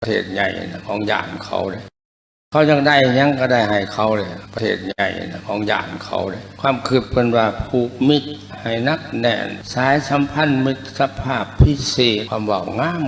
ປະເທດໃຫຍ່ນະ ຂອງຢ້ານເຂົາເດ້. ເຂົາຢາກໄດ້ຫຍັງກໍໄດ້ໃຫ້ເຂົາເດ້ ປະເທດໃຫຍ່ນະ ຂອງຢ້ານເຂົາເດ້. ຄວາມຄິດເພິ່ນວ່າ ຜູກມິດໃຫ້ໜັກແໜ້ນ ສາຍສຳພັນມິດຕະພາບພິເສດ. ຄວາມເວົ້າ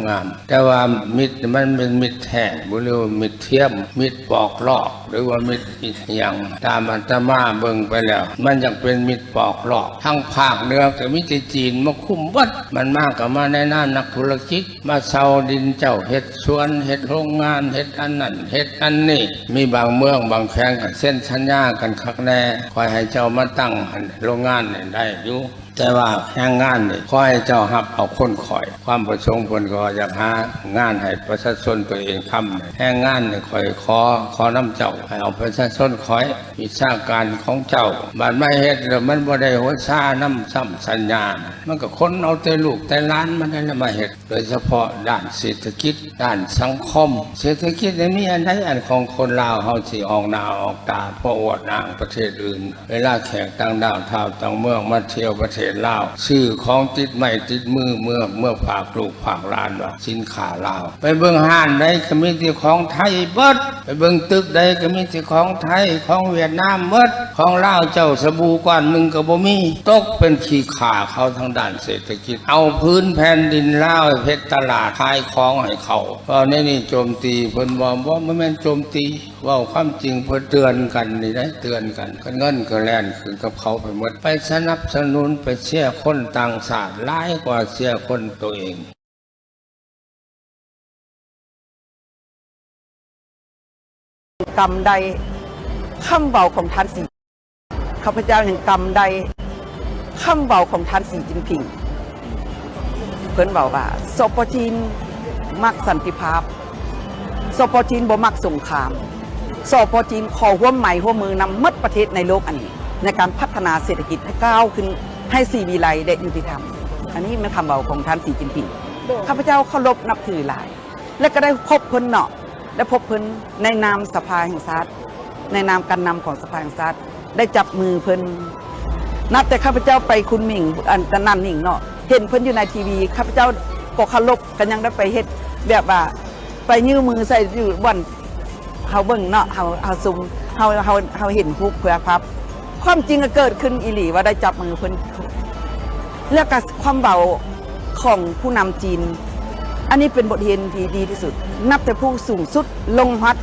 ງາມໆ ແຕ່ວ່າມິດມັນເປັນມິດແທ້ບໍ່ ຫຼືວ່າມິດທຽມ ມິດປອກລອກ ຫຼືວ່າມິດອີ່ຫຍັງ ຕາມອາດຕະມາເບິ່ງໄປແລ້ວ ມັນຢາກເປັນມິດປອກລອກ. ທາງພາກເໜືອກໍມີແຕ່ຈີນມາຄຸມເບິດ ມັນມາກໍມາໃນນາມນັກທຸລະກິດ ມາເຊົ່າດິນເຈົ້າເຮັດສວນ ເຮັດໂຮງງານ ເຮັດອັນນັ້ນເຮັດອັນນີ້. ມີບາງເມືອງບາງແຂວງກໍເຊັນສັນຍາກັນຄັກແນ່ ຂ້ອຍໃຫ້ເຈົ້າມາຕັ້ງຫັ້ນ ໂຮງງານນີ້ໄດ້ຢູ່ ແຕ່ວ່າແຮງງານນີ້ ຂໍໃຫ້ເຈົ້າຮັບເອົາຄົນຂ້ອຍ. ຄວາມປະສົງເພິ່ນກໍຢາກຫາງານໃຫ້ປະຊາຊົນຕົວເອງທຳ. ແຮງງານນີ້ ຂ້ອຍຂໍ ຂໍນຳເຈົ້າ ໃຫ້ເອົາປະຊາຊົນຂ້ອຍ ວິຊາການຂອງເຈົ້າ. ບາດມາເຮັດແລ້ວ ມັນບໍ່ໄດ້ຫົວຊານຳຊ້ຳສັນຍານະ ມັນກໍຂົນເອົາແຕ່ລູກແຕ່ຫຼານມັນນັ້ນແຫຼະມາເຮັດ. ໂດຍສະເພາະດ້ານເສດຖະກິດ ດ້ານສັງຄົມ. ເສດຖະກິດນີ້ມີອັນໃດອັນຂອງຄົນລາວເຮົາຊິອອກໜ້າອອກຕາ ເພາະອວດອ້າງປະເທດອື່ນ. ເວລາແຂກຕ່າງດ້າວທ້າວຕ່າງເມືອງມາທ່ຽວປະເທດລາວ ຊື້ຂອງຕິດໄມ້ຕິດມືເມືອ ເມືອຝາກລູກຝາກຫຼານວ່າສິນຄ້າລາວ. ໄປເບິ່ງຮ້ານໃດກໍມີແຕ່ຂອງໄທເບິດ ໄປເບິ່ງຕຶກໃດກໍມີແຕ່ຂອງໄທ ຂອງຫວຽດນາມເບິດ. ຂອງລາວເຈົ້າສະບູກ້ອນໜຶ່ງກໍບໍ່ມີ. ຕົກເປັນຂີ້ຂ້າເຂົາທາງດ້ານເສດຖະກິດ ເອົາພື້ນແຜ່ນດິນລາວເຮັດຕະຫຼາດຂາຍຂອງໃຫ້ເຂົາ. ເວົ້າແນວນີ້ໂຈມຕີເພິ່ນບໍ່? ບໍ່ ບໍ່ແມ່ນໂຈມຕີ ເວົ້າຄວາມຈິງ ເພິ່ນເຕືອນກັນນີ້ໄດ໋ ເຕືອນກັນ. ເງິນກໍແລ່ນຂຶ້ນກັບເຂົາໄປໝົດ ໄປສະໜັບສະໜູນ ໄປເຊຍຄົນຕ່າງຊາດຫຼາຍກວ່າເຊຍຄົນໂຕເອງ. ກຳໄດ້ຄຳເວົ້າຂອງທ່ານສີ ຂ້າພະເຈົ້າຍັງກຳໄດ້ຄຳເວົ້າຂອງທ່ານສີຈິ້ນຜິງ. ເພິ່ນເວົ້າວ່າ ສປ ຈີນມັກສັນຕິພາບ, ສປ ຈີນບໍ່ມັກສົງຄາມ, ສປ ຈີນຂໍຮ່ວມໄມ້ຮ່ວມມືນຳໝົດປະເທດໃນໂລກອັນນີ້ ໃນການພັດທະນາເສດຖະກິດໃຫ້ກ້າວຂຶ້ນ ໃຫ້ສີວິໄລ ແລະ ຍຸຕິທຳ. ອັນນີ້ແມ່ນຄຳເວົ້າຂອງທ່ານສີຈິ້ນຜິງ. ຂ້າພະເຈົ້າເຄົາລົບນັບຖືຫຼາຍ ແລະ ກໍໄດ້ພົບເພິ່ນເນາະ ໄດ້ພົບເພິ່ນໃນນາມສະພາແຫ່ງຊາດ ໃນນາມການນຳຂອງສະພາແຫ່ງຊາດ ໄດ້ຈັບມືເພິ່ນ. ນັບແຕ່ຂ້າພະເຈົ້າໄປຄຸນໝິງ ອັນນັ້ນໜິງເນາະ ເຫັນເພິ່ນຢູ່ໃນທີວີ ຂ້າພະເຈົ້າກໍເຄົາລົບ ກໍຍັງໄດ້ໄປເຮັດແບບວ່າ ໄປຍື່ມືໃສ່ຢູ່ບ່ອນເຮົາເບິ່ງເນາະ ເຮົາ ເຮົາຊຸມ ເຮົາ ເຮົາ ເຮົາເຫັນຮູບເພື່ອພາບ. ຄວາມຈິງກໍເກີດຂຶ້ນອີ່ຫຼີວ່າໄດ້ຈັບມືເພິ່ນ ແລ້ວກໍຄວາມເວົ້າຂອງຜູ້ນຳຈີນ ອັນນີ້ເປັນບົດຮຽນທີ່ດີທີ່ສຸດ ນັບແຕ່ຜູ້ສູງສຸດລົງຮອດ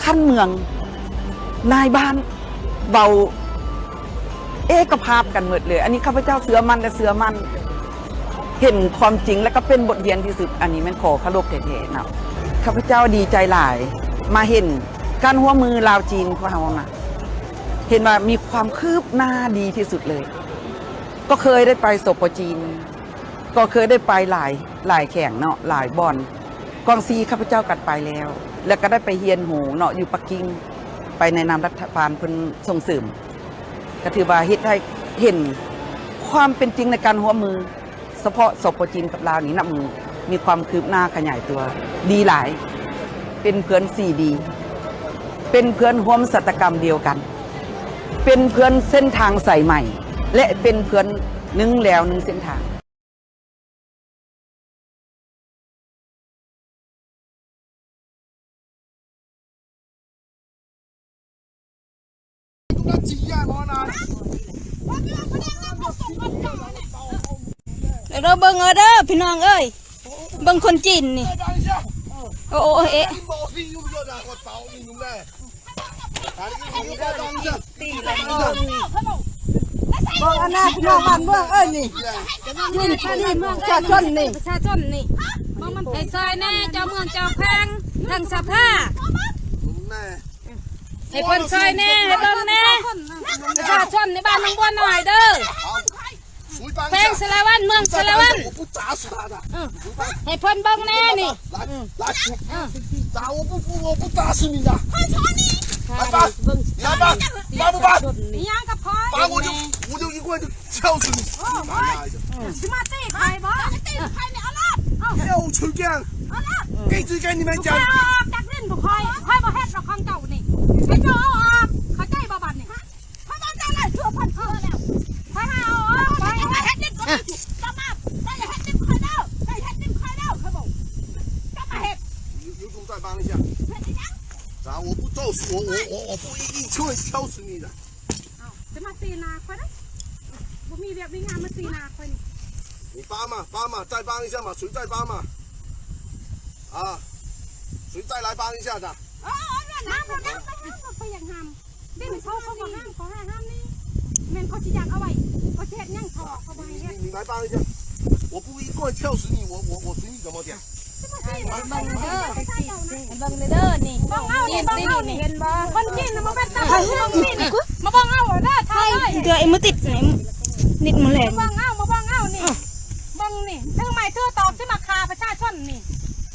ຂັ້ນເມືອງ ນາຍບ້ານ ເວົ້າເອກະພາບກັນໝົດເລີຍ. ອັນນີ້ຂ້າພະເຈົ້າເຊື່ອໝັ້ນ ແລະ ເຊື່ອໝັ້ນ ເຫັນຄວາມຈິງ ແລະ ກໍເປັນບົດຮຽນທີ່ສຸດ. ອັນນີ້ແມ່ນຂໍເຄົາລົບແທ້ໆເນາະ. ຂ້າພະເຈົ້າດີໃຈຫຼາຍ ມາເຫັນການຮ່ວມມືລາວຈີນພວກເຮົານະ ເຫັນວ່າມີຄວາມຄືບໜ້າດີທີ່ສຸດເລີຍ. ກໍເຄີຍໄດ້ໄປ ສປ ຈີນ ກໍເຄີຍໄດ້ໄປຫຼາຍ ຫຼາຍແຂວງເນາະ ຫຼາຍບ່ອນ. ກວາງຊີຂ້າພະເຈົ້າກໍໄປແລ້ວ ແລ້ວກໍໄດ້ໄປຮຽນຮູ້ເນາະ ຢູ່ປັກກິ່ງ ໄປໃນນາມລັດຖະບານເພິ່ນສົ່ງເສີມ ກໍຖືວ່າເຮັດໃຫ້ເຫັນຄວາມເປັນຈິງໃນການຮ່ວມມື ສະເພາະ ສປ ຈີນ ກັບລາວນີ້ ນັບມື້ມີຄວາມຄືບໜ້າຂະຫຍາຍຕົວດີຫຼາຍ ເປັນເພື່ອນສີດີ ເປັນເພື່ອນຮ່ວມຊະຕາກຳດຽວກັນ ເປັນເພື່ອນເສັ້ນທາງສາຍໃໝ່ ແລະ ເປັນເພື່ອນໜຶ່ງແລວໜຶ່ງເສັ້ນທາງ. ເດີ ເບິ່ງເອົາເດີພີ່ນ້ອງເອີຍ ເບິ່ງຄົນຈີນນີ້ ໂອ້ ໂອ້ ເອະ. ເບິ່ງອັນນັ້ນ ພີ່ນ້ອງບ້ານເມືອງເອີຍນີ້ ນີ້ ນີ້ປະຊາຊົນນີ້ ປະຊາຊົນນີ້ ໃຫ້ຊ່ອຍແດ່ ເຈົ້າເມືອງເຈົ້າແຂວງ ທາງສະພາ ໃຫ້ເພິ່ນຊ່ອຍແດ່ ໃຫ້ເບິ່ງແດ່ ປະຊາຊົນໃນບ້ານໜອງບົວນ້ອຍເດີ. ແຂວງສາລະວັນ ເມືອງສາລະວັນ ເອີ ໃຫ້ເພິ່ນເບິ່ງແດ່ນີ້ ເອີ ເອີ ປະຊາຊົນນີ້ ຫຍັງກັບຂ້ອຍ ໂອ້ ຊິມາຕີຂ້ອຍບໍ່ ຕີຂ້ອຍນີ້ ເອົາລອດ ເອົາ ເອົາ ເອົາ ເອົາ ອອກຈາກດິນພວກຂ້ອຍ ຂ້ອຍບໍ່ເຮັດດອກຂອງເຈົ້ານີ້ ໃຫ້ເຈົ້າເອົາອອກ ເຂົ້າໃຈບໍ່ບັດນີ້? ຂ້ອຍບອກເຈົ້າແລ້ວ ເຊື່ອເພິ່ນເຊື່ອແລ້ວ ຂ້ອຍໃຫ້ເອົາອອກ ຂ້ອຍເຮັດດິນຂ້ອຍ ເຈົ້າມາ ເຈົ້າຢ່າເຮັດດິນຂ້ອຍເດີ ເຈົ້າເຮັດດິນຂ້ອຍເດີ ຂ້ອຍບອກ ເຈົ້າມາເຮັດ啊，我不做，我，我，我，我不一定就会敲死你的。 ອ້າວ ຈະມາຊີ້ໜ້າຂ້ອຍນະ ບໍ່ມີວຽກມີງານມາຊີ້ໜ້າຂ້ອຍນີ້. 你扒嘛，扒嘛，再扒一下嘛，谁再扒嘛？啊，谁再来扒一下的？ ເອີ ເອີ ເອີ ນ້ຳ ນ້ຳ ນ້ຳ ຂ້ອຍຢາກຫ້າມ ດິນເຂົາ ເຂົາກໍຫ້າມ ເຂົາຫ້າມນີ້ ແມ່ນເຂົາຊິຢາກເອົາໄວ້ ເຂົາຊິເຮັດຫຍັງ ເຂົາ ເຂົາບໍ່ໃຫ້ເຮັດ. 你，你，你来扒一下，我不一棍敲死你，我，我，我随你怎么讲。 ໃຫ້ເບິ່ງເດີ ໃຫ້ເບິ່ງເດີນີ້ ເບິ່ງເອົານີ້ ເບິ່ງເອົານີ້ ເຫັນບໍ່? ຄົນຈີນນະ ມາເບິ່ງເອົາ ມາເບິ່ງເອົາເດີ ຖ່າຍເລີຍ ເດີ ໄອ້ມືຕິດ ນິດມືແລງ ມາເບິ່ງເອົາ ມາເບິ່ງເອົານີ້ ເບິ່ງນີ້ ຖືໄມ້ຖືຕອກ ຊິມາຂ້າປະຊາຊົນນີ້.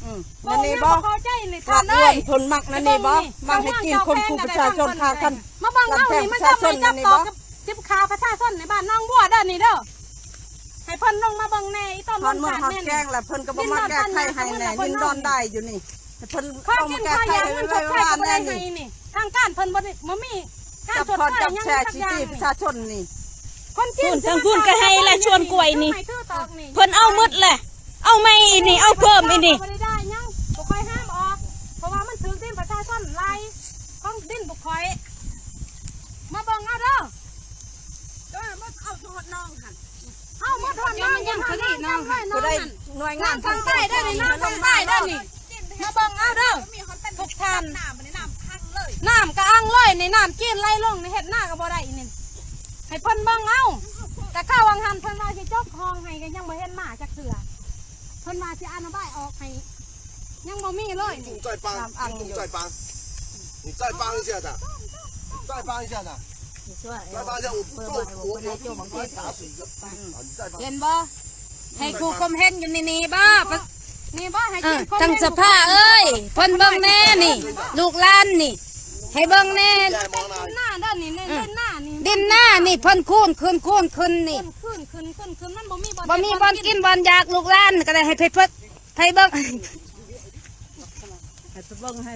ອືມ ນັ້ນນີ້ບໍ່ ເຂົ້າໃຈນີ້ ລາດລວນ ເພິ່ນມັກນັ້ນນີ້ບໍ່ ມັກໃຫ້ຈີນຂົ່ມຂູ່ປະຊາຊົນ ຂ້າກັນ ມາເບິ່ງເອົານີ້ ມັນຈະໄມ້ຈັບຕອກ ຊິຂ້າປະຊາຊົນໃນບ້ານໜອງບົວເດີນີ້ເດີ ໃຫ້ເພິ່ນລົງມາເບິ່ງແດ່ ອີຕອນ ຮອດມື້ຮອດແກງລະ ເພິ່ນກໍບໍ່ມາແກ້ໄຂໃຫ້ແດ່ ດິນດອນດາຍຢູ່ນີ້ ໃຫ້ເພິ່ນລົງມາແກ້ໄຂໃຫ້ໄວໆແດ່ນີ້. ທາງການເພິ່ນບໍ່ໄດ້ ບໍ່ມີການຊົດເຊີຍຫຍັງຈັກຢ່າງ ປະຊາຊົນນີ້ ຄົນຈີນ ທາງພຸ້ນກໍໃຫ້ລະ ສວນກ້ວຍນີ້ ເພິ່ນເອົາໝົດແຫຼະ ເອົາໃໝ່ອີກນີ້ ເອົາເພີ່ມອີກນີ້ ບໍ່ໄດ້ໄດ້ຫຍັງ ບໍ່ຄ່ອຍຫ້າມອອກ ເພາະວ່າມັນຖືກດິນປະຊາຊົນຫຼາຍ ຂອງດິນພວກຂ້ອຍ ມາເບິ່ງເອົາເດີ ເອົາໝົດຮອດໜອງຫັ້ນ ເອົາໝົດຮອດໜອງ ຍັງບໍ່ທັນໄດ້ນອງ ຜູ້ໃດໜ່ວຍງານທາງໃຕ້ເດີນີ້ ທາງໃຕ້ເດີນີ້ ມາເບິ່ງເອົາເດີ ທຸກທ່ານ ນ້ຳກໍອັ່ງເລີຍນີ້ ນ້ຳຈີນໄຫຼລົງນີ້ ເຮັດນາກໍບໍ່ໄດ້ນີ້ ໃຫ້ເພິ່ນເບິ່ງເອົາ ແຕ່ຄາວຫວ່າງຫັ້ນເພິ່ນວ່າຊິຈົກຮ່ອງໃຫ້ ກໍຍັງບໍ່ເຫັນມາຈັກເທື່ອ ເພິ່ນວ່າຊິອະນຸບາຍອອກໃຫ້ ຍັງບໍ່ມີເລີຍນີ້ 你再帮，你再帮，你再帮一下的，你再帮一下的，你再帮一下，我不做，我，我，我打死一个，啊，你再帮。 ເຫັນບໍ່ ໃຫ້ຜູ້ຄົມເຫັນຢູ່ນີ້ ນີ້ບໍ່ ນີ້ບໍ່ ໃຫ້ ເອີ ຈັ່ງສະພາເອີຍ ເພິ່ນເບິ່ງແດ່ນີ້ ລູກຫຼານນີ້ ໃຫ້ເບິ່ງແດ່ ດິນນາເດີນີ້ ດິນນານີ້ ດິນນານີ້ ເພິ່ນຄູນຂຶ້ນ ຄູນຂຶ້ນນີ້ ຂຶ້ນ ຂຶ້ນ ຂຶ້ນ ຂຶ້ນ ມັນບໍ່ມີບ່ອນ ບໍ່ມີບ່ອນກິນບ່ອນຢາກ ລູກຫຼານກໍໄດ້ ໃຫ້ເພິ່ນ ໃຫ້ເບິ່ງ ໃຫ້ໄປເບິ່ງ ໃຫ້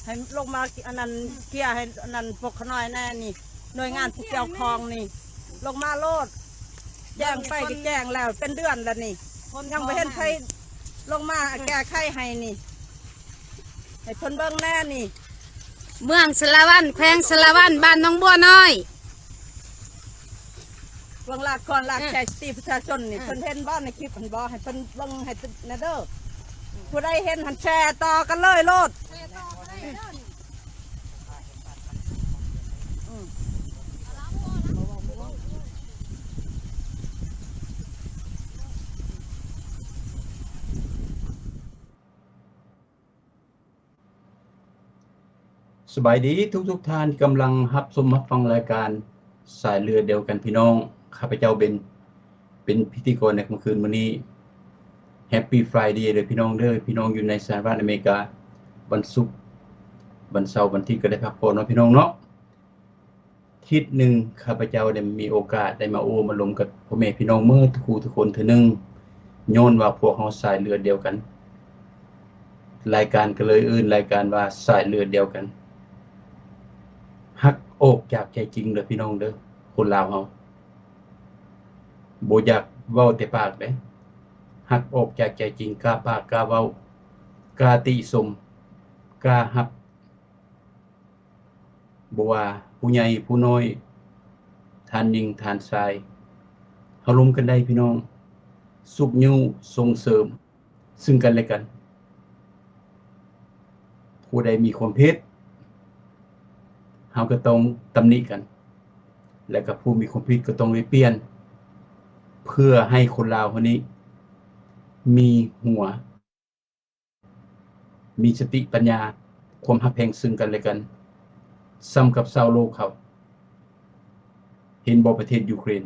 ໃຫ້ລົງມາ ອັນນັ້ນ ເຄຍໃຫ້ອັນນັ້ນ ພວກຂະນ້ອຍແດ່ນີ້ ໜ່ວຍງານທີ່ກ່ຽວຂ້ອງນີ້ ລົງມາໂລດ ແຈ້ງໄປກໍແຈ້ງແລ້ວ ເປັນເດືອນແລ້ວນີ້ ຍັງບໍ່ເຫັນໃຜລົງມາແກ້ໄຂໃຫ້ນີ້ ໃຫ້ເພິ່ນເບິ່ງແດ່ນີ້ ເມືອງສາລະວັນ ແຂວງສາລະວັນ ບ້ານໜອງບົວນ້ອຍ. ເບິ່ງລາກຄອນລາກແຊສະຕິປະຊາຊົນນີ້ ເພິ່ນເຫັນບໍ່ໃນຄລິບຫັ້ນບໍ່ ໃຫ້ເພິ່ນເບິ່ງໃຫ້ແດ່ເດີ ຜູ້ໃດເຫັນຫັ້ນແຊຕໍ່ກັນເລີຍໂລດ. ສະບາຍດີທຸກໆທ່ານທີ່ກຳລັງຮັບຊົມຮັບຟັງລາຍການສາຍເລືອດດຽວກັນພີ່ນ້ອງ. ຂ້າພະເຈົ້າເບັນ ເປັນພິທີກອນໃນຄ່ຳຄືນມື້ນີ້. Happy Friday ເດີພີ່ນ້ອງເດີ. ພີ່ນ້ອງຢູ່ໃນສະຫະລັດອາເມລິກາ ວັນສຸກ ວັນເສົາ ວັນອາທິດກໍໄດ້ພັກຜ່ອນເນາະພີ່ນ້ອງເນາະ. ທິດໜຶ່ງ ຂ້າພະເຈົ້າໄດ້ມີໂອກາດໄດ້ມາໂອ້ມາລົມກັບພໍ່ແມ່ພີ່ນ້ອງເໝິດທຸກຜູ້ທຸກຄົນເທື່ອໜຶ່ງ ຍ້ອນວ່າພວກເຮົາສາຍເລືອດດຽວກັນ. ລາຍການກໍເລີຍເອີ້ນລາຍການວ່າສາຍເລືອດດຽວກັນ. ຮັກອອກຈາກໃຈຈິງເດີພີ່ນ້ອງເດີ ຄົນລາວເຮົາ. ບໍ່ຢາກເວົ້າແຕ່ປາກເດ້ ຮັກອອກຈາກໃຈຈິງ ກ້າປາກກ້າເວົ້າ ກ້າຕິຊົມ ກ້າຮັບ. ບໍ່ວ່າຜູ້ໃຫຍ່ຜູ້ນ້ອຍ ທ່ານຍິງທ່ານຊາຍ ເຮົາລົມກັນໄດ້ພີ່ນ້ອງ ຊຸກຍູ້ສົ່ງເສີມຊຶ່ງກັນແລະກັນ. ຜູ້ໃດມີຄວາມຜິດ ເຮົາກໍຕ້ອງຕຳໜິກັນ ແລະກໍຜູ້ມີຄວາມຜິດກໍຕ້ອງໄດ້ປ່ຽນ ເພື່ອໃຫ້ຄົນລາວເຮົານີ້ມີຫົວ ມີສະຕິປັນຍາ ຄວາມຮັກແພງຊຶ່ງກັນແລະກັນ ສ່ຳກັບຊາວໂລກເຂົາ. ເຫັນບໍ່ ປະເທດຢູເຄຣນ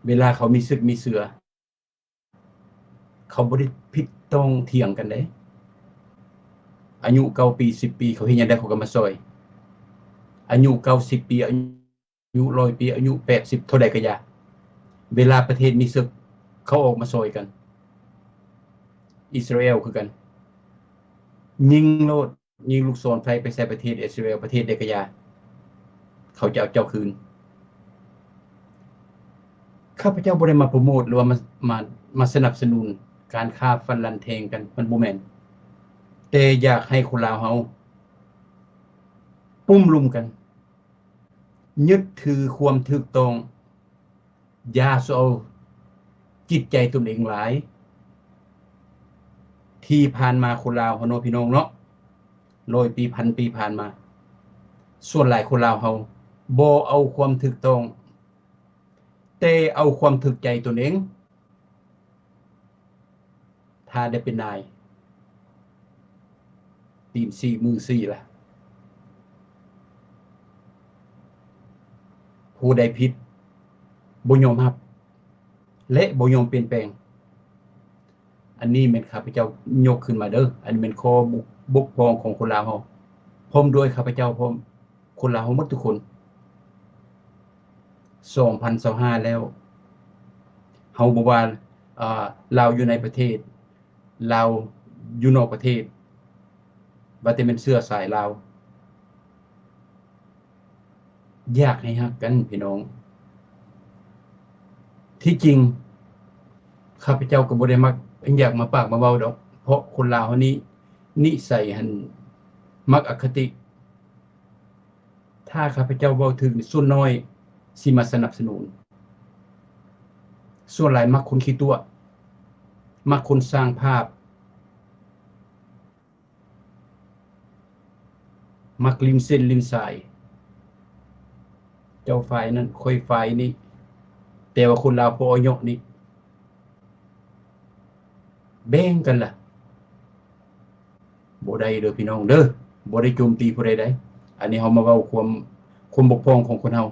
ເວລາເຂົາມີເສິກມີເສືອ ເຂົາບໍ່ໄດ້ຜິດຕ້ອງຖຽງກັນເດ້. ອາຍຸເກົ້າປີ ສິບປີ ເຂົາເຮັດຫຍັງໄດ້ເຂົາກໍມາຊ່ອຍ. ອາຍຸເກົ້າສິບປີ ອາຍຸ ອາຍຸຮ້ອຍປີ ອາຍຸແປດສິບ ເທົ່າໃດກໍຢ່າ ເວລາປະເທດມີເສິກ ເຂົາອອກມາຊ່ອຍກັນ. ອິດສະຣາແອລຄືກັນ ຍິງໂລດ ຍິງລູກສອນໄຟໄປໃສ່ປະເທດອິດສະຣາແອລ ປະເທດໃດກໍຢ່າ ເຂົາຈະເອົາເຈົ້າຄືນ. ຂ້າພະເຈົ້າບໍ່ໄດ້ມາໂປຣໂມດ ຫຼືວ່າມາ ມາ ມາສະໜັບສະໜູນການຂ້າຟັນລັນແທງກັນ ມັນບໍ່ແມ່ນ. ແຕ່ ແຕ່ຢາກໃຫ້ຄົນລາວເຮົາປຸ້ມລຸມກັນ, ຍຶດຖືຄວາມຖືກຕ້ອງ, ຢ່າສູ່ເອົາຈິດໃຈຕົນເອງຫຼາຍ. ທີ່ຜ່ານມາຄົນລາວເຮົາເນາະ ພີ່ນ້ອງເນາະ, ຮ້ອຍປີ ພັນປີຜ່ານມາ, ສ່ວນຫຼາຍຄົນລາວເຮົາບໍ່ເອົາຄວາມຖືກຕ້ອງ, ແຕ່ເອົາຄວາມຖືກໃຈຕົນເອງ. ຖ້າໄດ້ເປັນນາຍ ຕີນຊີ້ມືຊີ້ລະ, ຜູ້ໃດຜິດບໍ່ຍອມຮັບ ແລະ ບໍ່ຍອມປ່ຽນແປງ. ອັນນີ້ແມ່ນຂ້າພະເຈົ້າຍົກຂຶ້ນມາເດີ້, ອັນນີ້ແມ່ນຂໍ້ບົກ ບົກຜ່ອງຂອງຄົນລາວເຮົາ, ພ້ອມດ້ວຍຂ້າພະເຈົ້າພ້ອມ. ຄົນລາວເຮົາໝົດທຸກຄົນ. ສອງພັນຊາວຫ້າແລ້ວ, ເຮົາບໍ່ວ່າ ເອີ ລາວຢູ່ໃນປະເທດ, ລາວຢູ່ນອກປະເທດ, ວ່າແຕ່ແມ່ນເຊື້ອສາຍລາວ, ຢາກໃຫ້ຮັກກັນພີ່ນ້ອງ. ທີ່ຈິງຂ້າພະເຈົ້າກໍບໍ່ໄດ້ມັກ ຢາກມາປາກມາເວົ້າດອກ, ເພາະຄົນລາວເຮົານີ້ ນິໄສຫັ້ນມັກອະຄະຕິ. ຖ້າຂ້າພະເຈົ້າເວົ້າຖືກນີ້ ສ່ວນໜ້ອຍຊິມາສະໜັບສະໜູນ, ສ່ວນຫຼາຍມັກຄົນຂີ້ຕົວະ, ມັກຄົນສ້າງພາບ, ມັກຫຼິ້ນເສັ້ນຫຼິ້ນສາຍ, ເຈົ້າຝ່າຍນັ້ນ ຂ້ອຍຝ່າຍນີ້, ແຕ່ວ່າຄົນລາວພໍເຍາະນີ້ ແບ່ງກັນລະ. ບໍ່ໄດ້ເດີ້ພີ່ນ້ອງເດີ້, ບໍ່ໄດ້ໂຈມຕີຜູ້ໃດໃດ. ອັນນີ້ເຮົາມາເວົ້າຄວາມ ຄວາມບົກຜ່ອງຂອງຄົນເຮົາ.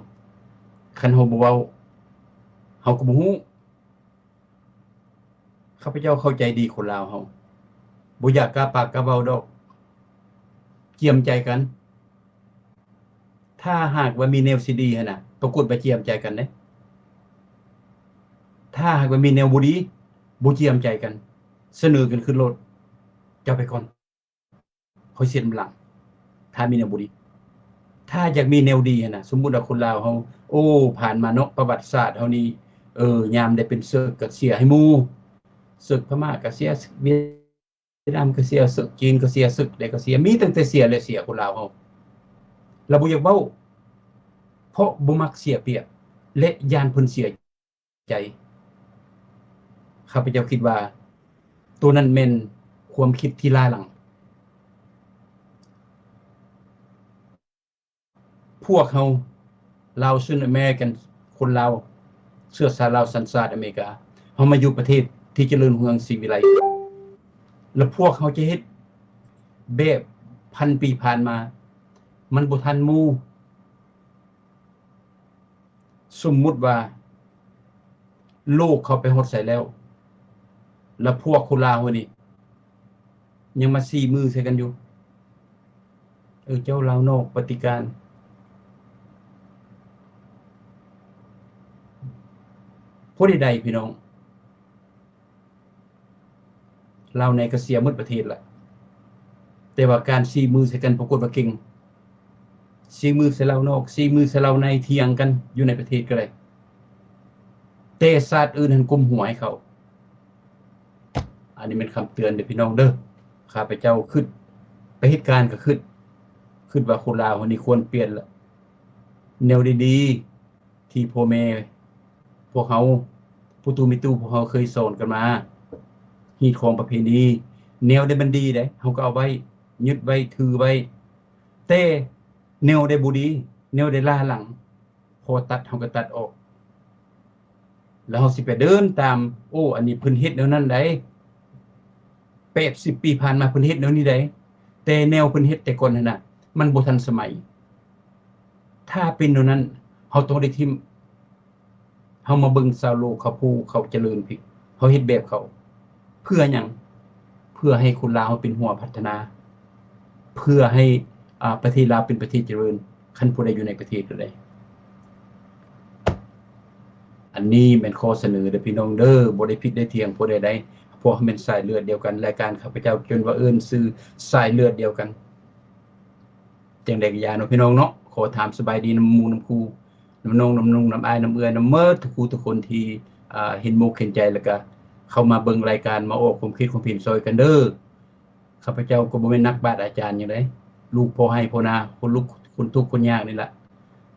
ຄັນເຮົາບໍ່ເວົ້າ ເຮົາກໍບໍ່ຮູ້. ຂ້າພະເຈົ້າເຂົ້າໃຈດີຄົນລາວເຮົາ, ບໍ່ຢາກກ້າປາກກ້າເວົ້າດອກ, ຈຽມໃຈກັນ. ຖ້າຫາກວ່າມີແນວຊິດີຫັ້ນນະ, ປາກົດວ່າຈຽມໃຈກັນເດ້. ຖ້າຫາກວ່າມີແນວບໍ່ດີ, ບໍ່ຈຽມໃຈກັນ, ສະເໜີກັນຂຶ້ນໂລດ, ເຈົ້າໄປກ່ອນ, ຂ້ອຍເຊັນນຳຫຼັງ. ຖ້າມີແນວບໍ່ດີ, ຖ້າຢາກມີແນວດີຫັ້ນນະ, ສົມມຸດວ່າຄົນລາວເຮົາ, ໂອ້ ຜ່ານມາເນາະ, ປະຫວັດສາດເຮົານີ້, ເອີ, ຍາມໄດ້ເປັນເສິກກໍເສຍໃຫ້ໝູ່, ເສິກພະມ້າກໍເສຍ, ເສຍຫວຽດ ຫວຽດນາມກໍເສຍເສິກ, ຈີນກໍເສຍເສິກ, ໃດກໍເສຍ, ມີຕັ້ງແຕ່ເສຍ ແລະ ເສຍຄົນລາວເຮົາ. ລະບໍ່ຢາກເວົ້າ ເພາະບໍ່ມັກເສຍປຽບ ແລະ ຢ້ານເພິ່ນເສຍໃຈ. ຂ້າພະເຈົ້າຄິດວ່າ ໂຕນັ້ນແມ່ນຄວາມຄິດທີ່ລ້າຫຼັງ. ພວກເຮົາ ລາວຊຶນອາເມລິກັນ, ຄົນລາວເຊື້ອສາຍລາວສັນຊາດອາເມລິກາ, ເຮົາມາຢູ່ປະເທດທີ່ຈະເລີນຮຸ່ງເຮືອງສີວິໄລ, ແລ້ວພວກເຮົາຈະເຮັດແບບພັນປີຜ່ານມາ, ມັນບໍ່ທັນໝູ່. ສົມມຸດວ່າໂລກເຂົ້າໄປຮອດໃສແລ້ວ, ແລ້ວພວກຄົນລາວເຮົານີ້ຍັງມາຊີ້ມືໃສ່ກັນຢູ່. ເອີ ເຈົ້າລາວນອກປະຕິການ. ພໍໄດ້ໆ ພີ່ນ້ອງ. ລາວໃນກໍເສຍໝົດປະເທດລະ, ແຕ່ວ່າການຊີ້ມືໃສ່ກັນປາກົດວ່າເກັ່ງ. ຊີ້ມືໃສ່ລາວນອກ, ຊີ້ມືໃສ່ລາວໃນ, ຖຽງກັນຢູ່ໃນປະເທດກໍໄດ້, ແຕ່ຊາດອື່ນຫັ້ນກຸມຫົວໃຫ້ເຂົາ. ອັນນີ້ແມ່ນຄຳເຕືອນເດີ້ພີ່ນ້ອງເດີ້. ຂ້າພະເຈົ້າຄິດ ໄປເຮັດການກໍຄິດ, ຄິດວ່າຄົນລາວເຮົານີ້ຄວນປ່ຽນລະ, ແນວດີໆ ທີ່ພໍ່ແມ່ພວກເຮົາ, ປູ່ຕູ້ແມ່ຕູ້ພວກເຮົາເຄີຍສອນກັນມາ, ຮີດຄອງປະເພນີ, ແນວໃດມັນດີໃດ ເຮົາກໍເອົາໄວ້, ຍຶດໄວ້, ຖືໄວ້, ແຕ່ແນວໃດບໍ່ດີ, ແນວໃດລ້າຫຼັງ, ພໍຕັດເຮົາກໍຕັດອອກ. ແລ້ວເຮົາຊິໄປເດີນຕາມ, ໂອ້ ອັນນີ້ເພິ່ນເຮັດແນວນັ້ນໃດ, ແປດສິບປີຜ່ານມາເພິ່ນເຮັດແນວນີ້ໃດ, ແຕ່ແນວເພິ່ນເຮັດແຕ່ກ່ອນຫັ້ນນະ ມັນບໍ່ທັນສະໄໝ. ຖ້າເປັນແນວນັ້ນ ເຮົາຕ້ອງໄດ້ຖິ້ມ. ເຮົາມາເບິ່ງຊາວໂລກເຂົາຜູ້ເຂົາຈະເລີນພີ້, ເຮົາເຮັດແບບເຂົາ ເພື່ອຫຍັງ? ເພື່ອໃຫ້ຄົນລາວເຮົາເປັນຫົວພັດທະນາ, ເພື່ອໃຫ້ ອາ ປະເທດລາວເປັນປະເທດຈະເລີນ, ຄັນຜູ້ໃດຢູ່ໃນປະເທດໃດ. ອັນນີ້ແມ່ນຂໍ້ສະເໜີເດີ້ພີ່ນ້ອງເດີ້, ບໍ່ໄດ້ຜິດໄດ້ຖຽງຜູ້ໃດໃດ, ເພາະເຮົາແມ່ນສາຍເລືອດດຽວກັນ, ລາຍການຂ້າພະເຈົ້າຈົນວ່າເອີ້ນຊື່ສາຍເລືອດດຽວກັນ. ຈັ່ງໃດກໍຢ່າເນາະພີ່ນ້ອງເນາະ, ຂໍຖາມສະບາຍດີນຳໝູ່ນຳຄູ່ ນຳນ້ອງນຳນຸ່ງ ນຳອ້າຍນຳເອື້ອຍ ນຳໝົດທຸກຜູ້ທຸກຄົນທີ່ ອ່າ ເຫັນໝົກເຫັນໃຈ ແລ້ວກະເຂົ້າມາເບິ່ງລາຍການ ມາອອກຄວາມຄິດຄວາມເຫັນຊ່ອຍກັນເດີ້. ຂ້າພະເຈົ້າກໍບໍ່ແມ່ນນັກບາດອາຈານຫຍັງໃດ, ລູກພໍ່ໄຮ່ພໍ່ນາ, ຄົນລຸກ ຄົນທຸກຄົນຍາກນີ້ລະ.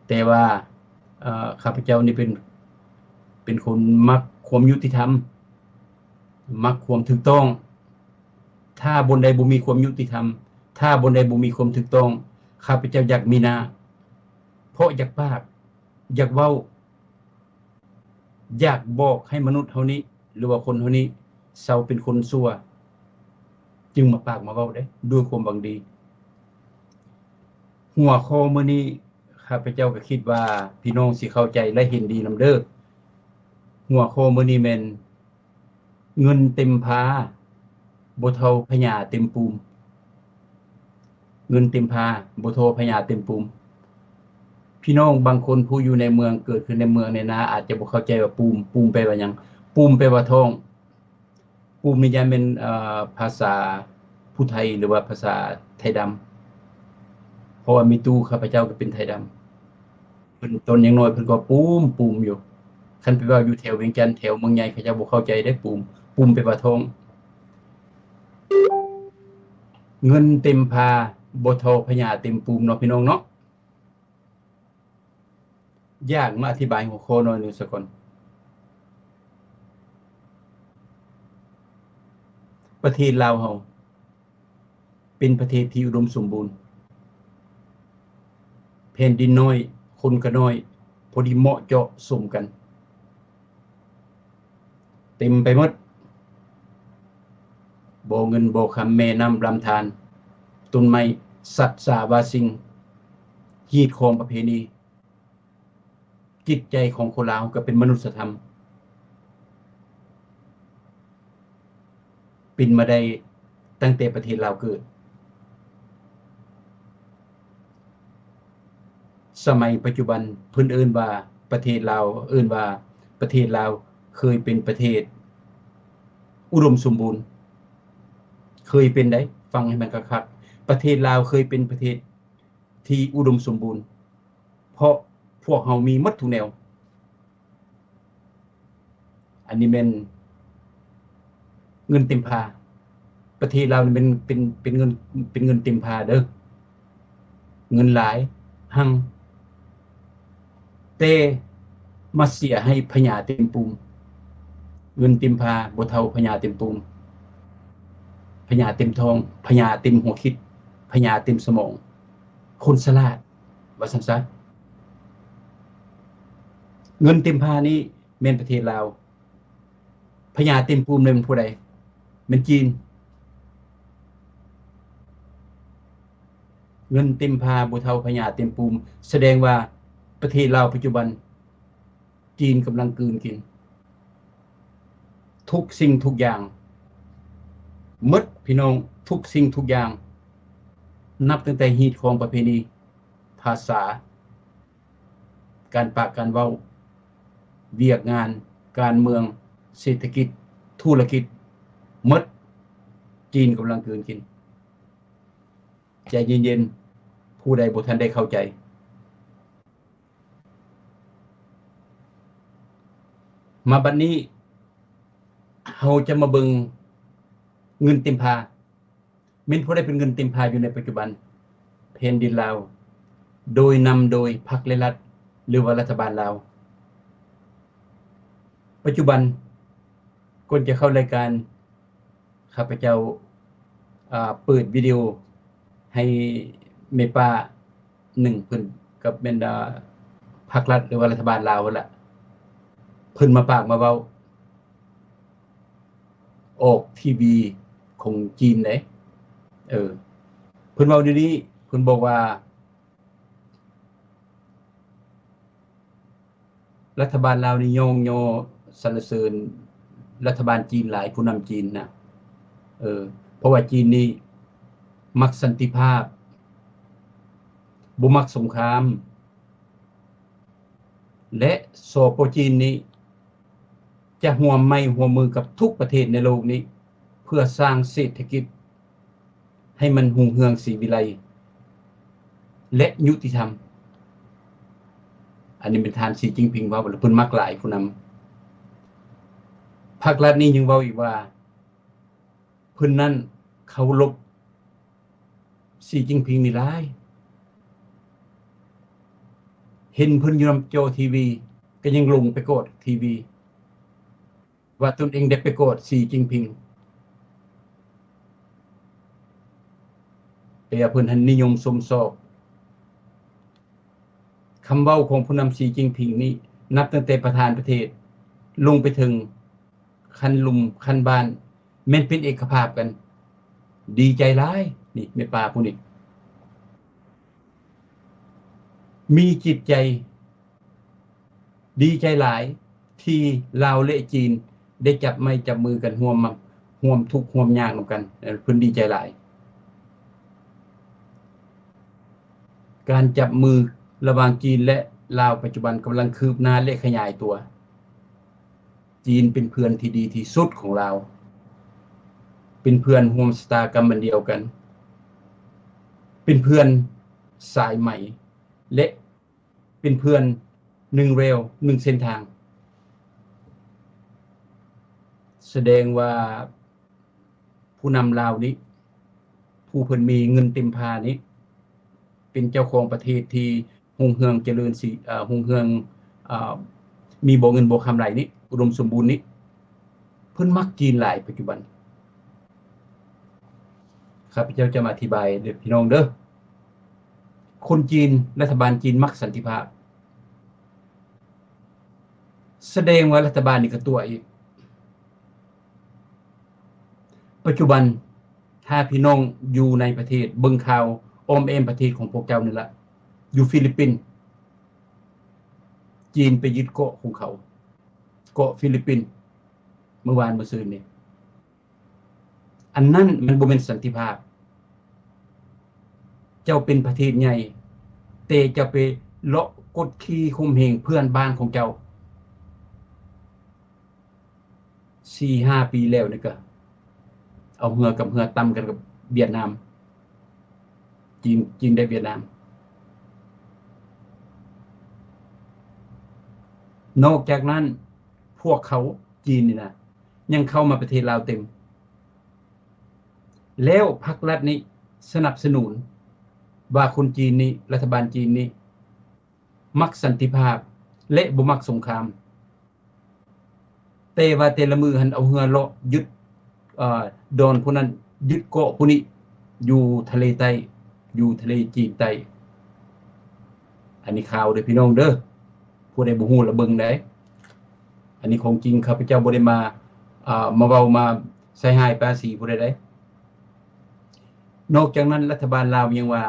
ແຕ່ວ່າ ເອີ ຂ້າພະເຈົ້ານີ້ເປັນ ເປັນຄົນມັກຄວາມຍຸຕິທຳ, ມັກຄວາມຖືກຕ້ອງ. ຖ້າບ່ອນໃດບໍ່ມີຄວາມຍຸຕິທຳ, ຖ້າບ່ອນໃດບໍ່ມີຄວາມຖືກຕ້ອງ, ຂ້າພະເຈົ້າຢາກມີໜ້າ, ເພາະຢາກປາກ, ຢາກເວົ້າ, ຢາກບອກໃຫ້ມະນຸດເຮົານີ້ ຫຼືວ່າຄົນເຮົານີ້ເຊົາເປັນຄົນຊົ່ວ, ຈຶ່ງມາປາກມາເວົ້າເດ້ ດ້ວຍຄວາມຫວັງດີ. ຫົວຂໍ້ມື້ນີ້ ຂ້າພະເຈົ້າກໍຄິດວ່າພີ່ນ້ອງຊິເຂົ້າໃຈ ແລະ ເຫັນດີນຳເດີ້. ຫົວຂໍ້ມື້ນີ້ແມ່ນ ເງິນເຕັມພາ ບໍ່ທໍ່ພະຍາເຕັມປູມ. ເງິນເຕັມພາ ບໍ່ທໍ່ພະຍາເຕັມປູມ. ພີ່ນ້ອງບາງຄົນຜູ້ຢູ່ໃນເມືອງ, ເກີດຂຶ້ນໃນເມືອງໃນນາ ອາດຈະບໍ່ເຂົ້າໃຈວ່າປູມ, ປູມແປວ່າຫຍັງ? ປູມແປວ່າທ້ອງ. ປູມນີ້ຈະແມ່ນ ເອີ ພາສາຜູ້ໄທ ຫຼືວ່າພາສາໄທດຳ, ເພາະວ່າແມ່ຕູ້ຂ້າພະເຈົ້າກໍເປັນໄທດຳ. ເພິ່ນຕອນຍັງນ້ອຍເພິ່ນກໍປູມ, ປູມຢູ່. ຄັນໄປເວົ້າຢູ່ແຖວວຽງຈັນ, ແຖວເມືອງໃຫຍ່ ເຂົາເຈົ້າບໍ່ເຂົ້າໃຈເດ້ປູມ. ປູມແປວ່າທ້ອງ. ເງິນເຕັມພາ ບໍ່ທໍ່ພະຍາເຕັມປູມເນາະ ພີ່ນ້ອງເນາະ. ຢາກມາອະທິບາຍຫົວຂໍ້ໜ້ອຍໜຶ່ງສາກ່ອນ. ປະເທດລາວເຮົາ ເປັນປະເທດທີ່ອຸດົມສົມບູນ, ແຜ່ນດິນນ້ອຍ, ຄົນກໍນ້ອຍ, ພໍດີເໝາະເຈາະສົມກັນ, ເຕັມໄປໝົດ. ບໍ່ເງິນບໍ່ຄຳ, ແມ່ນ້ຳລຳທານ, ຕົ້ນໄມ້, ສັດສາວາສິ່ງ, ຮີດຄອງປະເພນີ. ຈິດໃຈຂອງຄົນລາວກໍເປັນມະນຸດສະທຳ, ເປັນມາໄດ້ຕັ້ງແຕ່ປະເທດລາວເກີດ. ສະໄໝປັດຈຸບັນເພິ່ນເອີ້ນວ່າປະເທດລາວ, ເອີ້ນວ່າປະເທດລາວເຄີຍເປັນປະເທດອຸດົມສົມບູນ, ເຄີຍເປັນໃດ໋, ຟັງໃຫ້ມັນຄັກໆ, ປະເທດລາວເຄີຍເປັນປະເທດທີ່ອຸດົມສົມບູນ. ເພາະພວກເຮົາມີໝົດທຸກແນວ. ອັນນີ້ແມ່ນເງິນເຕັມພາ. ປະເທດລາວນີ້ເປັນ ເປັນ ເປັນເງິນ ເປັນເງິນເຕັມພາເດີ້. ເງິນຫຼາຍຮັ່ງ ແຕ່ມາເສຍໃຫ້ພະຍາເຕັມປູມ. ເງິນເຕັມພາບໍ່ເທົ່າພະຍາເຕັມປູມ. ພະຍາເຕັມທ້ອງ, ພະຍາເຕັມຫົວຄິດ, ພະຍາເຕັມສະໝອງ. ຄົນສະຫຼາດ ວ່າຊັ້ນຊະ. ເງິນເຕັມພານີ້ແມ່ນປະເທດລາວ. ພະຍາເຕັມປູມແມ່ນຜູ້ໃດ? ແມ່ນຈີນ. ເງິນເຕັມພາບໍ່ເທົ່າພະຍາເຕັມປູມ, ສະແດງວ່າປະເທດລາວປັດຈຸບັນ ຈີນກຳລັງກືນກິນທຸກສິ່ງທຸກຢ່າງໝົດ ພີ່ນ້ອງ, ທຸກສິ່ງທຸກຢ່າງ, ນັບຕັ້ງແຕ່ຮີດຄອງປະເພນີ, ພາສາ, ການປາກການເວົ້າ, ວຽກງານ, ການເມືອງ, ເສດຖະກິດ, ທຸລະກິດ, ໝົດ ຈີນກຳລັງກືນກິນ. ໃຈເຢັນໆ, ຜູ້ໃດບໍ່ທັນໄດ້ເຂົ້າໃຈ. ມາບັດນີ້ ເຮົາຈະມາເບິ່ງເງິນເຕັມພາ. ແມ່ນຜູ້ໃດເປັນເງິນເຕັມພາຢູ່ໃນປັດຈຸບັນ? ແຜ່ນດິນລາວ, ໂດຍນຳໂດຍພັກ ແລະ ລັດ ຫຼືວ່າລັດຖະບານລາວ. ປັດຈຸບັນ ກ່ອນຈະເຂົ້າລາຍການ ຂ້າພະເຈົ້າ ອ່າ ເປີດວິດີໂອໃຫ້ແມ່ປ້າໜຶ່ງ ເພິ່ນກໍແມ່ນ ອ່າ ພັກລັດ ຫຼືວ່າລັດຖະບານລາວຫັ້ນລະ, ເພິ່ນມາປາກມາເວົ້າອອກທີວີຂອງຈີນເດ້. ເອີ ເພິ່ນເວົ້າແນວນີ້, ເພິ່ນບອກວ່າ ລັດຖະບານລາວນີ້ຍ້ອງຍໍສັນລະເສີນລັດຖະບານຈີນຫຼາຍ, ຜູ້ນຳຈີນນະ. ເອີ ເພາະວ່າຈີນນີ້ມັກສັນຕິພາບ, ບໍ່ມັກສົງຄາມ ແລະ ສປ ຈີນນີ້ຈະຮ່ວມໄມ້ຮ່ວມມືກັບທຸກປະເທດໃນໂລກນີ້ ເພື່ອສ້າງເສດຖະກິດ ໃຫ້ມັນຮຸ່ງເຮືອງສີວິໄລ ແລະ ຍຸຕິທຳ. ອັນນີ້ແມ່ນທ່ານ ສີຈິ້ນຜິງ ເວົ້າ, ແລ້ວເພິ່ນມັກຫຼາຍຜູ້ນຳ. ພັກລັດນີ້ຍັງເວົ້າອີກວ່າ ເພິ່ນນັ້ນເຄົາລົບ ສີຈິ້ນຜິງນີ້ຫຼາຍ. ເຫັນເພິ່ນຢູ່ນຳຈໍທີວີ ກໍຍັງລົງໄປກອດທີວີ ວ່າຕົນເອງໄດ້ໄປກອດສີຈິ້ນຜິງ ແຕ່ວ່າເພິ່ນຫັ້ນນິຍົມຊົມຊອບ. ຄຳເວົ້າຂອງຜູ້ນຳສີຈິ້ນຜິງນີ້ ນັບຕັ້ງແຕ່ປະທານປະເທດ ລົງໄປເຖິງຂັ້ນລຸ່ມຂັ້ນບ້ານ ແມ່ນເປັນເອກະພາບກັນ ດີໃຈຫຼາຍ. ນີ້ແມ່ປ້າຜູ້ນີ້ ມີຈິດໃຈ ດີໃຈຫຼາຍທີ່ລາວ ແລະ ຈີນ ໄດ້ຈັບໄມ້ຈັບມືກັນ ຮ່ວມ ຮ່ວມທຸກຮ່ວມຍາກນຳກັນ. ເອີ ເພິ່ນດີໃຈຫຼາຍ. ການຈັບມືລະຫວ່າງຈີນ ແລະ ລາວ ປັດຈຸບັນກຳລັງຄືບໜ້າ ແລະ ຂະຫຍາຍຕົວ. ຈີນເປັນເພື່ອນທີ່ດີທີ່ສຸດຂອງລາວ, ເປັນເພື່ອນຮ່ວມຊະຕາກຳອັນດຽວກັນ, ເປັນເພື່ອນສາຍໄໝ ແລະ ເປັນເພື່ອນໜຶ່ງແວວໜຶ່ງເສັ້ນທາງ. ສະແດງວ່າຜູ້ນຳລາວນີ້ ຜູ້ເພິ່ນມີເງິນເຕັມພ້ານີ້ ເປັນເຈົ້າຂອງປະເທດທີ່ຮຸ່ງເຮືອງຈະເລີນສີ ເອີ ຮຸ່ງເຮືອງ ເອີ ມີບໍ່ເງິນບໍ່ຄຳຫຼາຍນີ້ ອຸດົມສົມບູນນີ້ ເພິ່ນມັກຈີນຫຼາຍປັດຈຸບັນ. ຂ້າພະເຈົ້າຈະມາອະທິບາຍເດີພີ່ນ້ອງເດີ. ຄົນຈີນ, ລັດຖະບານຈີນມັກສັນຕິພາບ. ສະແດງວ່າລັດຖະບານນີ້ກະຕົວະອີກ. ປັດຈຸບັນ ຖ້າພີ່ນ້ອງຢູ່ໃນປະເທດ ເບິ່ງຂ່າວອ້ອມແອ້ມປະເທດຂອງພວກເຈົ້ານີ້ລະ ຢູ່ຟີລິບປິນ ຈີນໄປຍຶດເກາະຂອງເຂົາ ເກາະຟີລິບປິນ ມື້ວານມື້ຊືນນີ້. ອັນນັ້ນມັນບໍ່ແມ່ນສັນຕິພາບ. ເຈົ້າເປັນປະເທດໃຫຍ່ ແຕ່ເຈົ້າໄປເລາະກົດຂີ່ຂົ່ມເຫງເພື່ອນບ້ານຂອງເຈົ້າ. ສີ່ຫ້າປີແລ້ວນີ້ກະເອົາເຮືອກັບເຮືອຕຳກັນກັບຫວຽດນາມ ຈີນ ຈີນໄດ້ຫວຽດນາມ. ນອກຈາກນັ້ນ ພວກເຂົາ ຈີນນີ້ນະ ຍັງເຂົ້າມາປະເທດລາວເຕັມ. ແລ້ວພັກລັດນີ້ສະໜັບສະໜູນວ່າຄົນຈີນນີ້ ລັດຖະບານຈີນນີ້ມັກສັນຕິພາບ ແລະ ບໍ່ມັກສົງຄາມ. ແຕ່ວ່າແຕ່ລະມື້ຫັ້ນເອົາເຮືອເລາະຍຶດ ເອີ ດອນຜູ້ນັ້ນ ຍຶດເກາະຜູ້ນີ້ ຢູ່ທະເລໃຕ້ ຢູ່ທະເລຈີນໃຕ້. ອັນນີ້ຂ່າວເດີພີ່ນ້ອງເດີ ຜູ້ໃດບໍ່ຮູ້ລະເບິ່ງໄດ໋. ອັນນີ້ຂອງຈິງ ຂ້າພະເຈົ້າບໍ່ໄດ້ມາ ເອີ ມາເວົ້າມາໃສ່ຮ້າຍປ້າຍສີຜູ້ໃດໄດ໋. ນອກຈາກນັ້ນ ລັດຖະບານລາວຍັງວ່າ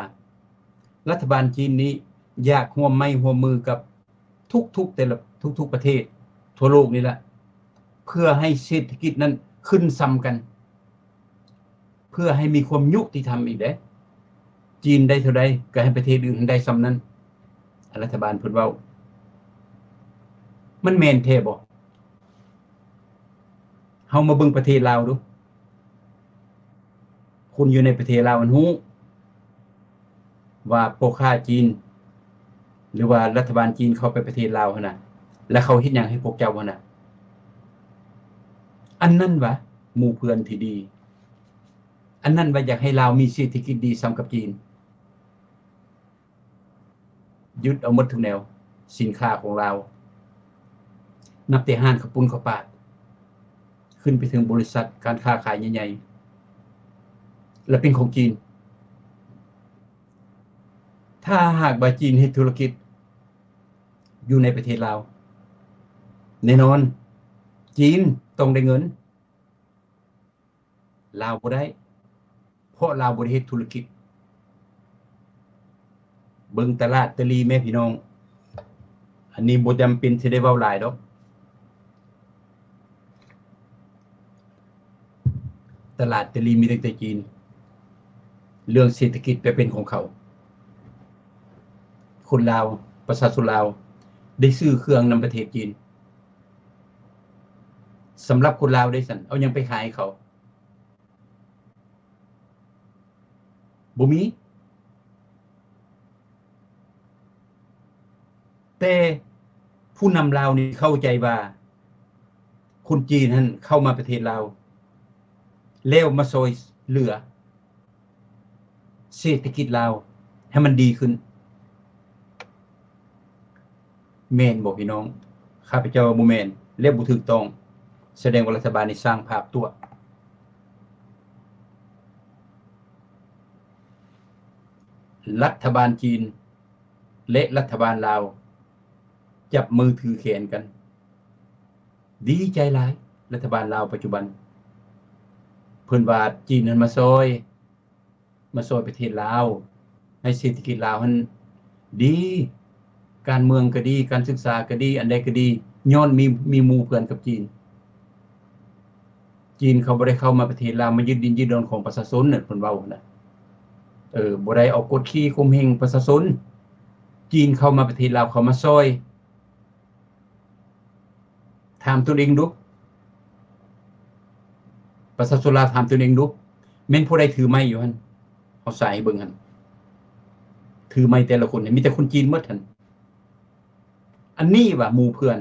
ລັດຖະບານຈີນນີ້ຢາກຮ່ວມໄມ້ຮ່ວມມືກັບທຸກໆ ແຕ່ລະ ທຸກໆປະເທດທົ່ວໂລກນີ້ລະ ເພື່ອໃຫ້ເສດຖະກິດນັ້ນຂຶ້ນຊ່ຳກັນ ເພື່ອໃຫ້ມີຄວາມຍຸຕິທຳອີກເດ້. ຈີນໄດ້ເທົ່າໃດ ກໍໃຫ້ປະເທດອື່ນໄດ້ຊ່ຳນັ້ນ. ລັດຖະບານເພິ່ນເວົ້າ ມັນແມ່ນແທ້ບໍ່? ເຮົາມາເບິ່ງປະເທດລາວດູ. ຄົນຢູ່ໃນປະເທດລາວຫັ້ນຮູ້ວ່າພໍ່ຄ້າຈີນ ຫຼືວ່າລັດຖະບານຈີນເຂົ້າໄປປະເທດລາວຫັ້ນນະ ແລ້ວເຂົາເຮັດຫຍັງໃຫ້ພວກເຈົ້າຫັ້ນນະ? ອັນນັ້ນຫວາ ໝູ່ເພື່ອນທີ່ດີ? ອັນນັ້ນຫວາ ຢາກໃຫ້ລາວມີເສດຖະກິດດີສ່ຳກັບຈີນ? ຍຶດເອົາໝົດທຸກແນວ ສິນຄ້າຂອງລາວ ນັບແຕ່ຮ້ານເຂົ້າປຸ້ນເຂົ້າປາດ ຂຶ້ນໄປເຖິງບໍລິສັດການຄ້າຂາຍໃຫຍ່ໆ ລະເປັນຂອງຈີນ. ຖ້າຫາກວ່າຈີນເຮັດທຸລະກິດຢູ່ໃນປະເທດລາວ ແນ່ນອນ ຈີນຕ້ອງໄດ້ເງິນ. ລາວບໍ່ໄດ້ ເພາະລາວບໍ່ໄດ້ເຮັດທຸລະກິດ. ເບິ່ງຕະຫຼາດຕະຫຼີແມ້ພີ່ນ້ອງ, ອັນນີ້ບໍ່ຈຳເປັນຊິໄດ້ເວົ້າຫຼາຍດອກ. ຕະຫຼາດຕະຫຼີມີຕັ້ງແຕ່ຈີນ. ເລື່ອງເສດຖະກິດໄປເປັນຂອງເຂົາ. ຄົນລາວ, ປະຊາຊົນລາວ ໄດ້ຊື້ເຄື່ອງນຳປະເທດຈີນ. ສຳລັບຄົນລາວເດຊັ້ນ ເອົາຫຍັງໄປຂາຍໃຫ້ເຂົາ? ບໍ່ມີ. ແຕ່ຜູ້ນຳລາວນີ້ເຂົ້າໃຈວ່າ ຄົນຈີນຫັ້ນເຂົ້າມາປະເທດລາວ ແລ້ວມາຊ່ອຍເຫຼືອ ເສດຖະກິດລາວໃຫ້ມັນດີຂຶ້ນ. ແມ່ນບໍ່ພີ່ນ້ອງ? ຂ້າພະເຈົ້າວ່າບໍ່ແມ່ນ ແລະ ບໍ່ຖືກຕ້ອງ. ສະແດງວ່າລັດຖະບານນີ້ສ້າງພາບຕົວະ. ລັດຖະບານຈີນ ແລະ ລັດຖະບານລາວ ຈັບມືຖືແຂນກັນ ດີໃຈຫຼາຍ. ລັດຖະບານລາວປັດຈຸບັນ ເພິ່ນວ່າຈີນຫັ້ນມາຊ່ອຍ ມາຊ່ອຍປະເທດລາວ ໃຫ້ເສດຖະກິດລາວຫັ້ນດີ, ການເມືອງກໍດີ, ການສຶກສາກໍດີ, ອັນໃດກໍດີ ຍ້ອນມີ ມີໝູ່ເພື່ອນກັບຈີນ. ຈີນເຂົາບໍ່ໄດ້ເຂົ້າມາປະເທດລາວມາຍຶດດິນຍຶດດອນຂອງປະຊາຊົນນັ້ນ ເພິ່ນເວົ້ານະ. ເອີ ບໍ່ໄດ້ເອົາກົດຂີ່ຂົ່ມເຫງປະຊາຊົນ. ຈີນເຂົ້າມາປະເທດລາວ ເຂົາມາຊ່ອຍ. ຖາມຕົນເອງດູ, ປະຊາຊົນລາວຖາມຕົນເອງດູ, ແມ່ນຜູ້ໃດຖືໄມ້ຢູ່ຫັ້ນ? ເຮົາສາຍໃຫ້ເບິ່ງຫັ້ນ, ຖືໄມ້ແຕ່ລະຄົນນີ້ ມີແຕ່ຄົນຈີນໝົດຫັ້ນ. ອັນນີ້ວ່າໝູ່ເພື່ອນ.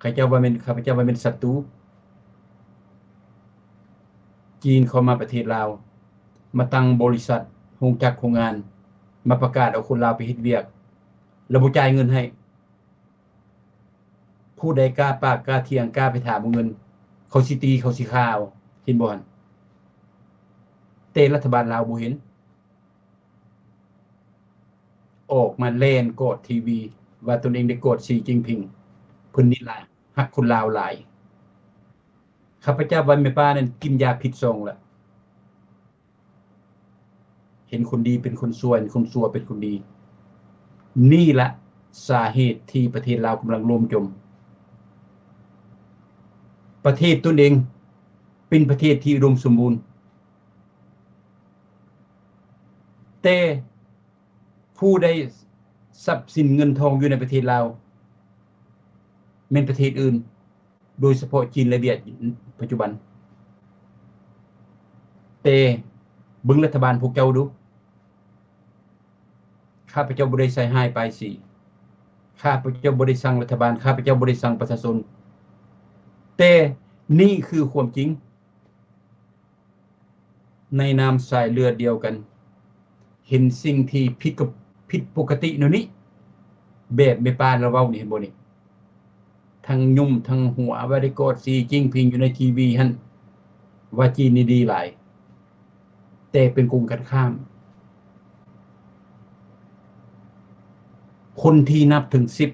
ເຂົາເຈົ້າວ່າແມ່ນ ຂ້າພະເຈົ້າວ່າແມ່ນສັດຕູ. ຈີນເຂົ້າມາປະເທດລາວ ມາຕັ້ງບໍລິສັດ, ໂຮງຈັກ, ໂຮງງານ, ມາປະກາດເອົາຄົນລາວໄປເຮັດວຽກ ແລ້ວບໍ່ຈ່າຍເງິນໃຫ້. ຜູ້ໃດກ້າປາກກ້າຖຽງ, ກ້າໄປຖາມເອົາເງິນ, ເຂົາຊິຕີ, ເຂົາຊິຂ້າເອົາ. ເຫັນບໍ່ຫັ້ນ? ແຕ່ລັດຖະບານລາວບໍ່ເຫັນ. ອອກມາແລ່ນກອດທີວີ ວ່າຕົນເອງໄດ້ກອດສີຈິ້ນຜິງ. ເພິ່ນນີ້ລະ ຮັກຄົນລາວຫຼາຍ. ຂ້າພະເຈົ້າວ່າແມ່ປ້ານັ້ນກິນຢາຜິດຊ່ອງລະ. ເຫັນຄົນດີເປັນຄົນຊົ່ວ, ເຫັນຄົນຊົ່ວເປັນຄົນດີ. ນີ້ລະສາເຫດທີ່ປະເທດລາວກຳລັງລົ້ມຈົມ. ປະເທດຕົນເອງເປັນປະເທດທີ່ອຸດົມສົມບູນ. ແຕ່ຜູ້ໄດ້ຊັບສິນເງິນທອງຢູ່ໃນປະເທດລາວ ແມ່ນປະເທດອື່ນ, ໂດຍສະເພາະຈີນ ແລະ ຫວຽດ ປັດຈຸບັນ. ແຕ່ເບິ່ງລັດຖະບານພວກເຈົ້າດູ. ຂ້າພະເຈົ້າບໍ່ໄດ້ໃສ່ຮ້າຍປ້າຍສີ, ຂ້າພະເຈົ້າບໍ່ໄດ້ຊັງລັດຖະບານ, ຂ້າພະເຈົ້າບໍ່ໄດ້ຊັງປະຊາຊົນ, ແຕ່ນີ້ຄືຄວາມຈິງ. ໃນນ້ຳສາຍເລືອດດຽວກັນ ເຫັນສິ່ງທີ່ຜິດກັບ ຜິດປົກກະຕິແນວນີ້ ແບບແມ່ປ້າລາວເວົ້ານີ້ ເຫັນບໍ່ນີ້? ທັງຍຸ່ມທັງຫົວວ່າໄດ້ກອດສີຈິ້ນຜິງຢູ່ໃນທີວີຫັ້ນ ວ່າຈີນນີ້ດີຫຼາຍ, ແຕ່ເປັນກົງກັນຂ້າມ. ຄົນທີ່ນັບເຖິງສິບ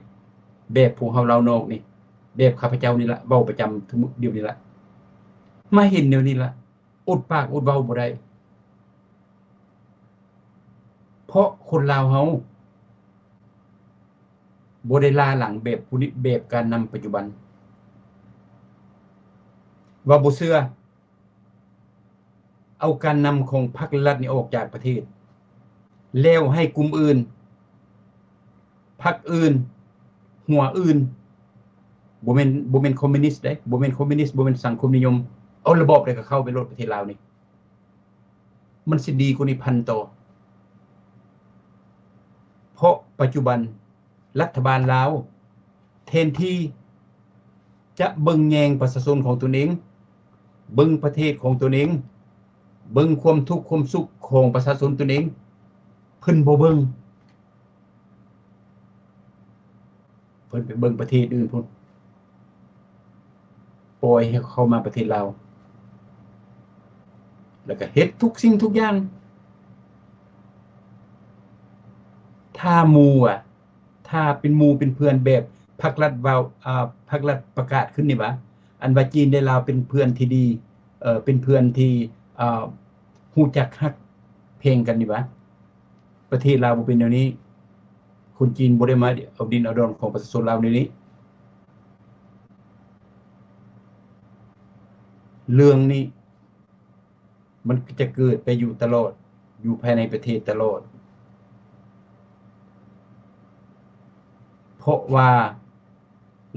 ແບບພວກເຮົາລາວນອກນີ້ ແບບຂ້າພະເຈົ້ານີ້ລະ ເວົ້າປະຈຳທຸກມື້ດຽວນີ້ລະ ມາເຫັນແນວນີ້ລະ ອົດປາກອົດເວົ້າບໍ່ໄດ້ ເພາະຄົນລາວເຮົາບໍ່ໄດ້ລ້າຫຼັງແບບຜູ້ນີ້ ແບບການນຳປັດຈຸບັນ. ວ່າບໍ່ເຊື່ອ ເອົາການນຳຂອງພັກລັດນີ້ອອກຈາກປະເທດ ແລ້ວໃຫ້ກຸ່ມອື່ນ ພັກອື່ນ ຫົວອື່ນ ບໍ່ແມ່ນ ບໍ່ແມ່ນຄອມມິວນິດເດ້ ບໍ່ແມ່ນຄອມມິວນິດ ບໍ່ແມ່ນສັງຄົມນິຍົມ ເອົາລະບອບໃດກໍເຂົ້າໄປໂລດປະເທດລາວນີ້ ມັນຊິດີກວ່ານີ້ພັນເທົ່າ. ເພາະປັດຈຸບັນລັດຖະບານລາວ ແທນທີ່ຈະເບິ່ງແຍງປະຊາຊົນຂອງຕົນເອງ, ເບິ່ງປະເທດຂອງຕົນເອງ, ເບິ່ງຄວາມທຸກຄວາມສຸກຂອງປະຊາຊົນຕົນເອງ, ເພິ່ນບໍ່ເບິ່ງ. ເພິ່ນໄປເບິ່ງປະເທດອື່ນພຸ້ນ, ປ່ອຍໃຫ້ເຂົ້າມາປະເທດລາວ ແລ້ວກໍເຮັດທຸກສິ່ງທຸກຢ່າງ. ຖ້າໝູ່ອະ ຖ້າເປັນໝູ່ເປັນເພື່ອນແບບພັກລັດເວົ້າ ອາ ພັກລັດປະກາດຂຶ້ນນີ້ຫວາ ອັນວ່າຈີນ ແລະ ລາວເປັນເພື່ອນທີ່ດີ ເອີ ເປັນເພື່ອນທີ່ ອາ ຮູ້ຈັກຮັກແພງກັນນີ້ຫວາ ປະເທດລາວບໍ່ເປັນແນວນີ້. ຄົນຈີນບໍ່ໄດ້ມາເອົາດິນເອົາດອນຂອງປະຊາຊົນລາວແນວນີ້. ເລື່ອງນີ້ມັນຈະເກີດໄປຢູ່ຕະຫຼອດ, ຢູ່ພາຍໃນປະເທດຕະຫຼອດ. ເພາະວ່າ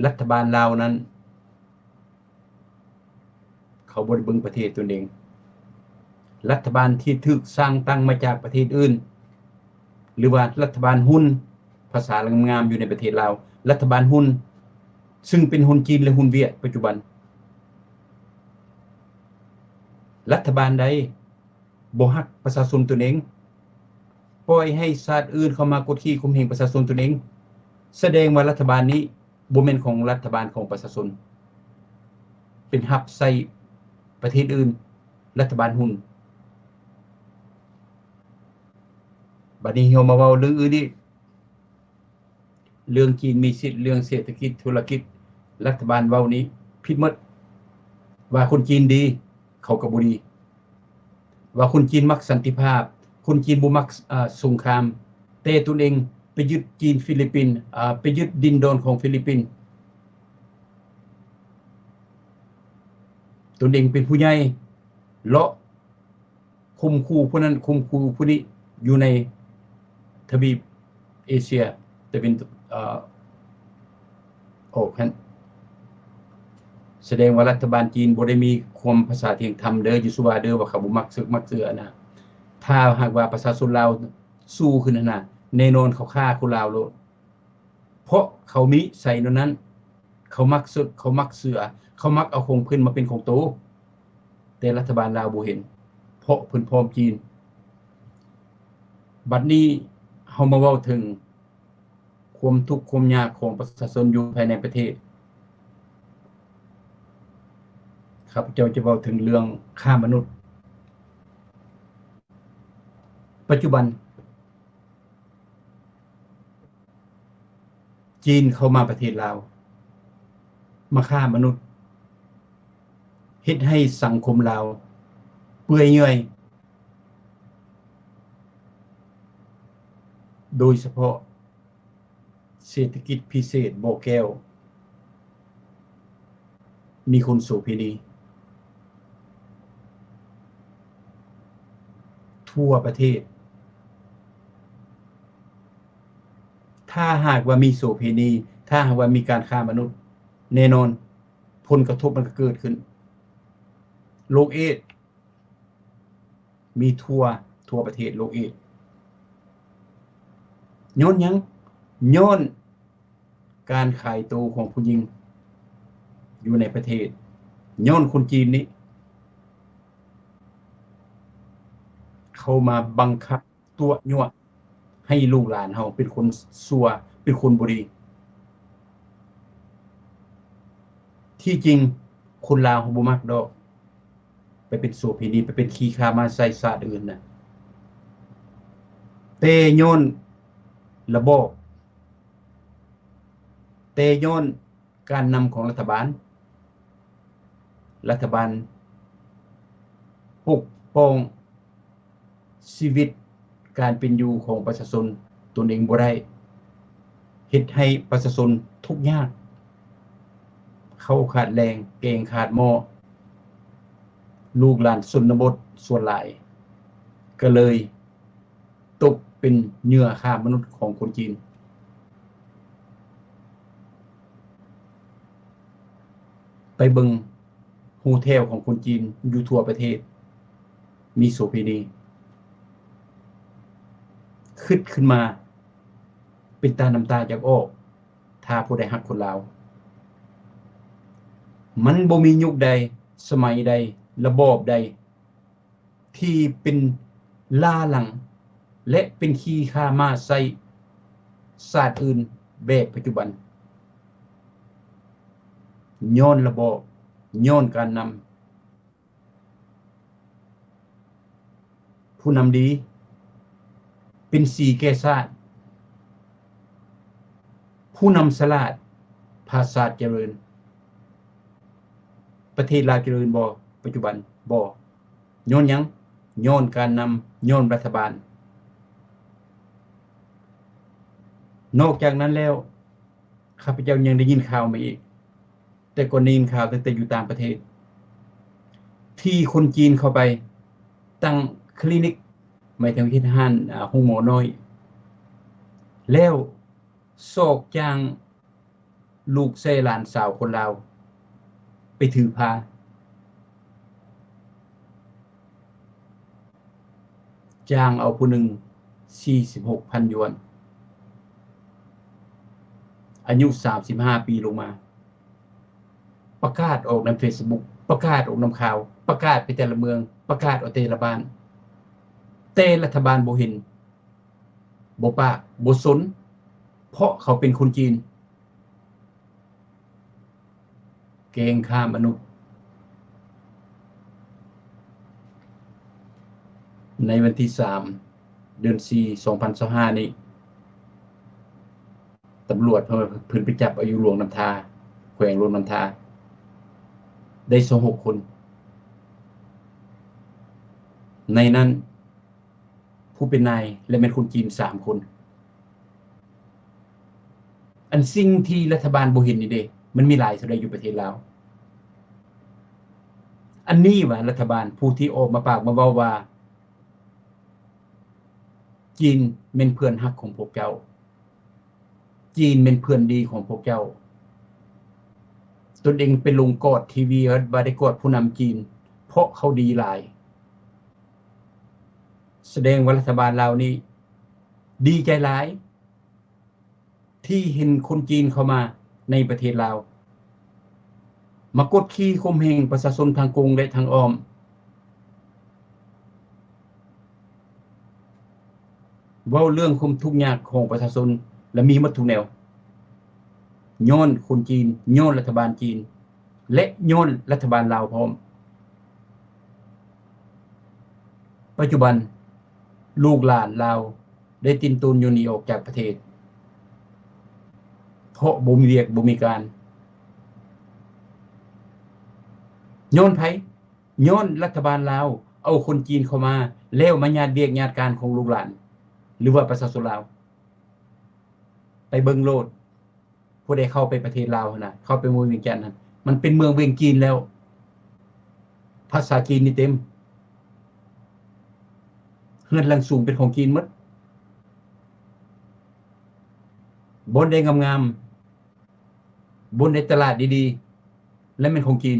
ລັດຖະບານລາວນັ້ນ ເຂົາບໍ່ໄດ້ເບິ່ງປະເທດຕົນເອງ. ລັດຖະບານທີ່ຖືກສ້າງຕັ້ງມາຈາກປະເທດອື່ນ ຫຼືວ່າລັດຖະບານຮຸ່ນ, ພາສາງາມໆຢູ່ໃນປະເທດລາວ, ລັດຖະບານຮຸ່ນ ຊຶ່ງເປັນຮຸ່ນຈີນ ແລະ ຮຸ່ນຫວຽດປັດຈຸບັນ. ລັດຖະບານໃດບໍ່ຮັກປະຊາຊົນຕົນເອງ, ປ່ອຍໃຫ້ຊາດອື່ນເຂົ້າມາກົດຂີ່ຂົ່ມເຫງປະຊາຊົນຕົນເອງ, ສະແດງວ່າລັດຖະບານນີ້ບໍ່ແມ່ນຂອງລັດຖະບານຂອງປະຊາຊົນ, ເປັນຮັບໃຊ້ປະເທດອື່ນ, ລັດຖະບານຫຸ້ນ. ບັດນີ້ເຮົາມາເວົ້າເລື່ອງອື່ນອີກ. ເລື່ອງຈີນມີສິດ, ເລື່ອງເສດຖະກິດ, ທຸລະກິດ, ລັດຖະບານເວົ້ານີ້ຜິດໝົດ. ວ່າຄົນຈີນດີ, ເຂົາກໍບໍ່ດີ. ວ່າຄົນຈີນມັກສັນຕິພາບ, ຄົນຈີນບໍ່ມັກ ເອີ ສົງຄາມ, ແຕ່ຕົນເອງໄປຍຶດຈີນ ຟີລິບປິນ, ເອີ ໄປຍຶດດິນດອນຂອງຟີລິບປິນ. ຕົນເອງເປັນຜູ້ໃຫຍ່ ເລາະ ຂົ່ມຂູ່ຜູ້ນັ້ນຂົ່ມຂູ່ຜູ້ນີ້ຢູ່ໃນທະວີບເອເຊຍຕາເວັນ ເອີ ອອກຫັ້ນ. ສະແດງວ່າລັດຖະບານຈີນບໍ່ໄດ້ມີຄວາມພາສາທ່ຽງທຳເດີ, ຢູ່ສຸວາເດີ, ວ່າເຂົາບໍ່ມັກເສິກມັກເສືອນະ. ຖ້າຫາກວ່າປະຊາຊົນລາວສູ້ຂຶ້ນຫັ້ນນະ, ແນ່ນອນເຂົາຂ້າຄົນລາວໂລດ. ເພາະເຂົາມີນິໄສແນວນັ້ນ, ເຂົາມັກເສິກ, ເຂົາມັກເສືອ, ເຂົາມັກເອົາຂອງເພິ່ນມາເປັນຂອງໂຕ. ແຕ່ລັດຖະບານລາວບໍ່ເຫັນ, ເພາະເພິ່ນພ້ອມຈີນ. ບັດນີ້ເຮົາມາເວົ້າເຖິງຄວາມທຸກຄວາມຍາກຂອງປະຊາຊົນຢູ່ພາຍໃນປະເທດ. ຂ້າພະເຈົ້າຈະເວົ້າເຖິງເລື່ອງຄ້າມະນຸດ. ປັດຈຸບັນ ຈີນເຂົ້າມາປະເທດລາວ, ມາຄ້າມະນຸດ, ເຮັດໃຫ້ສັງຄົມລາວເປື່ອຍເຫຍື່ອຍ, ໂດຍສະເພາະເສດຖະກິດພິເສດບໍ່ແກ້ວ. ມີຄົນໂສເພນີທົ່ວປະເທດ. ຖ້າຫາກວ່າມີໂສເພນີ, ຖ້າຫາກວ່າມີການຄ້າມະນຸດ, ແນ່ນອນຜົນກະທົບມັນກໍເກີດຂຶ້ນ. ໂລກເອດ ມີທົ່ວ, ທົ່ວປະເທດໂລກເອດ. ຍ້ອນຫຍັງ? ຍ້ອນການຂາຍໂຕຂອງຜູ້ຍິງຢູ່ໃນປະເທດ, ຍ້ອນຄົນຈີນນີ້ເຂົ້າມາບັງຄັບ ຕົວະຍົວະໃຫ້ລູກຫຼານເຮົາເປັນຄົນຊົ່ວ, ເປັນຄົນບໍ່ດີ. ທີ່ຈິງຄົນລາວເຮົາບໍ່ມັກດອກ ໄປເປັນໂສເພນີ, ໄປເປັນຂີ້ຂ້າມ້າໃສ່ຊາດອື່ນນະ. ແຕ່ຍ້ອນລະບອບ, ແຕ່ຍ້ອນ ການນຳຂອງລັດຖະບານ, ລັດຖະບານປົກປ້ອງຊີວິດການເປັນຢູ່ຂອງປະຊາຊົນຕົນເອງບໍ່ໄດ້, ເຮັດໃຫ້ປະຊາຊົນທຸກຍາກ, ເຂົ້າຂາດແລ້ງ, ແກງຂາດໝໍ້, ລູກຫຼານຊົນນະບົດສ່ວນຫຼາຍ ກໍເລີຍ ຕົກເປັນເຫຍື່ອຄ້າມະນຸດຂອງຄົນຈີນ. ໄປເບິ່ງໂຮເທວຂອງຄົນຈີນຢູ່ທົ່ວປະເທດ ມີໂສເພນີ. ຄິດຂຶ້ນມາເປັນຕານ້ຳຕາຢາກອອກ ຖ້າຜູ້ໃດຮັກຄົນລາວ. ມັນບໍ່ມີຍຸກໃດ, ສະໄໝໃດ, ລະບອບໃດ ທີ່ເປັນລ້າຫຼັງ ແລະ ເປັນຂີ້ຂ້າມ້າໃສ່ຊາດອື່ນແບບປັດຈຸບັນ. ຍ້ອນລະບອບ, ຍ້ອນການນຳ. ຜູ້ນຳດີ ເປັນສີແກ່ຊາດ. ຜູ້ນຳສະຫຼາດ ພາຊາດຈະເລີນ. ປະເທດລາວຈະເລີນບໍ່ ປັດຈຸບັນ? ບໍ່. ຍ້ອນຫຍັງ? ຍ້ອນການນຳ, ຍ້ອນລັດຖະບານ. ນອກຈາກນັ້ນແລ້ວ, ຂ້າພະເຈົ້າຍັງໄດ້ຍິນຂ່າວມາອີກ, ແຕ່ກ່ອນໄດ້ຍິນຂ່າວຕັ້ງແຕ່ຢູ່ຕ່າງປະເທດ ທີ່ຄົນຈີນເຂົ້າໄປຕັ້ງຄລີນິກ, ໝາຍເຖິງເຮັດຮ້ານ ອາ ໂຮງໝໍນ້ອຍ ແລ້ວສອກຈ້າງລູກໃຊ້ຫຼານສາວຄົນລາວໄປຖືພາ. ຈ້າງເອົາຜູ້ໜຶ່ງສີ່ສິບຫົກພັນຢວນ, ອາຍຸສາມສິບຫ້າປີລົງມາ, ປະກາດອອກໃນເຟສບຸກ ປະກາດອອກນຳຂ່າວ, ປະກາດໄປແຕ່ລະເມືອງ, ປະກາດອອກແຕ່ລະບ້ານ, ແຕ່ລັດຖະບານບໍ່ເຫັນ, ບໍ່ປາກ, ບໍ່ສົນ, ເພາະເຂົາເປັນຄົນຈີນ. ແກງຄ້າມະນຸດ. ໃນວັນທີສາມ ເດືອນສີ່ ສອງພັນຊາວຫ້ານີ້, ຕຳຫຼວດເພິ່ນ ເພິ່ນໄປຈັບເອົາຢູ່ຫຼວງນ້ຳທາ, ແຂວງຫຼວງນ້ຳທາ, ໄດ້ຊາວຫົກຄົນ. ໃນນັ້ນ ຜູ້ເປັນນາຍ ແລະ ແມ່ນຄົນຈີນສາມຄົນ. ອັນສິ່ງທີ່ລັດຖະບານບໍ່ເຫັນນີ້ເດ້, ມັນມີຫຼາຍເທົ່າໃດຢູ່ປະເທດລາວ. ອັນນີ້ວ່າລັດຖະບານຜູ້ທີ່ອອກມາປາກມາເວົ້າວ່າ ຈີນແມ່ນເພື່ອນຮັກຂອງພວກເຈົ້າ, ຈີນແມ່ນເພື່ອນດີຂອງພວກເຈົ້າ. ຕົນເອງໄປລົງກອດທີວີວ່າໄດ້ກອດຜູ້ນຳຈີນ ເພາະເຂົາດີຫຼາຍ. ສະແດງວ່າລັດຖະບານລາວນີ້ດີໃຈຫຼາຍ ທີ່ເຫັນຄົນຈີນເຂົ້າມາໃນປະເທດລາວ ມາກົດຂີ່ຂົ່ມເຫງປະຊາຊົນທາງກົງ ແລະ ທາງອ້ອມ. ເວົ້າເລື່ອງຄວາມທຸກຍາກຂອງປະຊາຊົນ ແລະ ມີໝົດທຸກແນວ ຍ້ອນຄົນຈີນ, ຍ້ອນລັດຖະບານຈີນ ແລະ ຍ້ອນລັດຖະບານລາວພ້ອມ. ປັດຈຸບັນ ລູກຫຼານລາວໄດ້ຕິນໂຕນຢູ່ໜີອອກຈາກປະເທດ ເພາະບໍ່ມີວຽກບໍ່ມີການ. ຍ້ອນໃຜ? ຍ້ອນລັດຖະບານລາວເອົາຄົນຈີນເຂົ້າມາ ແລ້ວມາຍາດວຽກຍາດການຂອງລູກຫຼານ ຫຼືວ່າປະຊາຊົນລາວ. ໄປເບິ່ງໂລດ ຜູ້ໃດເຂົ້າໄປປະເທດລາວຫັ້ນນະ, ເຂົ້າໄປເມືອງວຽງຈັນຫັ້ນ, ມັນເປັນເມືອງວຽງຈີນແລ້ວ. ພາສາຈີນນີ້ເຕັມ. ເຮືອນຫຼັງສູງເປັນຂອງຈີນໝົດ. ບ່ອນໃດງາມໆ, ບ່ອນໃດຕະຫຼາດດີໆ ແລະ ແມ່ນຂອງຈີນ.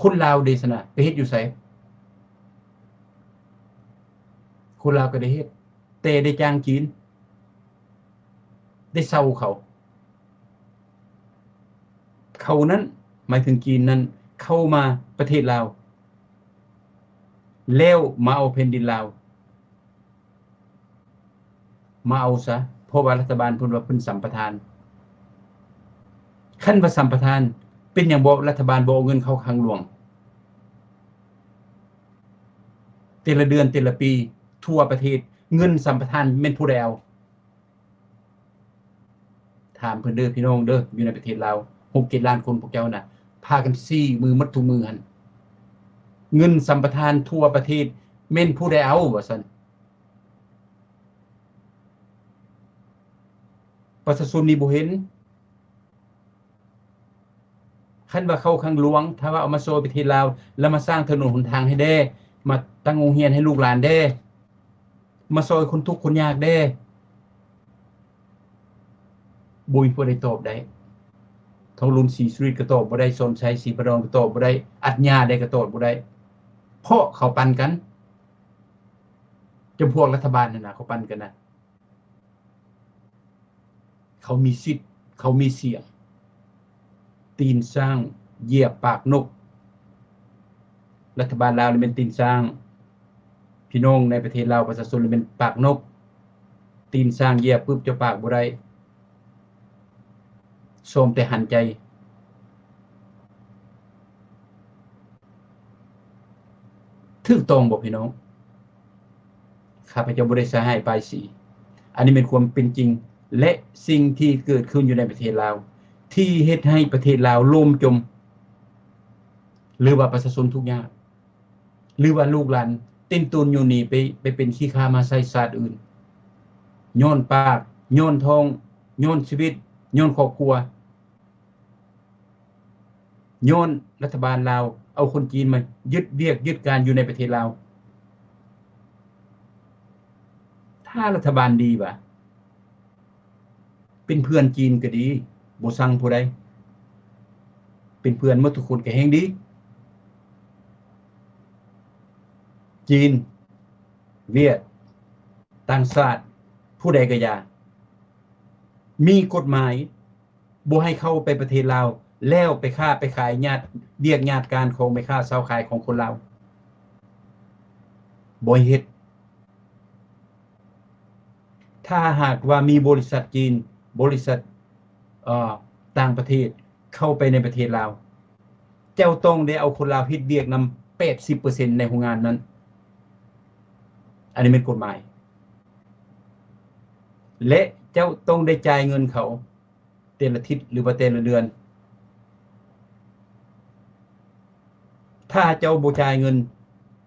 ຄົນລາວເດຊະນະ ໄປເຮັດຢູ່ໃສ? ຄົນລາວກໍໄດ້ເຮັດ, ແຕ່ໄດ້ຈ້າງຈີນ, ໄດ້ເຊົ່າເຂົາ. ເຂົານັ້ນ ໝາຍເຖິງຈີນນັ້ນ ເຂົ້າມາປະເທດລາວ ແລ້ວມາເອົາແຜ່ນດິນລາວ. ມາເອົາຊະ, ເພາະວ່າລັດຖະບານເພິ່ນວ່າເພິ່ນສຳປະທານ. ຄັນວ່າສຳປະທານ, ເປັນຫຍັງບໍ່ ລັດຖະບານບໍ່ເອົາເງິນເຂົ້າຄັງຫຼວງ ແຕ່ລະເດືອນແຕ່ລະປີ ທົ່ວປະເທດ? ເງິນສຳປະທານແມ່ນຜູ້ໃດເອົາ? ຖາມເພິ່ນເດີພີ່ນ້ອງເດີ ຢູ່ໃນປະເທດລາວ ຫົກເຈັດລ້ານຄົນພວກເຈົ້ານະ ພາກັນຊີ້ມືໝົດທຸກມື້ຫັ້ນ. ເງິນສຳປະທານທົ່ວປະເທດແມ່ນຜູ້ໃດເອົາ ວ່າຊັ້ນ? ປະຊາຊົນນີ້ບໍ່ເຫັນ. ຄັນວ່າເຂົ້າຄັງຫຼວງ ຖ້າວ່າເອົາມາຊ່ອຍປະເທດລາວ ແລ້ວມາສ້າງຖະໜົນຫົນທາງໃຫ້ແດ່, ມາຕັ້ງໂຮງຮຽນໃຫ້ລູກຫຼານແດ່, ມາຊ່ອຍຄົນທຸກຄົນຍາກແດ່, ບໍ່ມີຜູ້ໃດຕອບໄດ້. ທອງລຸນ ສີສຸລິດ ກໍຕອບບໍ່ໄດ້, ສອນໄຊ ສີພະດອນ ກໍຕອບບໍ່ໄດ້, ອັດຍາໄດ້ກໍຕອບບໍ່ໄດ້, ເພາະເຂົາປັນກັນ. ຈຳພວກລັດຖະບານຫັ້ນນະ ເຂົາປັນກັນນະ. ເຂົາມີສິດ, ເຂົາມີສຽງ. ຕີນຊ້າງຢຽບປາກນົກ. ລັດຖະບານລາວນີ້ແມ່ນຕີນຊ້າງ. ພີ່ນ້ອງໃນປະເທດລາວ, ປະຊາຊົນນີ້ແມ່ນປາກນົກ. ຕີນຊ້າງຢຽບປຶບ, ເຈົ້າປາກບໍ່ໄດ້. ຊອມແຕ່ຫັນໃຈ. ຖືກຕ້ອງບໍ່ພີ່ນ້ອງ? ຂ້າພະເຈົ້າບໍ່ໄດ້ສະຫາຍປ້າຍສີ. ອັນນີ້ແມ່ນຄວາມເປັນຈິງ ແລະ ສິ່ງທີ່ເກີດຂຶ້ນຢູ່ໃນປະເທດລາວ ທີ່ເຮັດໃຫ້ປະເທດລາວລົ້ມຈົມ ຫຼືວ່າປະຊາຊົນທຸກຍາກ ຫຼືວ່າລູກຫຼານເຕັ້ນຕົນຢູ່ນີ້ໄປ, ໄປເປັນຂີ້ຂ້າມາໃຊ້ຊາດອື່ນ ຍ້ອນປາກ, ຍ້ອນທ້ອງ, ຍ້ອນຊີວິດ, ຍ້ອນຄອບຄົວ. ຍ້ອນລັດຖະບານລາວເອົາຄົນຈີນມາຍຶດວຽກຍຶດການຢູ່ໃນປະເທດລາວ. ຖ້າລັດຖະບານດີຫວາ ເປັນເພື່ອນຈີນກໍດີ, ບໍ່ຊັງຜູ້ໃດ, ເປັນເພື່ອນໝົດທຸກຄົນກໍແຮ່ງດີ. ຈີນ, ຫວຽດ, ຕ່າງຊາດ, ຜູ້ໃດກໍຢ່າ, ມີກົດໝາຍ ບໍ່ໃຫ້ເຂົ້າໄປປະເທດລາວ ແລ້ວໄປຄ້າໄປຂາຍ ຍາດວຽກຍາດການຂອງແມ່ຄ້າຊາວຂາຍຂອງຄົນລາວ ບໍ່ໃຫ້ເຮັດ. ຖ້າຫາກວ່າມີບໍລິສັດຈີນ, ບໍລິສັດ ເອີ ຕ່າງປະເທດເຂົ້າໄປໃນປະເທດລາວ, ເຈົ້າຕ້ອງໄດ້ເອົາຄົນລາວເຮັດວຽກນຳແປດສິບເປີເຊັນໃນໂຮງງານນັ້ນ. ອັນນີ້ແມ່ນກົດໝາຍ ແລະ ເຈົ້າຕ້ອງໄດ້ຈ່າຍເງິນເຂົາ ແຕ່ລະທິດ ຫຼືວ່າແຕ່ລະເດືອນ. ຖ້າເຈົ້າບໍ່ຈ່າຍເງິນ,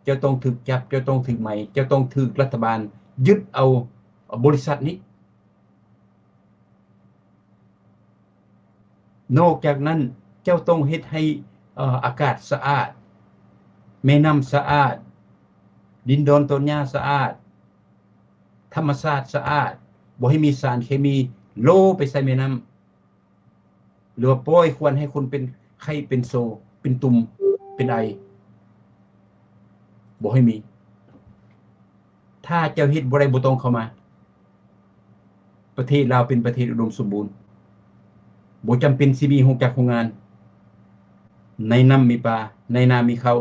ເຈົ້າຕ້ອງຖືກຈັບ, ເຈົ້າຕ້ອງຖືກໄໝ, ເຈົ້າຕ້ອງຖືກລັດຖະບານຍຶດເອົາບໍລິສັດນີ້. ນອກຈາກນັ້ນ, ເຈົ້າຕ້ອງເຮັດໃຫ້ ເອີ ອາກາດສະອາດ, ແມ່ນ້ຳສະອາດ, ດິນດອນຕອນຫຍ້າສະອາດ, ທຳມະຊາດສະອາດ, ບໍ່ໃຫ້ມີສານເຄມີໂລໄປໃສ່ແມ່ນ້ຳ ຫຼືວ່າປ່ອຍຄວັນໃຫ້ຄົນເປັນໄຂ້ເປັນໂຊ ເປັນຕຸ່ມເປັນໄອ ບໍ່ໃຫ້ມີ. ຖ້າເຈົ້າເຮັດບໍ່ໄດ້ ບໍ່ຕ້ອງເຂົ້າມາ. ປະເທດລາວເປັນປະເທດອຸດົມສົມບູນ, ບໍ່ຈຳເປັນຊິມີໂຮງຈັກໂຮງງານ, ໃນນ້ຳມີປາ, ໃນນາມີເຂົ້າ,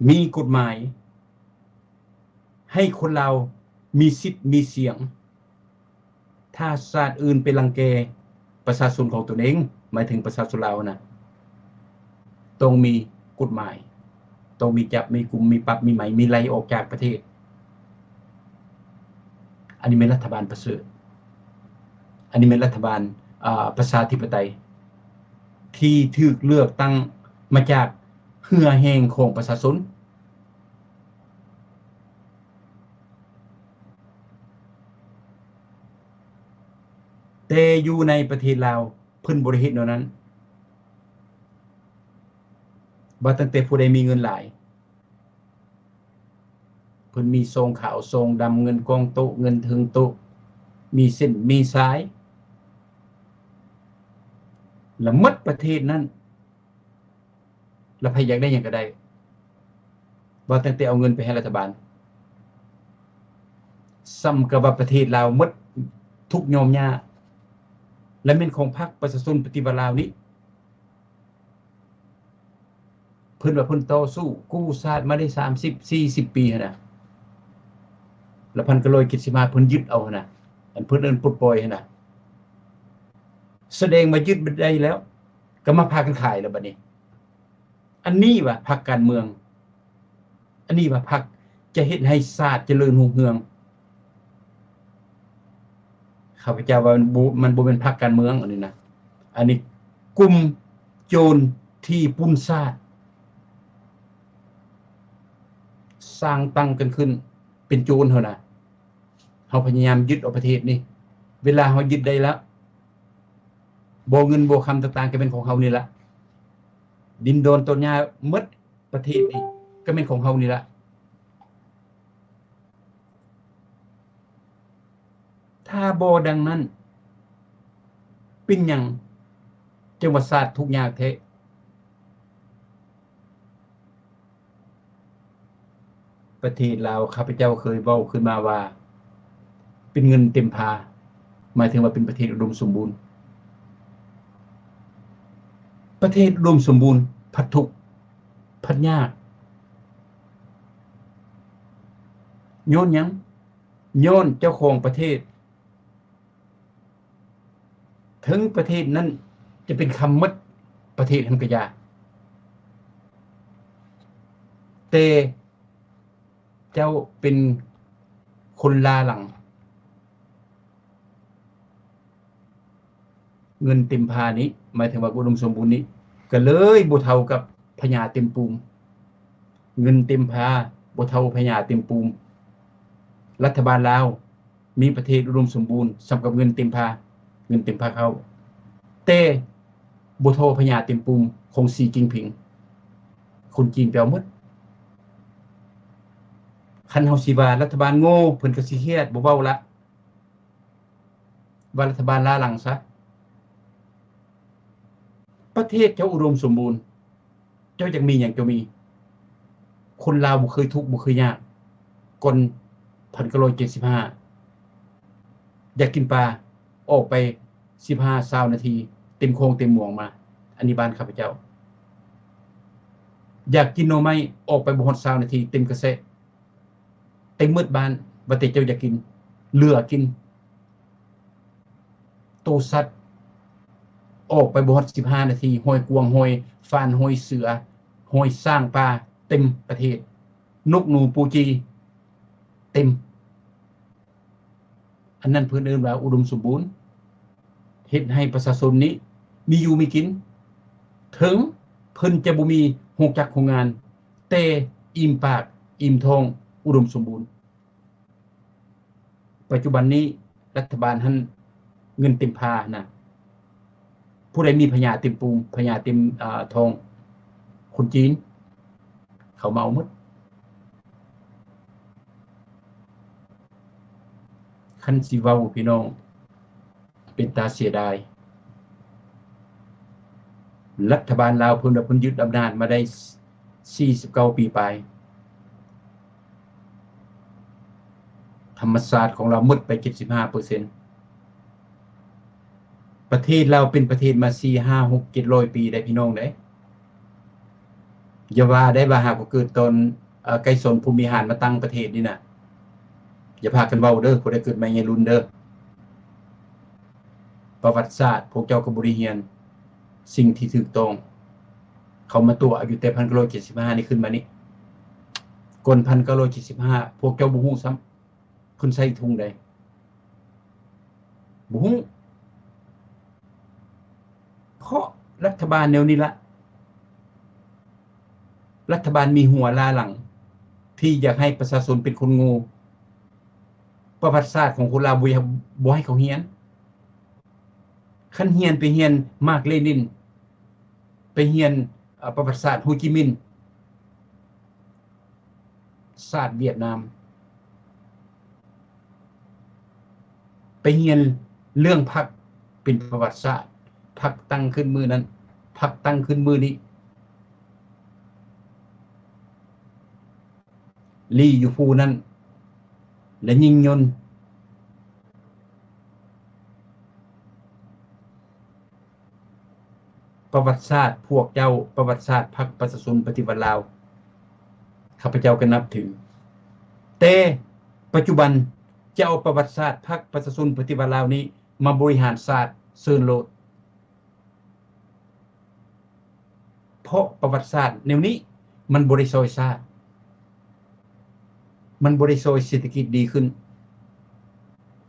ມີກົດໝາຍ ໃຫ້ຄົນລາວມີສິດມີສຽງ. ຖ້າຊາດອື່ນໄປລັງແກປະຊາຊົນຂອງຕົນເອງ, ໝາຍເຖິງປະຊາຊົນລາວນະ, ຕ້ອງມີກົດໝາຍ, ຕ້ອງມີຈັບ, ມີກຸມ, ມີປັບ, ມີໄໝ, ມີໄລ່ອອກຈາກປະເທດ. ອັນນີ້ແມ່ນລັດຖະບານປະເສີດ. ອັນນີ້ແມ່ນລັດຖະບານ ອາ ປະຊາທິປະໄຕ ທີ່ຖືກເລືອກຕັ້ງມາຈາກເຫື່ອແຮງຂອງປະຊາຊົນ. ແຕ່ຢູ່ໃນປະເທດລາວ ເພິ່ນບໍ່ໄດ້ເຮັດແນວນັ້ນ. ວ່າຕັ້ງແຕ່ຜູ້ໃດມີເງິນຫຼາຍ, ເພິ່ນມີຊອງຂາວຊອງດຳ, ເງິນກອງໂຕະ, ເງິນເທິງໂຕະ, ມີເສັ້ນມີສາຍ, ລະໝົດປະເທດນັ້ນ. ລະໃຜຢາກໄດ້ຫຍັງກໍໄດ້, ວ່າຕັ້ງແຕ່ເອົາເງິນໄປໃຫ້ລັດຖະບານ. ສ່ຳກັບວ່າປະເທດລາວໝົດທຸກຍອມຍາກ ແລະ ແມ່ນຂອງພັກປະຊາຊົນປະຕິວັດລາວນີ້. ເພິ່ນວ່າເພິ່ນຕໍ່ສູ້ກູ້ຊາດມາໄດ້ສາມສິບ ສີ່ສິບປີຫັ້ນນະ, ລະພັນເກົ້າຮ້ອຍເຈັດສິບຫ້າເພິ່ນຍຶດເອົາຫັ້ນນະ, ອັນເພິ່ນເອີ້ນປົດປ່ອຍຫັ້ນນະ. ສະແດງວ່າຍຶດໄດ້ແລ້ວ ກໍມາພາກັນຂາຍແລ້ວບັດນີ້. ອັນນີ້ວ່າພັກການເມືອງ, ອັນນີ້ວ່າພັກຈະເຮັດໃຫ້ຊາດຈະເລີນຮຸ່ງເຮືອງ. ຂ້າພະເຈົ້າວ່າມັນບໍ່ ມັນບໍ່ແມ່ນພັກການເມືອງອັນນີ້ນະ, ອັນນີ້ກຸ່ມໂຈນທີ່ປຸ້ນຊາດ ສ້າງຕັ້ງກັນຂຶ້ນເປັນໂຈນຫັ້ນນະ. ເຮົາພະຍາຍາມຍຶດເອົາປະເທດນີ້, ເວລາເຮົາຍຶດໄດ້ແລ້ວ ບໍ່ເງິນບໍ່ຄຳຕ່າງໆ ກໍແມ່ນຂອງເຮົານີ້ລະ, ດິນດອນຕົ້ນຫຍ້າໝົດປະເທດນີ້ກໍແມ່ນຂອງເຮົານີ້ລະ. ຖ້າບໍ່ດັ່ງນັ້ນ ເປັນຫຍັງຈັ່ງວ່າຊາດທຸກຍາກແທ້? ປະເທດລາວ ຂ້າພະເຈົ້າເຄີຍເວົ້າຂຶ້ນມາວ່າ ເປັນເງິນເຕັມພາ, ໝາຍເຖິງວ່າເປັນປະເທດອຸດົມສົມບູນ. ປະເທດອຸດົມສົມບູນ ພັດທຸກ ພັດຍາກ. ຍ້ອນຫຍັງ? ຍ້ອນເຈົ້າຂອງປະເທດ ເຖິງປະເທດນັ້ນຈະເປັນຄຳໝົດປະເທດຫັ້ນກະຢ່າ, ແຕ່ເຈົ້າເປັນຄົນລ້າຫຼັງ. ເງິນເຕັມພານີ້ ໝາຍເຖິງວ່າອຸດົມສົມບູນນີ້ ກະເລີຍບໍ່ເທົ່າກັບພະຍາເຕັມປູມ. ເງິນເຕັມພາບໍ່ເທົ່າພະຍາເຕັມປູມ. ລັດຖະບານລາວ ມີປະເທດອຸດົມສົມບູນສ່ຳກັບເງິນເຕັມພາ, ເງິນເຕັມພາເຂົ້າ, ແຕ່ບໍ່ທໍ່ພະຍາເຕັມປູມຂອງສີຈິ້ນຜິງ. ຄົນຈີນໄປເອົາໝົດ. ຄັນເຮົາຊິວ່າລັດຖະບານໂງ່ ເພິ່ນກໍຊິຄຽດ ບໍ່ເວົ້າລະ, ວ່າລັດຖະບານລ້າຫຼັງຊະ. ປະເທດເຈົ້າອຸດົມສົມບູນ, ເຈົ້າຢາກມີຫຍັງເຈົ້າມີ. ຄົນລາວບໍ່ເຄີຍທຸກ ບໍ່ເຄີຍຍາກ ກ່ອນພັນເກົ້າຮ້ອຍເຈັດສິບຫ້າ. ຢາກກິນປາ ອອກໄປສິບຫ້າ ຊາວນາທີ ເຕັມຄອງເຕັມໝອງມາ. ອັນນີ້ບ້ານຂ້າພະເຈົ້າ. ຢາກກິນໜໍ່ໄມ້ ອອກໄປບໍ່ຮອດຊາວນາທີ ເຕັມກະແສ ເຕັມໝົດບ້ານ. ວ່າແຕ່ເຈົ້າຢາກກິນ ເຫຼືອກິນ. ໂຕສັດ ອອກໄປບໍ່ຮອດສິບຫ້ານາທີ ຮອຍກວາງ ຮອຍຟານ ຮອຍເສືອ ຮອຍຊ້າງປ່າ ເຕັມປະເທດ. ນົກໜູປູຈີ ເຕັມ. ອັນນັ້ນເພິ່ນເອີ້ນວ່າອຸດົມສົມບູນ ເຮັດໃຫ້ປະຊາຊົນນີ້ມີຢູ່ມີກິນ. ເຖິງເພິ່ນຈະບໍ່ມີໂຮງຈັກໂຮງງານ ແຕ່ອີ່ມປາກອີ່ມທ້ອງ ອຸດົມສົມບູນ. ປັດຈຸບັນນີ້ລັດຖະບານຫັ້ນເງິນເຕັມຜານະ. ຜູ້ໃດມີພະຍາເຕັມປູມ ພະຍາເຕັມ ອາ ທ້ອງ ຄົນຈີນ ເຂົາມາເອົາໝົດ. ຄັນຊິເວົ້າ ພີ່ນ້ອງ ເປັນຕາເສຍດາຍ. ລັດຖະບານລາວເພິ່ນວ່າເພິ່ນຍຶດອຳນາດມາໄດ້ສີ່ສິບເກົ້າປີປາຍ. ທຳມະຊາດຂອງລາວໝົດໄປເຈັດສິບຫ້າເປີເຊັນ. ປະເທດລາວເປັນປະເທດມາສີ່ ຫ້າ ຫົກ ເຈັດຮ້ອຍປີໄດ໋ ພີ່ນ້ອງເດ້. ຢ່າວ່າໄດ້ວ່າຫາກວ່າເກີດຕອນ ເອີ ໄກສອນ ພົມວິຫານມາຕັ້ງປະເທດນີ້ນະ. ຢ່າພາກັນເວົ້າເດີ ຜູ້ໃດເກີດໃໝ່ໃຫຍ່ລຸນເດີ. ປະຫວັດສາດພວກເຈົ້າກໍບໍ່ໄດ້ຮຽນສິ່ງທີ່ຖືກຕ້ອງ. ເຂົາມາຕົວະເອົາຢູ່ແຕ່ພັນເກົ້າຮ້ອຍເຈັດສິບຫ້ານີ້ຂຶ້ນມານີ້. ກ່ອນພັນເກົ້າຮ້ອຍເຈັດສິບຫ້າ ພວກເຈົ້າບໍ່ຮູ້ຊ້ຳ ເພິ່ນໃສ່ທຸງໃດ ບໍ່ຮູ້. ເພາະລັດຖະບານແນວນີ້ລະ ລັດຖະບານມີຫົວລ້າຫຼັງ ທີ່ຢາກໃຫ້ປະຊາຊົນເປັນຄົນໂງ່. ປະຫວັດສາດຂອງຄົນລາວບໍ່ ບໍ່ໃຫ້ເຂົາຮຽນ. ຄັນຮຽນໄປຮຽນມາກເລນິນ ໄປຮຽນ ເອີ ປະຫວັດສາດໂຮຈິມິນ ຊາດຫວຽດນາມ ໄປຮຽນເລື່ອງພັກເປັນປະຫວັດສາດ ພັກຕັ້ງຂຶ້ນມື້ນັ້ນ ພັກຕັ້ງຂຶ້ນມື້ນີ້ ລີຢູ່ພູນັ້ນ ແລະ ຍິ່ງຍົນ. ປະຫວັດສາດພວກເຈົ້າ ປະຫວັດສາດພັກປະຊາຊົນປະຕິວັດລາວ ຂ້າພະເຈົ້າກໍນັບຖື, ແຕ່ປັດຈຸບັນຈະເອົາປະຫວັດສາດພັກປະຊາຊົນປະຕິວັດລາວນີ້ມາບໍລິຫານຊາດ ເຊີນໂລດ. ເພາະປະຫວັດສາດແນວນີ້ມັນບໍ່ໄດ້ຊ່ອຍຊາດ, ມັນບໍ່ໄດ້ຊ່ອຍເສດຖະກິດດີຂຶ້ນ,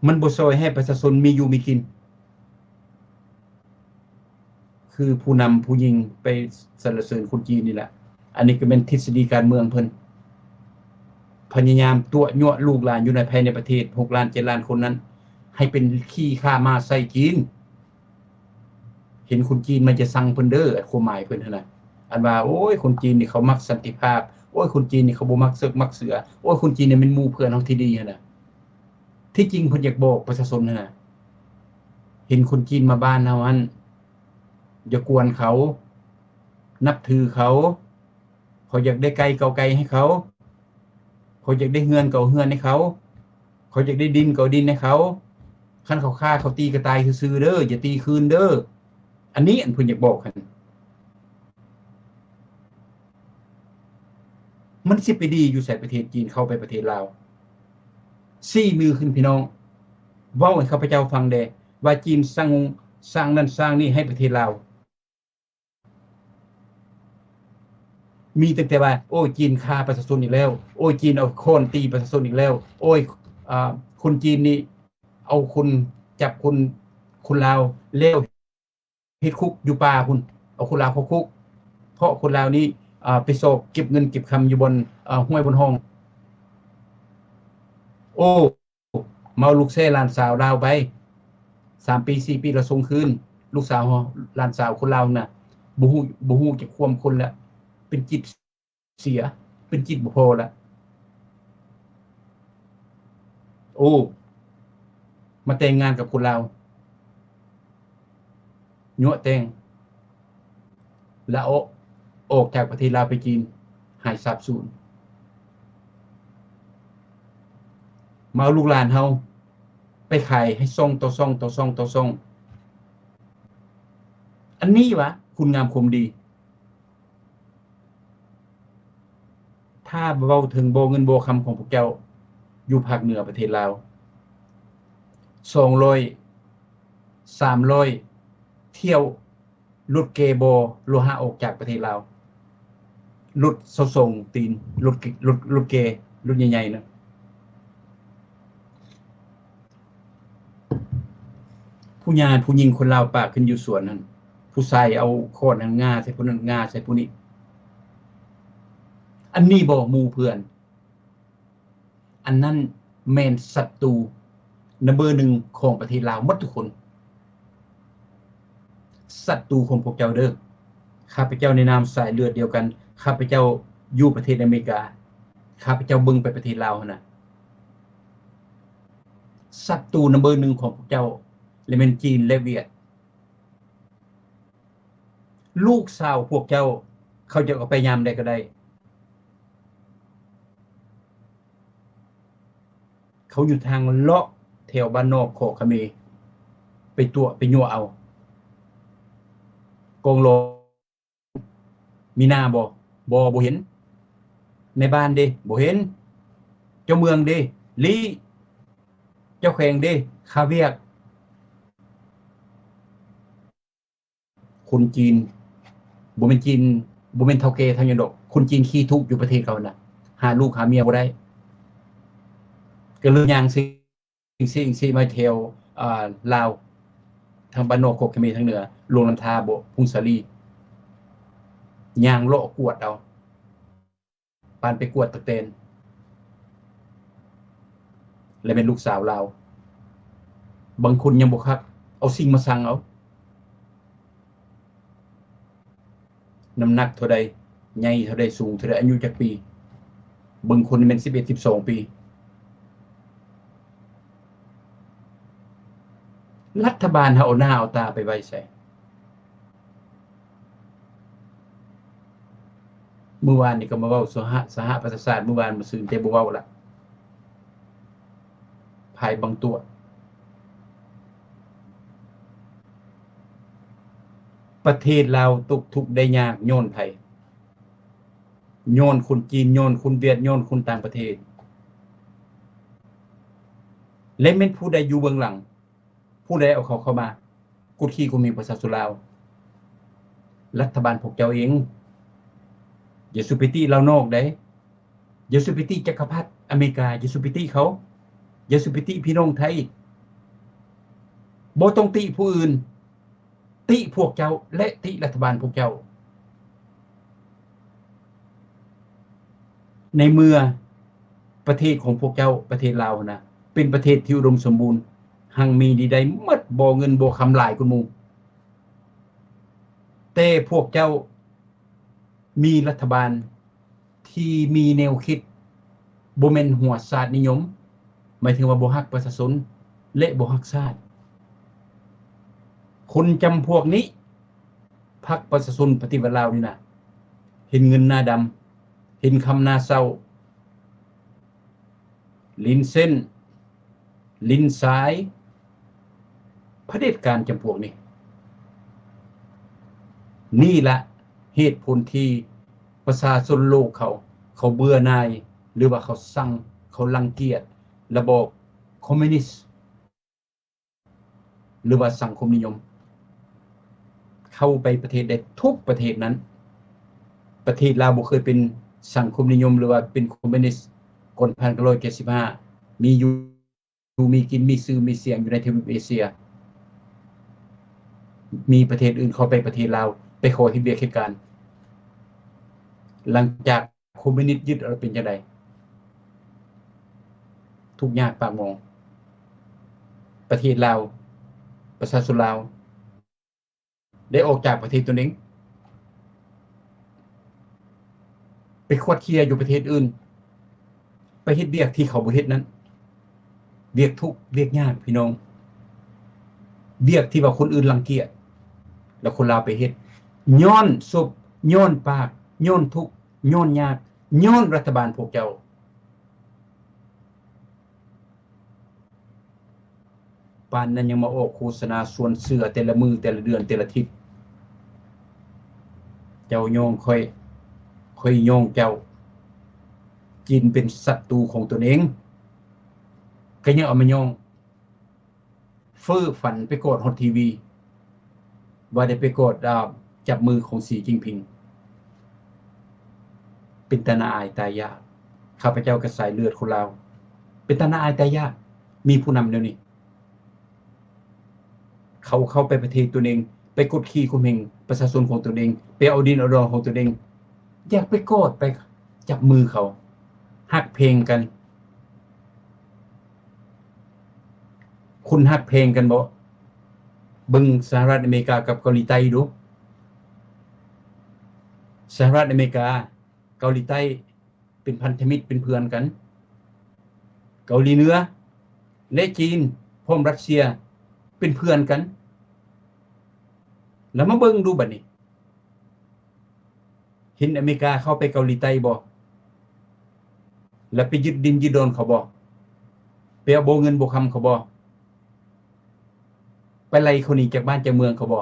ມັນບໍ່ຊ່ອຍໃຫ້ປະຊາຊົນມີຢູ່ມີກິນ. ຄືຜູ້ນຳຜູ້ຍິງໄປສັນລະເສີນຄົນຈີນນີ້ແຫຼະ. ອັນນີ້ກໍແມ່ນທິດສະດີການເມືອງເພິ່ນ ພະຍາຍາມຕົວະຍົວະລູກຫຼານຢູ່ໃນ ພາຍໃນປະເທດ ຫົກລ້ານເຈັດລ້ານຄົນນັ້ນ ໃຫ້ເປັນຂີ້ຂ້າມ້າໃສ່ຈີນ. ເຫັນຄົນຈີນມາຈະຊັງເພິ່ນເດີ ຄວາມໝາຍເພິ່ນຫັ້ນນະ ອັນວ່າ ໂອ້ຍ ຄົນຈີນນີ້ເຂົາມັກສັນຕິພາບ, ໂອ້ຍ ຄົນຈີນນີ້ເຂົາບໍ່ມັກເສິກມັກເສືອ, ໂອ້ຍ ຄົນຈີນນີ້ແມ່ນໝູ່ເພື່ອນເຮົາທີ່ດີຫັ້ນນະ. ທີ່ຈິງເພິ່ນຢາກບອກປະຊາຊົນຫັ້ນນະ ເຫັນຄົນຈີນມາບ້ານເຮົາຫັ້ນ ຢ່າກວນເຂົາ, ນັບຖືເຂົາ, ເຂົາຢາກໄດ້ໄກ່ເກົາໄກ່ໃຫ້ເຂົາ, ເຂົາຢາກໄດ້ເຮືອນກໍເອົາເຮືອນໃຫ້ເຂົາ, ເຂົາຢາກໄດ້ດິນກໍເອົາດິນໃຫ້ເຂົາ. ຄັນເຂົາຂ້າເຂົາຕີກໍຕາຍຊື່ໆເດີ, ຢ່າຕີຄືນເດີ. ອັນນີ້ອັນເພິ່ນຢາກບອກຫັ້ນ. ມັນຊິໄປດີຢູ່ໃສປະເທດຈີນເຂົ້າໄປປະເທດລາວ? ຊີ້ມືຂຶ້ນພີ່ນ້ອງ, ເວົ້າໃຫ້ຂ້າພະເຈົ້າຟັງແດ່ ວ່າຈີນສ້າງ ສ້າງນັ້ນສ້າງນີ້ໃຫ້ປະເທດລາວ. ມີຕັ້ງແຕ່ວ່າ ໂອ້ຍ ຈີນຂ້າປະຊາຊົນອີກແລ້ວ, ໂອ້ຍ ຈີນເອົາຄ້ອນຕີປະຊາຊົນອີກແລ້ວ, ໂອ້ຍ ອາ ຄົນຈີນນີ້ເອົາຄົນ ຈັບຄົນ ຄົນລາວແລ້ວ ເຮັດຄຸກຢູ່ປ່າພຸ້ນ, ເອົາຄົນລາວເຂົ້າຄຸກ ເພາະຄົນລາວນີ້ ອາ ໄປຊອກເກັບເງິນເກັບຄຳຢູ່ບ່ອນ ອາ ຫ້ວຍບ່ອນຮ່ອງ. ໂອ້ ມາເອົາລູກແຊຫຼານສາວລາວໄປ ສາມປີ ສີ່ປີ ແລ້ວສົ່ງຄືນ. ລູກສາວເຮົາ ຫຼານສາວຄົນລາວນະ ບໍ່ຮູ້ ບໍ່ຮູ້ຈັກຄວາມຄົນລະ ເປັນຈິດເສຍ ເປັນຈິດບໍ່ພໍລະ. ໂອ້ ມາແຕ່ງງານກັບຄົນລາວ ຍົວະແຕ່ງ ລາອອກ ອອກຈາກປະເທດລາວໄປຈີນ ຫາຍສາບສູນ. ມາເອົາລູກຫຼານເຮົາ ໄປຂາຍໃຫ້ຊ່ອງຕໍ່ຊ່ອງ ຕໍ່ຊ່ອງ ຕໍ່ຊ່ອງ. ອັນນີ້ຫວາ ຄຸນງາມຄວາມດີ. ຖ້າເວົ້າເຖິງບໍ່ເງິນບໍ່ຄຳຂອງພວກເຈົ້າ ຢູ່ພາກເໜືອປະເທດລາວ ສອງຮ້ອຍ ສາມຮ້ອຍ ຖ້ຽວ ລົດແກ່ບໍ່ ໂລຫະອອກຈາກປະເທດລາວ ລົດຊາວສອງຕີນ ລົດ ລົດ ລົດແກ່ ລົດໃຫຍ່ໆນະ. ຜູ້ຍາ ຜູ້ຍິງຄົນລາວປາກຂຶ້ນຢູ່ສວນຫັ້ນ ຜູ້ຊາຍເອົາຄ້ອນຫັ້ນງາໃສ່ຜູ້ນັ້ນ ງາໃສ່ຜູ້ນີ້. ອັນນີ້ບໍ່ໝູ່ເພື່ອນ? ອັນນັ້ນແມ່ນສັດຕູນຳເບີໜຶ່ງຂອງປະເທດລາວໝົດທຸກຄົນ. ສັດຕູຂອງພວກເຈົ້າເດີ້. ຂ້າພະເຈົ້າໃນນາມສາຍເລືອດດຽວກັນ, ຂ້າພະເຈົ້າຢູ່ປະເທດອາເມລິກາ, ຂ້າພະເຈົ້າເບິ່ງໄປປະເທດລາວຫັ້ນນະ. ສັດຕູນຳເບີໜຶ່ງຂອງພວກເຈົ້າ ແລະແມ່ນຈີນ ແລະຫວຽດ. ລູກສາວພວກເຈົ້າ ເຂົາຈະເອົາໄປຍາມໃດກໍໄດ້. ເຂົາຢູ່ທາງເລາະແຖວບ້ານນອກຂອກຂະເມ ໄປຕົວະໄປຍົວະເອົາ. ກອງຫຼໍ່ມີໜ້າບໍ່? ບໍ່ ບໍ່ເຫັນ. ນາຍບ້ານເດ? ບໍ່ເຫັນ. ເຈົ້າເມືອງເດ? ລີ້. ເຈົ້າແຂວງເດ? ຄາວຽກ. ຄົນຈີນ ບໍ່ແມ່ນຈີນ ບໍ່ແມ່ນເຖົ້າແກ່ເທົ່າຫຍັງດອກ. ຄົນຈີນຂີ້ທຸກຢູ່ປະເທດເຂົານະ ຫາລູກຫາເມຍບໍ່ໄດ້ ກໍເລີຍຍ່າງຊິງຊິງຊິງມາແຖວ ອ່າ ລາວ ທາງບ້ານນອກ ຄອກຂະເມ ທາງເໜືອ ຫຼວງນ້ຳທາບໍ ຜົ້ງສາລີ ຍ່າງເລາະກວດເອົາ. ປານໄປກວດຕະແຕນ ແລະແມ່ນລູກສາວລາວ. ບາງຄົນຍັງບໍ່ຄັກ ເອົາສິ່ງມາສັງເອົາ. ນ້ຳໜັກເທົ່າໃດ? ໃຫຍ່ເທົ່າໃດ? ສູງເທົ່າໃດ? ອາຍຸຈັກປີ? ບາງຄົນນີ້ແມ່ນສິບເອັດ ສິບສອງປີ. ລັດຖະບານເຮົາເອົາໜ້າເອົາຕາໄປໄວ້ໃສ? ມື້ວານນີ້ກໍມາເວົ້າສະຫະ ສະຫະປະຊາຊາດ ມື້ວານ ມື້ຊືນ ແຕ່ບໍ່ເວົ້າລະ ພາຍບາງຕົວະ. ປະເທດລາວຕົກທຸກໄດ້ຍາກຍ້ອນໃຜ? ຍ້ອນຄົນຈີນ, ຍ້ອນຄົນຫວຽດ, ຍ້ອນຄົນຕ່າງປະເທດ ແລະແມ່ນຜູ້ໃດຢູ່ເບື້ອງຫຼັງ? ຜູ້ໃດເອົາເຂົາເຂົ້າມາກົດຂີ່ຂົ່ມເຫງປະຊາຊົນລາວ? ລັດຖະບານພວກເຈົ້າເອງ. ຢ່າສູ່ໄປຕິລາວນອກເດ້. ຢ່າສູ່ໄປຕິຈັກກະພັດອາເມລິກາ. ຢ່າສູ່ໄປຕິເຂົາ. ຢ່າສູ່ໄປຕິພີ່ນ້ອງໄທ. ບໍ່ຕ້ອງຕິຜູ້ອື່ນ. ຕິພວກເຈົ້າ ແລະ ຕິລັດຖະບານພວກເຈົ້າ. ໃນເມື່ອປະເທດຂອງພວກເຈົ້າ ປະເທດລາວຫັ້ນນະ ເປັນປະເທດທີ່ອຸດົມສົມບູນ ຮັ່ງມີດີໄດ້ໝົດ ບໍ່ເງິນບໍ່ຄຳຫຼາຍກວ່າໝູ່, ແຕ່ພວກເຈົ້າມີລັດຖະບານ ທີ່ມີແນວຄິດບໍ່ແມ່ນຫົວຊາດນິຍົມ, ໝາຍເຖິງວ່າບໍ່ຮັກປະຊາຊົນ ແລະ ບໍ່ຮັກຊາດ. ຄົນຈຳພວກນີ້ ພັກປະຊາຊົນປະຕິວັດລາວນີ້ນະ ເຫັນເງິນໜ້າດຳ, ເຫັນຄຳໜ້າເສົ້າ, ຫຼິ້ນເສັ້ນ ຫຼິ້ນສາຍ ຜະເດັດການຈຳພວກນີ້. ນີ້ລະເຫດຜົນທີ່ປະຊາຊົນໂລກເຂົາ ເຂົາເບື່ອໜ່າຍ ຫຼືວ່າເຂົາຊັງ ເຂົາລັງກຽດລະບອບຄອມມູນິດ ຫຼືວ່າສັງຄົມນິຍົມ. ເຂົ້າໄປປະເທດໃດ ທຸກປະເທດນັ້ນ, ປະເທດລາວບໍ່ເຄີຍເປັນສັງຄົມນິຍົມ ຫຼືວ່າເປັນຄອມມູນິດ ກ່ອນພັນເກົ້າຮ້ອຍເຈັດສິບຫ້າ ມີຢູ່ ຢູ່ ມີກິນ ມີຊື່ມີສຽງຢູ່ໃນທະວີບເອເຊຍ. ມີປະເທດອື່ນເຂົ້າໄປປະເທດລາວ ໄປຂໍເຮັດວຽກເຮັດການ. ຫຼັງຈາກຄອມມູນິດຍຶດເອົາແລ້ວເປັນຈັ່ງໃດ? ທຸກຍາກປາກໝອງ. ປະເທດລາວ ປະຊາຊົນລາວ ໄດ້ອອກຈາກປະເທດຕົນເອງ ໄປຂວດເຄຍຢູ່ປະເທດອື່ນ ໄປເຮັດວຽກທີ່ເຂົາບໍ່ເຮັດນັ້ນ. ວຽກທຸກ ວຽກຍາກ ພີ່ນ້ອງ, ວຽກທີ່ວ່າຄົນອື່ນລັງກຽດ ແລ້ວຄົນລາວໄປເຮັດ ຍ້ອນສົບ ຍ້ອນປາກ ຍ້ອນທຸກ ຍ້ອນຍາກ ຍ້ອນລັດຖະບານພວກເຈົ້າ. ປານນັ້ນຍັງມາອອກໂຄສະນາຊວນເຊື່ອແຕ່ລະມື້ ແຕ່ລະເດືອນ ແຕ່ລະທິດ. ເຈົ້າຍ້ອງຂ້ອຍ ຂ້ອຍຍ້ອງເຈົ້າ. ຈີນເປັນສັດຕູຂອງຕົນເອງ ກໍຍັງເອົາມາຍ້ອງ. ເຟີ້ຝັນໄປກອດຮອດທີວີ ວ່າໄດ້ໄປກອດ ອາ ຈັບມືຂອງສີຈິ້ນຜິງ. ເປັນຕາໜ້າອາຍຕາຍຢາກ. ຂ້າພະເຈົ້າກໍສາຍເລືອດຄົນລາວ ເປັນຕາໜ້າອາຍຕາຍຢາກ ມີຜູ້ນຳແນວນີ້. ເຂົາເຂົ້າໄປປະເທດຕົນເອງ ໄປກົດຂີ່ຂົ່ມເຫງປະຊາຊົນຂອງຕົນເອງ ໄປເອົາດິນເອົາດອນຂອງຕົນເອງ ຢາກໄປກອດໄປຈັບມືເຂົາ ຮັກແພງກັນ. ຄຸນຮັກແພງກັນບໍ່? ເບິ່ງສະຫະລັດອາເມລິກາກັບເກົາຫຼີໃຕ້ດູ. ສະຫະລັດອາເມລິກາ ເກົາຫຼີໃຕ້ ເປັນພັນທະມິດ ເປັນເພື່ອນກັນ. ເກົາຫຼີເໜືອ ແລະ ຈີນ ພ້ອມຣັດເຊຍ ເປັນເພື່ອນກັນ. ແລ້ວມາເບິ່ງດູບັດນີ້ ເຫັນອາເມລິກາເຂົ້າໄປເກົາຫຼີໃຕ້ບໍ່? ແລ້ວໄປຍຶດດິນຍຶດດອນເຂົາບໍ່? ໄປເອົາບໍ່ເງິນບໍ່ຄຳເຂົາບໍ່? ໄປໄລ່ເຂົາໜີຈາກບ້ານຈາກເມືອງເຂົາບໍ່?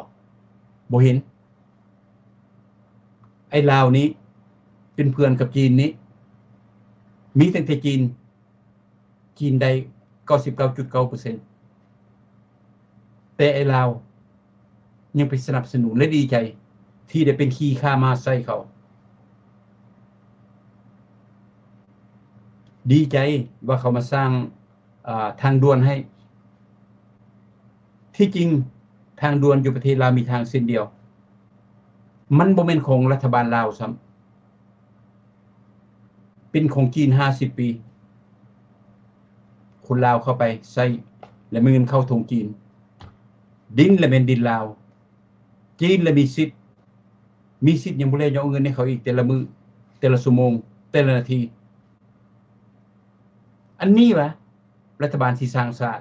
ບໍ່ເຫັນ. ໄອ້ລາວນີ້ເປັນເພື່ອນກັບຈີນນີ້ ມີຕັ້ງແຕ່ຈີນ ຈີນໄດ້ເກົ້າສິບເກົ້າຈຸດເກົ້າເປີເຊັນ ແຕ່ໄອ້ລາວຍັງໄປສະໜັບສະໜູນ ແລະ ດີໃຈທີ່ໄດ້ເປັນຂີ້ຂ້າມ້າໃສ່ເຂົາ. ດີໃຈວ່າເຂົາມາສ້າງ ອາ ທາງດ່ວນໃຫ້. ທີ່ຈິງທາງດ່ວນຢູ່ປະເທດລາວມີທາງເສັ້ນດຽວ ມັນບໍ່ແມ່ນຂອງລັດຖະບານລາວຊ້ຳ ເປັນຂອງຈີນຫ້າສິບປີ. ຄົນລາວເຂົ້າໄປໃຊ້ ແລະ ມີເງິນເຂົ້າຖົງຈີນ. ດິນລະແມ່ນດິນລາວ. ຈີນລະມີສິດ ມີສິດຫຍັງບໍ່ແລ ຍັງເອົາເງິນໃຫ້ເຂົາອີກ ແຕ່ລະມື້ ແຕ່ລະຊົ່ວໂມງ ແຕ່ລະນາທີ. ອັນນີ້ຫວາ ລັດຖະບານຊິສ້າງຊາດ?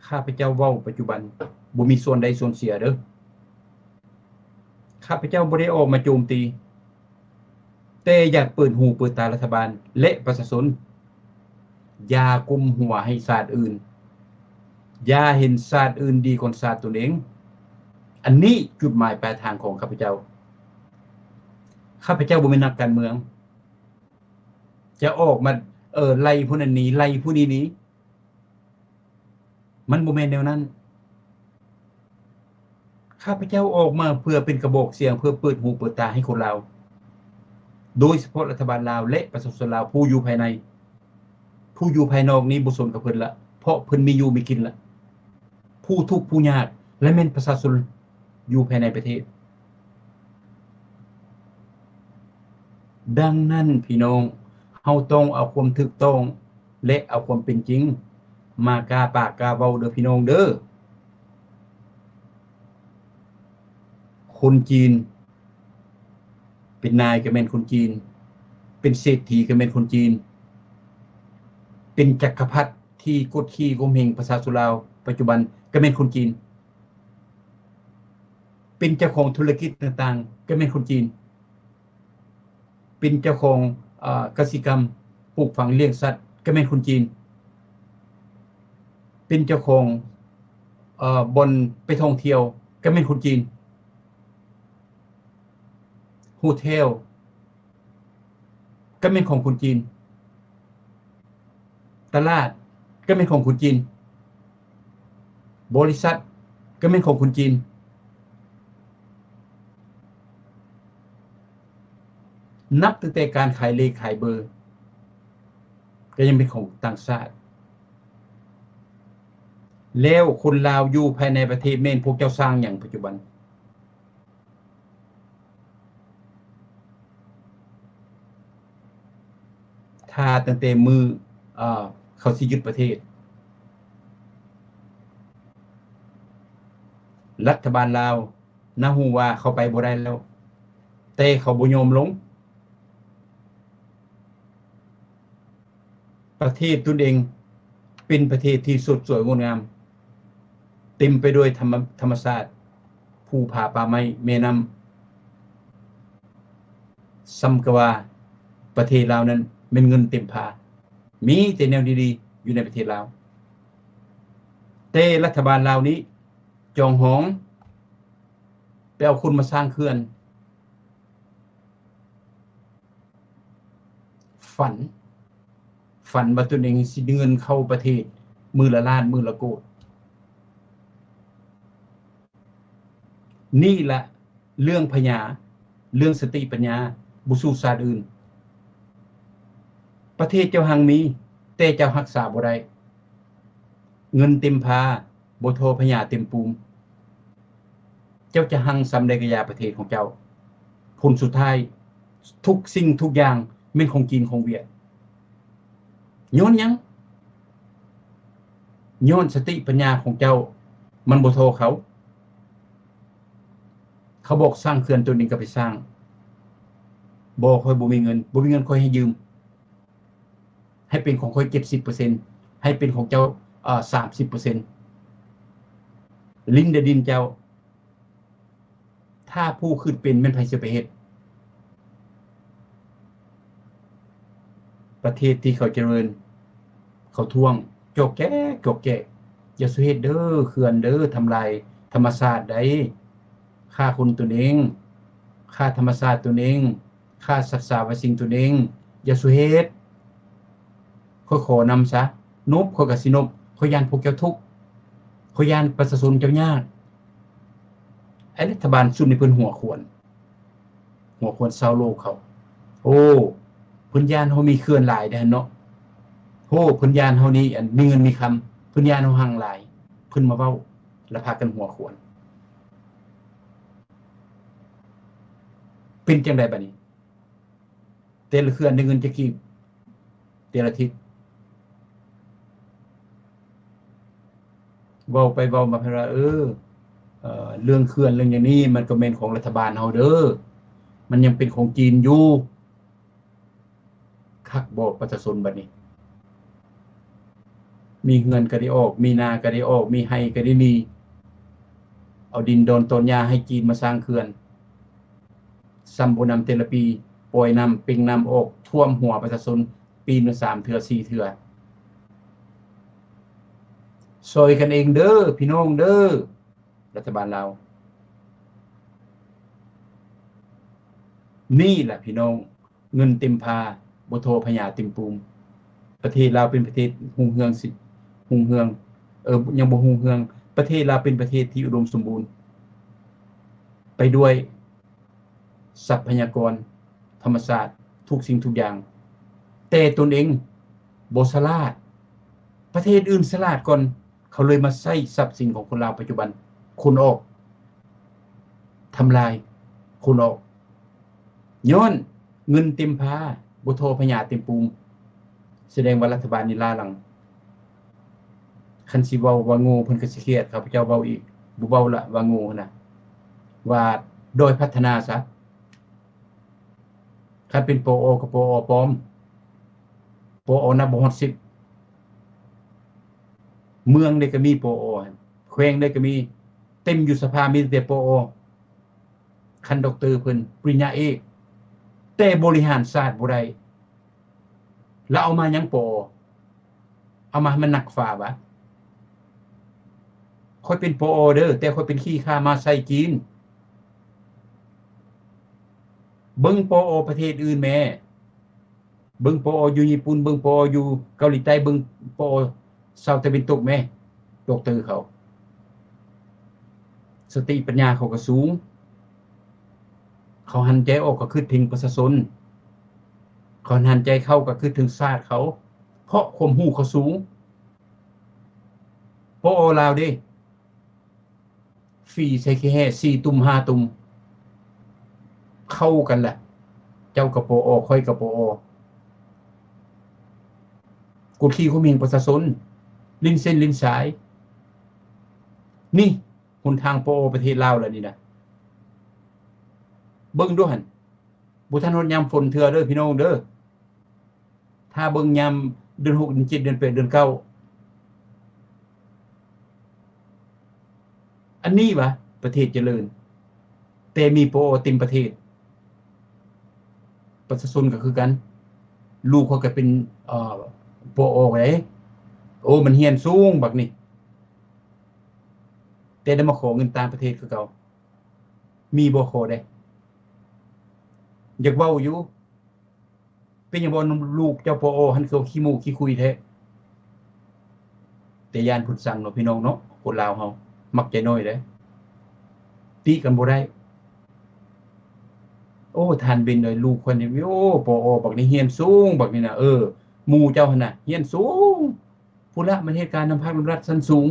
ຂ້າພະເຈົ້າເວົ້າປັດຈຸບັນ ບໍ່ມີສ່ວນໄດ້ສ່ວນເສຍເດີ້. ຂ້າພະເຈົ້າບໍ່ໄດ້ອອກມາໂຈມຕີ ແຕ່ຢາກເປີດຫູເປີດຕາລັດຖະບານ ແລະ ປະຊາຊົນ. ຢ່າກຸ້ມຫົວໃຫ້ຊາດອື່ນ. ຢ່າເຫັນຊາດອື່ນດີກວ່າຊາດຕົນເອງ. ອັນນີ້ຈຸດໝາຍປາຍທາງຂອງຂ້າພະເຈົ້າ. ຂ້າພະເຈົ້າບໍ່ແມ່ນນັກການເມືອງ ຈະອອກມາ ເອີ ໄລ່ຜູ້ນັ້ນໜີ ໄລ່ຜູ້ນີ້ໜີ. ມັນບໍ່ແມ່ນແນວນັ້ນ. ຂ້າພະເຈົ້າອອກມາເພື່ອເປັນກະບອກສຽງ ເພື່ອເປີດຫູເປີດຕາໃຫ້ຄົນລາວ ໂດຍສະເພາະລັດຖະບານລາວ ແລະ ປະຊາຊົນລາວ ຜູ້ຢູ່ພາຍໃນ. ຜູ້ຢູ່ພາຍນອກນີ້ບໍ່ສົນກັບເພິ່ນລະ ເພາະເພິ່ນມີຢູ່ມີກິນລະ. ຜູ້ທຸກຜູ້ຍາກ ແລະ ແມ່ນປະຊາຊົນຢູ່ພາຍໃນປະເທດ. ດັ່ງນັ້ນ ພີ່ນ້ອງ, ເຮົາຕ້ອງເອົາຄວາມຖືກຕ້ອງ ແລະ ເອົາຄວາມເປັນຈິງມາກ້າປາກກ້າເວົ້າເດີ້ ພີ່ນ້ອງເດີ້. ຄົນຈີນ ເປັນນາຍກໍແມ່ນຄົນຈີນ, ເປັນເສດຖີກໍແມ່ນຄົນຈີນ, ເປັນຈັກກະພັດທີ່ກົດຂີ່ຂົ່ມເຫງປະຊາຊົນລາວປັດຈຸບັນກໍແມ່ນຄົນຈີນ, ເປັນເຈົ້າຂອງທຸລະກິດຕ່າງໆກໍແມ່ນຄົນຈີນ, ເປັນເຈົ້າຂອງ ເອີ ກະສິກຳ ປູກຝັງລ້ຽງສັດກໍແມ່ນຄົນຈີນ, ເປັນເຈົ້າຂອງ ເອີ ບ່ອນໄປທ່ອງທ່ຽວກໍແມ່ນຄົນຈີນ. ໂຮເທວກໍແມ່ນຂອງຄົນຈີນ, ຕະຫຼາດກໍແມ່ນຂອງຄົນຈີນ, ບໍລິສັດກໍແມ່ນຂອງຄົນຈີນ, ນັບຕັ້ງແຕ່ການຂາຍເລກຂາຍເບີກໍຍັງເປັນຂອງຕ່າງຊາດ. ແລ້ວຄົນລາວຢູ່ພາຍໃນປະເທດແມ່ນພວກເຈົ້າສ້າງຫຍັງປັດຈຸບັນ? ຖ້າຕັ້ງແຕ່ມື້ ເອີ ເຂົາຊິຍຶດປະເທດ, ລັດຖະບານລາວນະຮູ້ວ່າເຂົາໄປບໍ່ໄດ້ແລ້ວ, ແຕ່ເຂົາບໍ່ຍອມລົງ. ປະເທດຕົນເອງເປັນປະເທດທີ່ສົດສວຍງົດງາມ, ເຕັມໄປດ້ວຍທຳມະ ທຳມະຊາດ, ພູຜາປ່າໄມ້, ແມ່ນ້ຳ, ສ່ຳກະວ່າປະເທດລາວນັ້ນແມ່ນເງິນເຕັມຜາ, ມີແຕ່ແນວດີ ຢູ່ໃນປະເທດລາວ. ແຕ່ລັດຖະບານລາວນີ້ຈອງຫອງໄປເອົາຄົນມາສ້າງເຂື່ອນ. ຝັນ, ຝັນວ່າຕົນເອງຊິໄດ້ເງິນເຂົ້າປະເທດມື້ລະລ້ານ, ມື້ລະໂກດ. ນີ້ລະເລື່ອງພະຍາ, ເລື່ອງສະຕິປັນຍາ, ບໍ່ສູ້ຊາດອື່ນ. ປະເທດເຈົ້າຮັ່ງມີ, ແຕ່ເຈົ້າຮັກສາບໍ່ໄດ້. ເງິນເຕັມພາ, ບໍ່ທໍ່ພະຍາເຕັມປູມ. ເຈົ້າຈະຮັ່ງສ່ຳໃດກະຢ່າປະເທດຂອງເຈົ້າ. ຜົນສຸດທ້າຍ, ທຸກສິ່ງທຸກຢ່າງແມ່ນຂອງຈີນຂອງຫວຽດ. ຍ້ອນຫຍັງ? ຍ້ອນສະຕິປັນຍາຂອງເຈົ້າມັນບໍ່ທໍ່ເຂົາ. ເຂົາບອກສ້າງເຂື່ອນຕົນເອງກໍໄປສ້າງ. ບໍ່, ຂ້ອຍບໍ່ມີເງິນ, ບໍ່ມີເງິນຂ້ອຍໃຫ້ຢືມ. ໃຫ້ເປັນຂອງຂ້ອຍເຈັດສິບເປີເຊັນ, ໃຫ້ເປັນຂອງເຈົ້າ ເອີ ສາມສິບເປີເຊັນ. ດິນແດ່ດິນເຈົ້າ, ຖ້າຜູ້ຂຶ້ນເປັນແມ່ນໃຜຊິໄປເຮັດ? ປະເທດທີ່ເຂົາຈະເລີນ ເຂົາທ້ວງ ຈອກແຈກ ຈອກແຈກ. ຢ່າສູ່ເຮັດເດີ ເຂື່ອນເດີ, ທຳລາຍທຳມະຊາດໃດ໋. ຂ້າຄົນຕົນເອງ, ຂ້າທຳມະຊາດຕົນເອງ, ຂ້າສັດສາວາສິ່ງຕົນເອງ, ຢ່າສູ່ເຮັດ. ຂ້ອຍຂໍນຳຊະ, ນົບຂ້ອຍກໍຊິນົບ, ຂ້ອຍຢ້ານພວກເຈົ້າທຸກ, ຂ້ອຍຢ້ານປະຊາຊົນເຈົ້າຍາກ. ໄອ້ລັດຖະບານຊຸດນີ້ເພິ່ນຫົວຂວນ, ຫົວຂວນຊາວໂລກເຂົາ. ໂອ້ ເພິ່ນຢ້ານເຮົາມີເຂື່ອນຫຼາຍເດ້ເນາະ. ໂອ້ ເພິ່ນຢ້ານເຮົານີ້ ອັນ ມີເງິນມີຄຳ, ເພິ່ນຢ້ານເຮົາຮັ່ງຫຼາຍ, ເພິ່ນມາເວົ້າ ແລ້ວພາກັນຫົວຂວນ. ເປັນຈັ່ງໃດບາດນີ້? ແຕ່ລະເຂື່ອນໄດ້ເງິນຈັກກີບແຕ່ລະທິດ? ເວົ້າໄປເວົ້າມາເພິ່ນວ່າ ເອີ ເອີ ເລື່ອງເຂື່ອນເລື່ອງຫຍັງນີ້ ມັນກໍແມ່ນຂອງລັດຖະບານເຮົາເດີ, ມັນຍັງເປັນຂອງຈີນຢູ່. ຄັກບໍ່ປະຊາຊົນບາດນີ້? ມີເຮືອນກໍໄດ້ອອກ, ມີນາກໍໄດ້ອອກ, ມີໄຮ່ກໍໄດ້ໜີ, ເອົາດິນດອນຕອນຫຍ້າໃຫ້ຈີນມາສ້າງເຂື່ອນ, ຊ້ຳບໍ່ນຳແຕ່ລະປີ ປ່ອຍນ້ຳ ເປັ່ງນ້ຳອອກຖ້ວມຫົວປະຊາຊົນ ປີໜຶ່ງສາມເທື່ອ ສີ່ເທື່ອ. ຊ່ອຍກັນເອງເດີ ພີ່ນ້ອງເດີ ລັດຖະບານລາວ. ນີ້ລະພີ່ນ້ອງ ເງິນເຕັມພາ ບໍ່ທໍ່ພະຍາເຕັມປູມ. ປະເທດລາວເປັນປະເທດຮຸ່ງເຮືອງ ຊິ ຮຸ່ງເຮືອງ ເອີ ຍັງບໍ່ຮຸ່ງເຮືອງ. ປະເທດລາວເປັນປະເທດທີ່ອຸດົມສົມບູນ ໄປດ້ວຍຊັບພະຍາກອນທຳມະຊາດທຸກສິ່ງທຸກຢ່າງ, ແຕ່ຕົນເອງບໍ່ສະຫຼາດ. ປະເທດອື່ນສະຫຼາດກ່ອນ, ເຂົາເລີຍມາໃຊ້ຊັບສິນຂອງຄົນລາວປັດຈຸບັນ ຂົນອອກ ທຳລາຍ ຂົນອອກ ຍ້ອນເງິນເຕັມພາ ບໍ່ທໍ່ພະຍາເຕັມປູມ. ສະແດງວ່າລັດຖະບານນີ້ລ້າຫຼັງ. ຄັນຊິເວົ້າວ່າໂງ່ ເພິ່ນກໍຊິຄຽດ, ຂ້າພະເຈົ້າເວົ້າອີກ ບໍ່ເວົ້າລະວ່າໂງ່ຫັ້ນນະ, ວ່າດ້ອຍພັດທະນາຊະ. ຄັນເປັນ ປອ ກໍ ປອ ປອມ, ປອ ນັບບໍ່ຮອດສິບ. ເມືອງໃດກໍມີ ປອ ແຂວງໃດກໍມີ, ເຕັມຢູ່ສະພາມີແຕ່ ປອ ຂັ້ນດັອກເຕີເພິ່ນ ປະລິນຍາເອກ ແຕ່ບໍລິຫານຊາດບໍ່ໄດ້. ລະເອົາມາຫຍັງ ປອ? ເອົາມາໃຫ້ມັນນັກຟ້າວະ? ຂ້ອຍເປັນ ປອ ເດີ ແຕ່ຂ້ອຍເປັນຂີ້ຂ້າມ້າໃສ່ຈີນ. ເບິ່ງ ປອ ປະເທດອື່ນແມ້. ເບິ່ງ ປອ ຢູ່ຍີ່ປຸ່ນ, ເບິ່ງ ປອ ຢູ່ເກົາຫຼີໃຕ້, ເບິ່ງ ປອ ຊາວຕາເວັນຕົກແມ້. ດອກເຕີເຂົາ ສະຕິປັນຍາເຂົາກໍສູງ, ເຂົາຫັນໃຈອອກກໍຄິດເຖິງປະຊາຊົນ, ເຂົາຫັນໃຈເຂົ້າກໍຄິດເຖິງຊາດເຂົາ, ເພາະຄວາມຮູ້ເຂົາສູງ. ປອ ລາວເດ້ ຝີໃສ່ຂີ້ແຮ່ສີ່ຕຸ່ມຫ້າຕຸ່ມ ເຂົ້າກັນລະ. ເຈົ້າກໍ ປອ ຂ້ອຍກໍ ປອ ກົດຂີ່ຂົ່ມເຫັງປະຊາຊົນ, ຫຼິ້ນເສັ້ນຫຼິ້ນສາຍ. ນີ້ຫົນທາງ ປອ ປະເທດລາວລະນີ້ນະ. ເບິ່ງດູຫັ້ນ, ບໍ່ທັນຮອດຍາມຝົນເທື່ອເດີ ພີ່ນ້ອງເດີ. ຖ້າເບິ່ງຍາມເດືອນຫົກ ເດືອນເຈັດ ເດືອນແປດ ເດືອນເກົ້າ ອັນນີ້ຫວາ ປະເທດຈະເລີນ, ແຕ່ມີ ປອ ເຕັມປະເທດ. ປະຊາຊົນກໍຄືກັນ, ລູກຂ້ອຍກໍເປັນ ເອີ ປອ ເດ້. ໂອ້ ມັນຮຽນສູງບັກນີ້ ແຕ່ໄດ້ມາຂໍເງິນຕ່າງປະເທດຄືເກົ່າ. ມີບໍ່ຂໍໄດ້? ຢາກເວົ້າຢູ່ ເປັນຫຍັງບໍ່ນຳລູກເຈົ້າ ປອ ຫັ້ນ ຄືຂີ້ໝູຂີ້ຂຸຍແທ້? ແຕ່ຢ້ານເພິ່ນຊັງເນາະ ພີ່ນ້ອງເນາະ, ຄົນລາວເຮົາມັກໃຈນ້ອຍເດ້ ຕິກັນບໍ່ໄດ້. ໂອ້ ທ່ານເບັນເອີຍ ລູກຂ້ອຍນີ້ ໂອ້ ປອ ບັກນີ້ຮຽນສູງ ບັກນີ້ນະ ເອີ ໝູ່ເຈົ້າຫັ້ນນະຮຽນສູງ. ພຸ້ນລະ ມັນເຮັດການນຳພັກນຳລັດຊັ້ນສູງ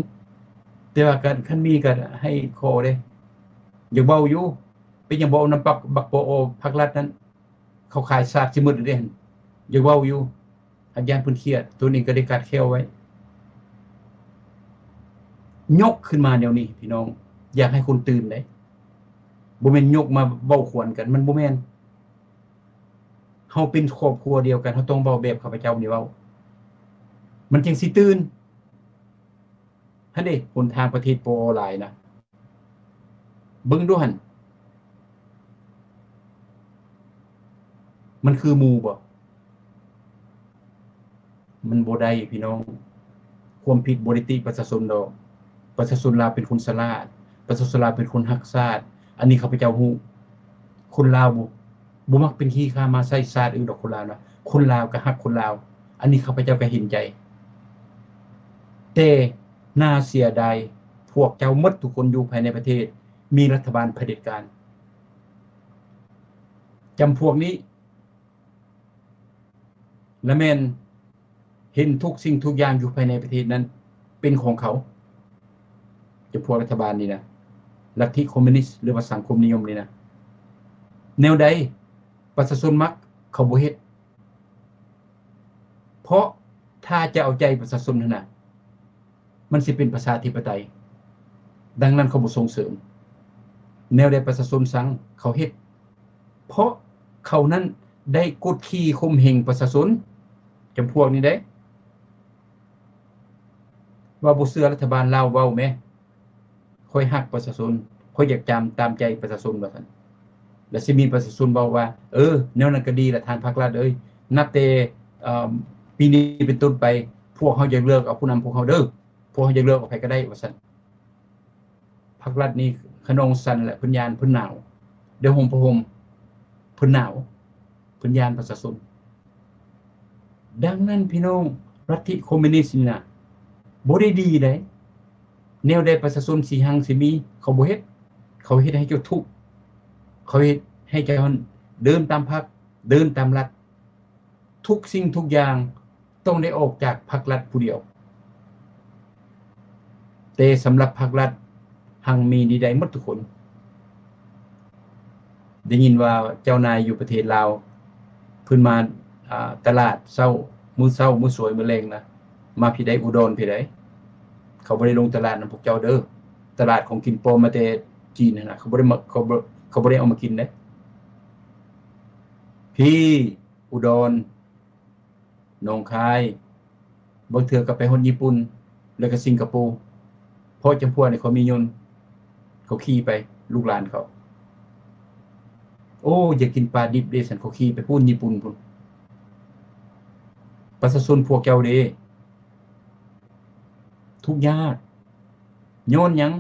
ແຕ່ວ່າການ ຄັນມີກໍໃຫ້ຂໍເດ້ ຢາກເວົ້າຢູ່ ເປັນຫຍັງບໍ່ເອົານຳປັກ ບັກ ປອ ພັກລັດນັ້ນ ເຂົາຂາຍຊາດຊິໝົດເດ້ ຢາກເວົ້າຢູ່ ຫາກຢ້ານເພິ່ນຄຽດ ໂຕນີ້ກໍໄດ້ກັດແຂ້ວໄວ້. ຍົກຂຶ້ນມາແນວນີ້ ພີ່ນ້ອງ ຢາກໃຫ້ຄົນຕື່ນເດ້ ບໍ່ແມ່ນຍົກມາເວົ້າຂວັນກັນ ມັນບໍ່ແມ່ນ. ເຮົາເປັນຄອບຄົວດຽວກັນ ເຮົາຕ້ອງເວົ້າແບບຂ້າພະເຈົ້ານີ້ເວົ້າ ມັນຈຶ່ງຊິຕື່ນ. ຫັ້ນເດ້ ຫົນທາງປະເທດ ປອ ຫຼາຍນະ ເບິ່ງດູຫັ້ນ ມັນຄືໝູ່ບໍ່? ມັນບໍ່ໄດ້ພີ່ນ້ອງ, ຄວາມຜິດບໍ່ໄດ້ຕິປະຊາຊົນດອກ, ປະຊາຊົນລາວເປັນຄົນສະຫຼາດ, ປະຊາຊົນລາວເປັນຄົນຮັກຊາດ, ອັນນີ້ຂ້າພະເຈົ້າຮູ້. ຄົນລາວບໍ່ ບໍ່ມັກເປັນຂີ້ຂ້າມາໃສ່ຊາດອື່ນດອກ ຄົນລາວນະ, ຄົນລາວກໍຮັກຄົນລາວ, ອັນນີ້ຂ້າພະເຈົ້າກໍເຫັນໃຈ. ແຕ່ໜ້າເສຍດາຍ ພວກເຈົ້າໝົດທຸກຄົນຢູ່ພາຍໃນປະເທດ ມີລັດຖະບານຜະເດັດການ. ຈຳພວກນີ້ ລະແມ່ນເຫັນທຸກສິ່ງທຸກຢ່າງຢູ່ພາຍໃນປະເທດນັ້ນເປັນຂອງເຂົາ, ຈຳພວກລັດຖະບານນີ້ນະ, ລັດທິຄອມມູນິດ ຫຼືວ່າສັງຄົມນິຍົມນີ້ນະ. ແນວໃດປະຊາຊົນມັກ ເຂົາບໍ່ເຮັດ, ເພາະຖ້າຈະເອົາໃຈປະຊາຊົນຫັ້ນນະ ມັນຊິເປັນປະຊາທິປະໄຕ, ດັ່ງນັ້ນເຂົາບໍ່ສົ່ງເສີມ. ແນວໃດປະຊາຊົນສັ່ງ ເຂົາເຮັດ, ເພາະເຂົານັ້ນໄດ້ກົດຂີ່ຂົ່ມເຫງປະຊາຊົນ. ຈຳພວກນີ້ເດ້ ວ່າບໍ່ເຊື່ອລັດຖະບານລາວເວົ້າແມ້, ຂ້ອຍຮັກປະຊາຊົນ, ຂ້ອຍຢາກຈຳຕາມໃຈປະຊາຊົນ ວ່າຊັ້ນ. ແລ້ວຊິມີປະຊາຊົນເວົ້າວ່າ ເອີ ແນວນັ້ນກໍດີລະທ່ານພັກລັດເອີຍ, ນັບແຕ່ ເອີ ປີນີ້ເປັນຕົ້ນໄປ ພວກເຮົາຢາກເລືອກເອົາຜູ້ນຳພວກເຮົາເດີ້, ພວກເຮົາຢາກເລືອກເອົາໃຜກໍໄດ້ ວ່າຊັ້ນ. ພັກລັດນີ້ຂະນອງສັ່ນແຫຼະ, ເພິ່ນຢ້ານ, ເພິ່ນໜາວ, ໄດ້ຫົ່ມຜ້າຫົ່ມ, ເພິ່ນໜາວ, ເພິ່ນຢ້ານປະຊາຊົນ. ດັ່ງນັ້ນພີ່ນ້ອງ, ລັດທິຄອມມູນິດນີ້ນະ ບໍ່ໄດ້ດີໃດ. ແນວໃດປະຊາຊົນຊິຮັ່ງຊິມີ ເຂົາບໍ່ເຮັດ, ເຂົາເຮັດໃຫ້ເຈົ້າທຸກ, ເຂົາເຮັດໃຫ້ເຈົ້າເດີນຕາມພັກ, ເດີນຕາມລັດ. ທຸກສິ່ງທຸກຢ່າງຕ້ອງໄດ້ອອກຈາກພັກລັດຜູ້ດຽວ. ແຕ່ສຳລັບພັກລັດຮັ່ງມີດີໄດ້ໝົດທຸກຄົນ. ໄດ້ຍິນວ່າເຈົ້ານາຍຢູ່ປະເທດລາວ ເພິ່ນມາ ອາ ຕະຫຼາດເຊົ້າ, ມື້ເຊົ້າ, ມື້ສວຍ, ມື້ແລງນະ, ມາພີ້ໃດ ອຸດອນພີ້ໃດ. ເຂົາບໍ່ໄດ້ລົງຕະຫຼາດນຳພວກເຈົ້າເດີ້. ຕະຫຼາດຂອງກິນປອມມາແຕ່ຈີນຫັ້ນນະ, ເຂົາບໍ່ໄດ້ມາ, ເຂົາບໍ່, ເຂົາບໍ່ໄດ້ເອົາມາກິນເດ້. ພີ້ ອຸດອນ, ໜອງຄາຍ, ບາງເທື່ອກໍໄປຮອດຍີ່ປຸ່ນ ແລ້ວກໍສິງກະໂປ, ເພາະຈຳພວກນີ້ເຂົາມີຍົນ, ເຂົາຂີ່ໄປ, ລູກຫຼານເຂົາ. ໂອ້ ຢາກກິນປາດິບເດ້ຊັ້ນ, ເຂົາຂີ່ໄປພຸ້ນ, ຍີ່ປຸ່ນພຸ້ນ. ປະຊາຊົນພວກເຈົ້າເດ້ ທຸກຍາກ. ຍ້ອນຫຍັງ?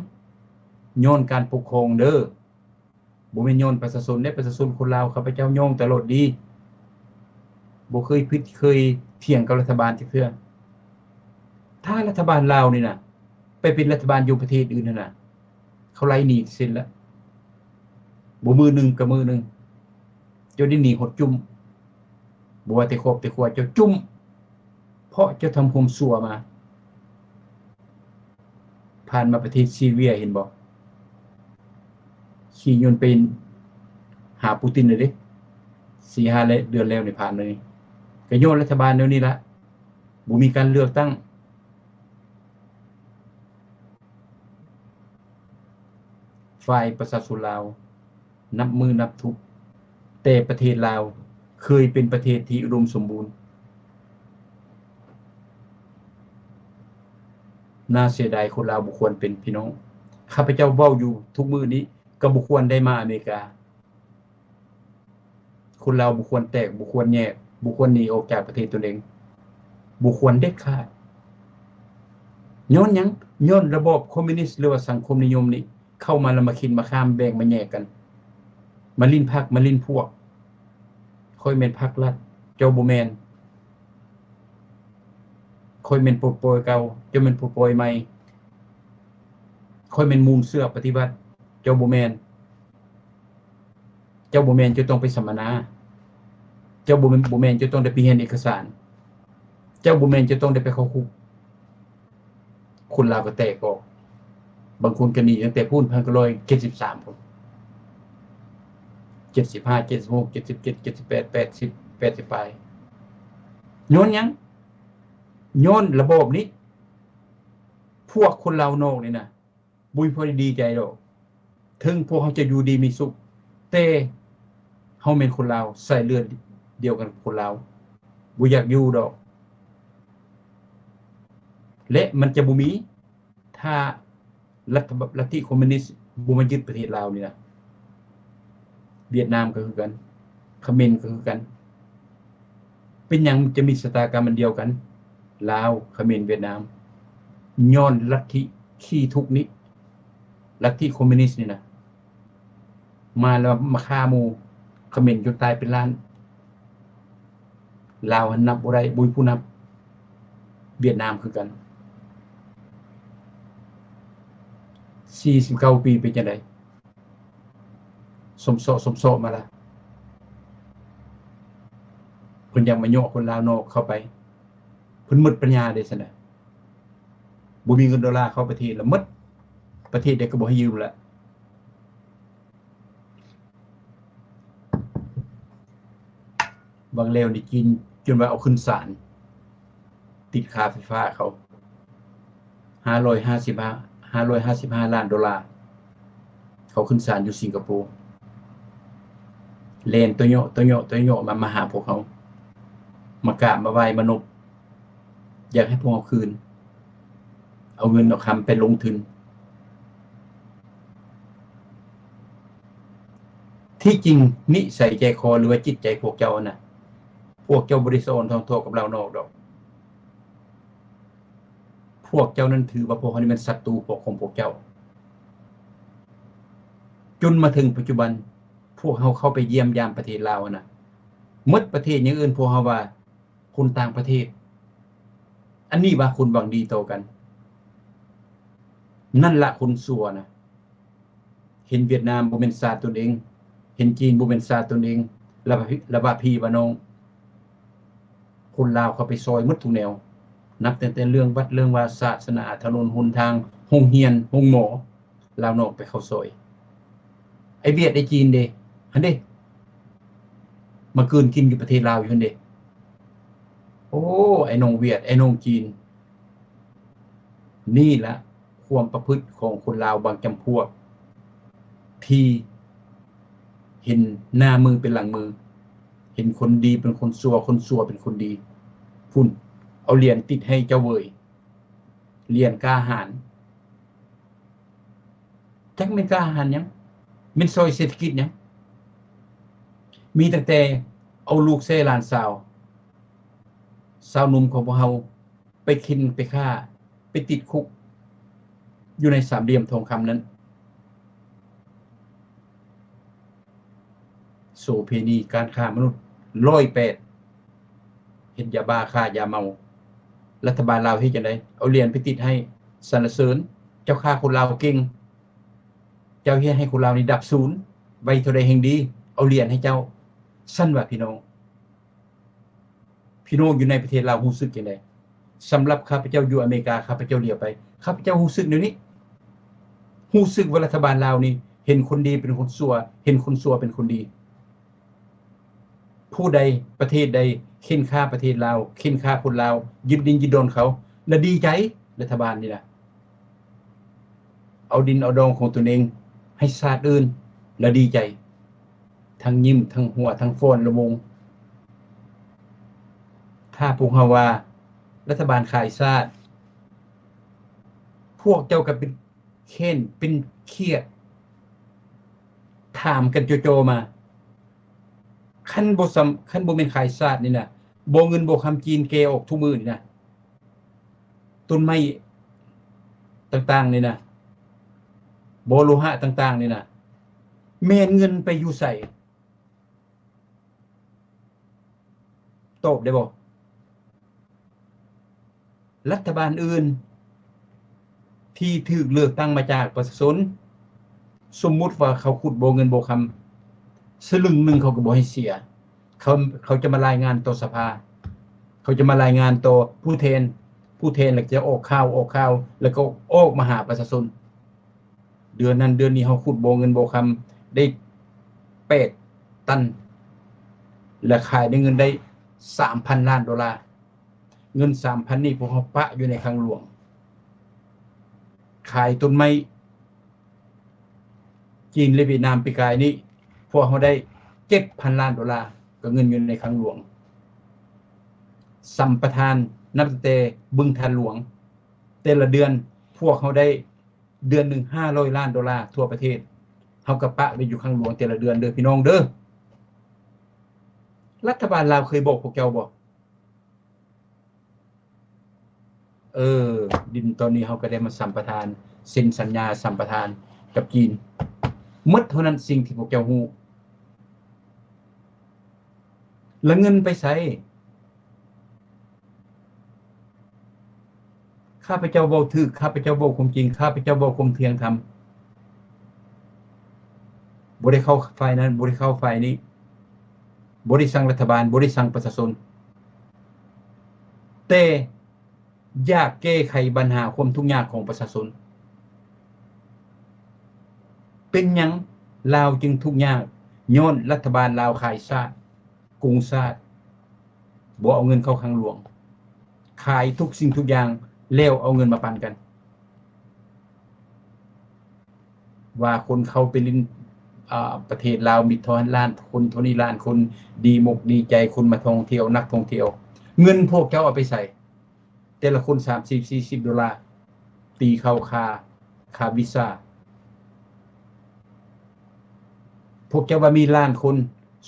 ຍ້ອນການປົກຄອງເດີ້. ບໍ່ແມ່ນຍ້ອນປະຊາຊົນເດ້, ປະຊາຊົນຄົນລາວ ຂ້າພະເຈົ້າຍ້ອງຕະຫຼອດດີ, ບໍ່ເຄີຍຜິດເຄີຍຖຽງກັບລັດຖະບານຈັກເທື່ອ. ຖ້າລັດຖະບານລາວນີ້ນະ ໄປເປັນລັດຖະບານຢູ່ປະເທດອື່ນຫັ້ນນະ, ເຂົາໄລ່ໜີເຊັ່ນລະ, ບໍ່ມື້ໜຶ່ງກໍມື້ໜຶ່ງ, ຈົນໄດ້ໜີຫົດຈຸ້ມ, ບໍ່ວ່າແຕ່ຄອບແຕ່ຄົວເຈົ້າຈຸ້ມ, ເພາະເຈົ້າທຳຄວາມຊົ່ວມາ. ຜ່ານມາປະເທດຊີເຣຍເຫັນບໍ່? ຂີ່ຍົນໄປຫາປູຕິນແລ້ວເດ້, ສີ່ຫ້າເດືອນແລ້ວນີ້ຜ່ານມານີ້, ກໍຍ້ອນລັດຖະບານແນວນີ້ລະ, ບໍ່ມີການເລືອກຕັ້ງ. ຝ່າຍປະຊາຊົນລາວ ນັບມື້ນັບທຸກ, ແຕ່ປະເທດລາວເຄີຍເປັນປະເທດທີ່ອຸດົມສົມບູນ. ໜ້າເສຍດາຍ, ຄົນລາວບໍ່ຄວນເປັນ, ພີ່ນ້ອງ. ຂ້າພະເຈົ້າເວົ້າຢູ່ທຸກມື້ນີ້ ກໍບໍ່ຄວນໄດ້ມາອາເມລິກາ. ຄົນລາວບໍ່ຄວນແຕກ, ບໍ່ຄວນແຍກ, ບໍ່ຄວນໜີອອກຈາກປະເທດຕົນເອງ, ບໍ່ຄວນເດັດຂາດ. ຍ້ອນຫຍັງ? ຍ້ອນລະບອບຄອມມິວນິດ ຫຼືວ່າສັງຄົມນິຍົມນີ້ ເຂົ້າມາແລ້ວມາເຂັນມາຂ້າມ ແບ່ງມາແຍກກັນ ມາຫຼິ້ນພັກ ມາຫຼິ້ນພວກ. ຂ້ອຍແມ່ນພັກລັດ ເຈົ້າບໍ່ແມ່ນ. ຂ້ອຍແມ່ນປົດປ່ອຍເກົ່າ ເຈົ້າແມ່ນປົດປ່ອຍໃໝ່. ຂ້ອຍແມ່ນມູນເຊື້ອປະຕິວັດ ເຈົ້າບໍ່ແມ່ນ. ເຈົ້າບໍ່ແມ່ນ ເຈົ້າຕ້ອງໄປສຳມະນາ. ເຈົ້າບໍ່ແມ່ນ ບໍ່ແມ່ນ ເຈົ້າຕ້ອງໄດ້ໄປຮຽນເອກະສານ. ເຈົ້າບໍ່ແມ່ນ ເຈົ້າຕ້ອງໄດ້ໄປເຂົ້າຄຸກ. ຄົນລາວກໍແຕກອອກ. ບາງຄົນກໍໜີຕັ້ງແຕ່ພຸ້ນ ພັນເກົ້າຮ້ອຍເຈັດສິບສາມພຸ້ນ ເຈັດສິບຫ້າ ເຈັດສິບຫົກ ເຈັດສິບເຈັດ ເຈັດສິບແປດ ແປດສິບ ແປດສິບປາຍ. ຍ້ອນຫຍັງ? ຍ້ອນລະບອບນີ້ ພວກຄົນລາວນອກນີ້ນະ ບໍ່ມີໃຜດີໃຈດອກ. ເຖິງພວກເຮົາຈະຢູ່ດີມີສຸກ ແຕ່ເຮົາແມ່ນຄົນລາວ ສາຍເລືອດດຽວກັນກັບຄົນລາວ ບໍ່ຢາກຢູ່ດອກ. ແລະ ມັນຈະບໍ່ມີ ຖ້າລັດຖະ ລັດທິຄອມມິວນິດບໍ່ມາຍຶດປະເທດລາວນີ້ນະ. ຫວຽດນາມກໍຄືກັນ ຂະເໝນກໍຄືກັນ. ເປັນຫຍັງຈະມີຊະຕາກຳອັນດຽວກັນ ລາວ ຂະເໝນ ຫວຽດນາມ? ຍ້ອນລັດທິຂີ້ທຸກນີ້ ລັດທິຄອມມິວນິດນີ້ນະ ມາແລ້ວມາຂ້າໝູ່ ຂະເໝນຈົນຕາຍເປັນລ້ານ. ລາວຫັ້ນນັບບໍ່ໄດ້ ບໍ່ມີຜູ້ນັບ. ຫວຽດນາມຄືກັນ ສີ່ສິບເກົ້າປີເປັນຈັ່ງໃດ? ສົມເຊາະ ສົມເຊາະມາລະ. ເພິ່ນຢາກມາຍົວະຄົນລາວນອກເຂົ້າໄປ ເພິ່ນໝົດປັນຍາເດ້ຊັ້ນນະ. ບໍ່ມີເງິນໂດລາເຂົ້າປະເທດລະໝົດ ປະເທດໃດກໍບໍ່ໃຫ້ຢືມລະ. ຫວ່າງແລ້ວນີ້ຈີນຈົນວ່າເອົາຂຶ້ນສານ ຕິດຄ່າໄຟຟ້າເຂົາ ຫ້າຮ້ອຍຫ້າສິບຫ້າ ຫ້າຮ້ອຍຫ້າສິບຫ້າລ້ານໂດລາ. ເຂົາຂຶ້ນສານຢູ່ສິງກະໂປ ແລ່ນໂຕເຍາະ ໂຕເຍາະ ໂຕເຍາະມາ ມາຫາພວກເຮົາ ມາກາບມາໄຫວ້ມານົບ ຢາກໃຫ້ພວກເຮົາຄືນ ເອົາເງິນເອົາຄຳໄປລົງທຶນ. ທີ່ຈິງນິໄສໃຈຄໍ ຫຼືວ່າຈິດໃຈພວກເຈົ້າຫັ້ນນະ ພວກເຈົ້າບໍ່ໄດ້ສະອອນທ່ອງທົ່ວກັບລາວນອກດອກ. ພວກເຈົ້ານັ້ນຖືວ່າພວກເຮົານີ້ແມ່ນສັດຕູຂອງພວກເຈົ້າ. ຈົນມາເຖິງປັດຈຸບັນ ພວກເຮົາເຂົ້າໄປຢ້ຽມຢາມປະເທດລາວຫັ້ນນະ ໝົດປະເທດຍັງເອີ້ນພວກເຮົາວ່າ ຄົນຕ່າງປະເທດ. ອັນນີ້ວ່າຄົນຫວັງດີຕໍ່ກັນ. ນັ້ນລະຄົນຊົ່ວນະ. ເຫັນຫວຽດນາມບໍ່ແມ່ນຊາດຕົນເອງ, ເຫັນຈີນບໍ່ແມ່ນຊາດຕົນເອງ, ລະວ່າ ລະວ່າພີ່ວ່ານ້ອງ. ຄົນລາວເຂົ້າໄປຊ່ອຍໝົດທຸກແນວ, ນັບຕັ້ງແຕ່ເລື່ອງວັດເລື່ອງວາ, ສາສະໜາ, ຖະໜົນຫົນທາງ, ໂຮງຮຽນ, ໂຮງໝໍ. ລາວນອກໄປເຂົ້າຊ່ອຍ. ໄອ້ຫວຽດໄອ້ຈີນເດ ຫັ້ນເດ ມາກືນກິນຢູ່ປະເທດລາວຢູ່ຫັ້ນເດ. ໂອ້ ໄອ້ນ້ອງຫວຽດ ໄອ້ນ້ອງຈີນ. ນີ້ລະຄວາມປະພຶດຂອງຄົນລາວບາງຈຳພວກ ທີ່ເຫັນໜ້າມືເປັນຫຼັງມື, ເຫັນຄົນດີເປັນຄົນຊົ່ວ, ຄົນຊົ່ວເປັນຄົນດີ. ພຸ້ນ ເອົາຫຼຽນຕິດໃຫ້ເຈົ້າເວີຍ, ຫຼຽນກ້າຫານ. ຈັກແມ່ນກ້າຫານຫຍັງ, ແມ່ນຊ່ອຍເສດຖະກິດຫຍັງ? ມີຕັ້ງແຕ່ເອົາລູກແຊຫຼານສາວ, ຊາວໜຸ່ມຂອງພວກເຮົາໄປເຂັນ, ໄປຂ້າ, ໄປຕິດຄຸກຢູ່ໃນສາມຫຼ່ຽມທອງຄຳນັ້ນ. ໂສເພນີການຄ້າມະນຸດ ຮ້ອຍແປດ ເຮັດຢາບ້າ ຄ້າຢາເມົາ. ລັດຖະບານລາວເຮັດຈັ່ງໃດ? ເອົາຫຼຽນໄປຕິດໃຫ້, ສັນລະເສີນ, ເຈົ້າຂ້າຄົນລາວເກັ່ງ, ເຈົ້າເຮັດໃຫ້ຄົນລາວນີ້ດັບສູນ, ໄວເທົ່າໃດແຮ່ງດີ, ເອົາຫຼຽນໃຫ້ເຈົ້າ. ຊັ້ນວ່າພີ່ນ້ອງ, ພີ່ນ້ອງຢູ່ໃນປະເທດລາວຮູ້ສຶກຈັ່ງໃດ? ສຳລັບຂ້າພະເຈົ້າຢູ່ອາເມລິກາ, ຂ້າພະເຈົ້າຫຼຽວໄປ, ຂ້າພະເຈົ້າຮູ້ສຶກແນວນີ້, ຮູ້ສຶກວ່າລັດຖະບານລາວນີ້ເຫັນຄົນດີເປັນຄົນຊົ່ວ, ເຫັນຄົນຊົ່ວເປັນຄົນດີ. ຜູ້ໃດ ປະເທດໃດເຂັ່ນຂ້າປະເທດລາວ, ເຂັ່ນຂ້າຄົນລາວ, ຍຶດດິນຍຶດດອນເຂົາ, ລະດີໃຈ. ລັດຖະບານນີ້ນະ ເອົາດິນເອົາດອນຂອງຕົນເອງໃຫ້ຊາດອື່ນ ລະດີໃຈ. ທັງຍິ້ມ, ທັງຫົວ, ທັງຟ້ອນລະວົງ. ຖ້າພວກເຮົາວ່າລັດຖະບານຂາຍຊາດ, ພວກເຈົ້າກໍເປັນແຄ້ນ, ເປັນຄຽດ, ຖາມກັນຈໍ່ໆມາ. ຄັນບໍ່ຊຳ, ຄັນບໍ່ແມ່ນຂາຍຊາດນີ້ນະ, ບໍ່ເງິນບໍ່ຄຳຈີນແກ່ອອກທຸກມື້ນີ້ນະ. ຕົ້ນໄມ້ ຕ່າງໆນີ້ນະ ບໍ່ໂລຫະຕ່າງໆນີ້ນະ ແມ່ນເງິນໄປຢູ່ໃສ? ຕອບໄດ້ບໍ່? ລັດຖະບານອື່ນທີ່ຖືກເລືອກຕັ້ງມາຈາກປະຊາຊົນ, ສົມມຸດວ່າເຂົາຂຸດບໍ່ເງິນບໍ່ຄຳ, ສະລຶງໜຶ່ງເຂົາກໍບໍ່ໃຫ້ເສຍ. ເຂົາ ເຂົາຈະມາລາຍງານຕໍ່ສະພາ, ເຂົາຈະມາລາຍງານຕໍ່ຜູ້ແທນ, ຜູ້ແທນແລ້ວຈະອອກຂ່າວ, ອອກຂ່າວ ແລ້ວກໍອອກມາຫາປະຊາຊົນ. ເດືອນນັ້ນເດືອນນີ້ເຮົາຂຸດບໍ່ເງິນບໍ່ຄຳໄດ້ແປດຕັນ ແລະ ຂາຍໄດ້ເງິນໄດ້ສາມພັນລ້ານໂດລາ. ເງິນສາມພັນນີ້ພວກເຮົາປະຢູ່ໃນຄັງຫຼວງ. ຂາຍຕົ້ນໄມ້ຈີນ ແລະ ຫວຽດນາມປີກາຍນີ້ ພວກເຮົາໄດ້ເຈັດພັນລ້ານໂດລາ ກໍເງິນຢູ່ໃນຄັງຫຼວງ. ສຳປະທານນັບຕັ້ງແຕ່ບຶງທາດຫຼວງ ແຕ່ລະເດືອນພວກເຮົາໄດ້ ເດືອນໜຶ່ງຫ້າຮ້ອຍລ້ານໂດລາທົ່ວປະເທດ, ເຮົາກໍປະໄວ້ຢູ່ຄັງຫຼວງແຕ່ລະເດືອນເດີພີ່ນ້ອງເດີ. ລັດຖະບານລາວເຄີຍບອກພວກເຈົ້າບໍ່? ເອີ ດິນຕອນນີ້ເຮົາກໍໄດ້ມາສຳປະທານ, ເຊັນສັນຍາສຳປະທານກັບຈີນ. ໝົດເທົ່ານັ້ນສິ່ງທີ່ພວກເຈົ້າຮູ້. ແລະເງິນໄປໃສ? ຂ້າພະເຈົ້າເວົ້າຖືກ, ຂ້າພະເຈົ້າເວົ້າຄວາມຈິງ, ຂ້າພະເຈົ້າເວົ້າຄວາມທ່ຽງທຳ. ບໍ່ໄດ້ເຂົ້າຝ່າຍນັ້ນ, ບໍ່ໄດ້ເຂົ້າຝ່າຍນີ້, ບໍ່ໄດ້ຊັງລັດຖະບານ, ບໍ່ໄດ້ຊັງປະຊາຊົນ, ແຕ່ ຢາກແກ້ໄຂບັນຫາຄວາມທຸກຍາກຂອງປະຊາຊົນ. ເປັນຫຍັງລາວຈຶ່ງທຸກຍາກ? ຍ້ອນລັດຖະບານລາວຂາຍຊາດ, ໂກງຊາດ, ບໍ່ເອົາເງິນເຂົ້າຄັງຫຼວງ, ຂາຍທຸກສິ່ງທຸກຢ່າງ ແລ້ວເອົາເງິນມາປັນກັນ. ວ່າຄົນເຂົ້າໄປຫຼິ້ນ ອາ ປະເທດລາວມີເທົ່ານັ້ນລ້ານຄົນ ເທົ່ານີ້ລ້ານຄົນ ດີອົກດີໃຈ ຄົນມາທ່ອງທ່ຽວ ນັກທ່ອງທ່ຽວ. ເງິນພວກເຈົ້າເອົາໄປໃສ? ແຕ່ລະຄົນສາມສິບ ສີ່ສິບໂດລາ ຕີເຂົ້າຄ່າ ຄ່າວີຊາ. ພວກເຈົ້າວ່າມີລ້ານຄົນ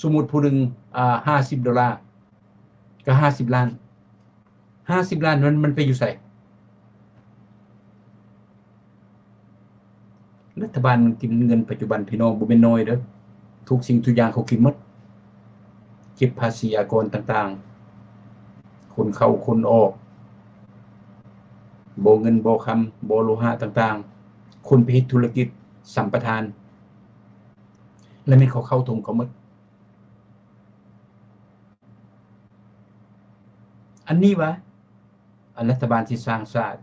ສົມມຸດຜູ້ໜຶ່ງ ອາ ຫ້າສິບໂດລາ ກໍຫ້າສິບລ້ານ. ຫ້າສິບລ້ານນັ້ນມັນໄປຢູ່ໃສ? ລັດຖະບານມັນກິນເງິນປັດຈຸບັນ ພີ່ນ້ອງ ບໍ່ແມ່ນນ້ອຍເດີ. ທຸກສິ່ງທຸກຢ່າງເຂົາກິນໝົດ. ເກັບພາສີອາກອນຕ່າງໆ, ຂົນເຂົ້າຂົນອອກ, ບໍ່ເງິນບໍ່ຄຳ, ບໍ່ໂລຫະຕ່າງໆ, ຄົນໄປເຮັດທຸລະກິດສຳປະທານ ແລ້ວແມ່ນເຂົາເຂົ້າຖົງເຂົາໝົດ. ອັນນີ້ຫວາ ອັນລັດຖະບານຊິສ້າງຊາດ?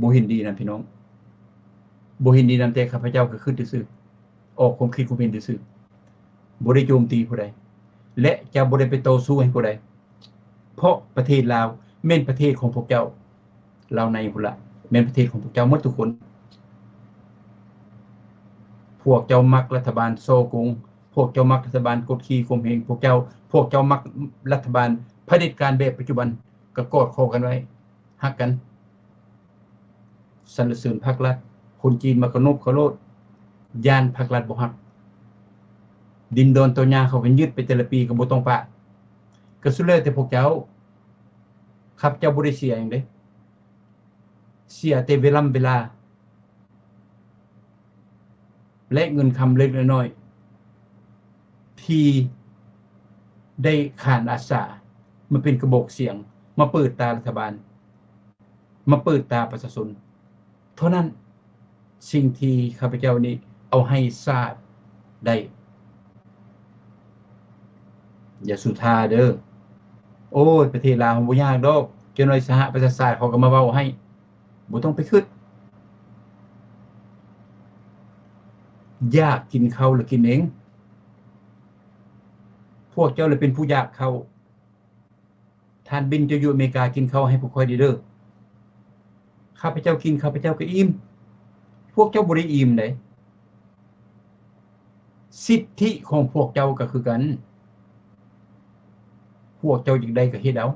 ບໍ່ເຫັນດີນຳ ພີ່ນ້ອງ, ບໍ່ເຫັນດີນຳ, ແຕ່ຂ້າພະເຈົ້າກໍຄິດຊື່ໆ, ອອກຄວາມຄິດຄວາມເຫັນຊື່ໆ, ບໍ່ໄດ້ໂຈມຕີຜູ້ໃດ ແລະ ຈະບໍ່ໄດ້ໄປຕໍ່ສູ້ໃຫ້ຜູ້ໃດ. ເພາະປະເທດລາວແມ່ນປະເທດຂອງພວກເຈົ້າ, ລາວໃນພຸ້ນລະ ແມ່ນປະເທດຂອງພວກເຈົ້າໝົດທຸກຄົນ. ພວກເຈົ້າມັກລັດຖະບານສໍ້ໂກງ, ພວກເຈົ້າມັກລັດຖະບານກົດຂີ່ຂົ່ມເຫງພວກເຈົ້າ, ພວກເຈົ້າມັກລັດຖະບານຜະເດັດການແບບປັດຈຸບັນ, ກໍກອດຄໍກັນໄວ້, ຮັກກັນ. ສັນລະເສີນພັກລັດ, ຄົນຈີນມາກະນົບເຂົາໂລດ, ຢ້ານພັກລັດບໍ່ຮັກ. ດິນດອນຕໍ່ຫຍ້າເຂົາກໍຍຶດໄປແຕ່ລະປີກໍບໍ່ຕ້ອງປະ. ກໍສຸດແລ້ວແຕ່ພວກເຈົ້າ, ຂ້າພະເຈົ້າບໍ່ໄດ້ເສຍຫຍັງເດ້, ເສຍແຕ່ເວລຳເວລາ ແລະ ເງິນຄຳເລັກໆນ້ອຍໆ ທີ່ໄດ້ຂານອາສາມາເປັນກະບອກສຽງ, ມາເປີດຕາລັດຖະບານ, ມາເປີດຕາປະຊາຊົນເທົ່ານັ້ນ, ສິ່ງທີ່ຂ້າພະເຈົ້ານີ້ເອົາໃຫ້ຊາດໄດ້. ຢ່າສຸທາເດີ. ໂອ້ຍ ປະເທດລາວເຮົາບໍ່ຍາກດອກ, ຈັກໜ້ອຍສະຫະປະຊາຊາດເຂົາກໍມາເວົ້າໃຫ້. ບໍ່ຕ້ອງໄປຄິດ. ຢາກກິນເຂົ້າລະກິນເອງ. ພວກເຈົ້າລະເປັນຜູ້ຢາກເຂົ້າ. ທ່ານບິນ ເຈົ້າຢູ່ອາເມລິກາ ກິນເຂົ້າໃຫ້ພວກຂ້ອຍແດ່ເດີ. ຂ້າພະເຈົ້າກິນ ຂ້າພະເຈົ້າກໍອີ່ມ. ພວກເຈົ້າບໍ່ໄດ້ອີ່ມໃດ. ສິດທິຂອງພວກເຈົ້າກໍຄືກັນ. ພວກເຈົ້າຢາກໄດ້ກໍເຮັດເອົາ.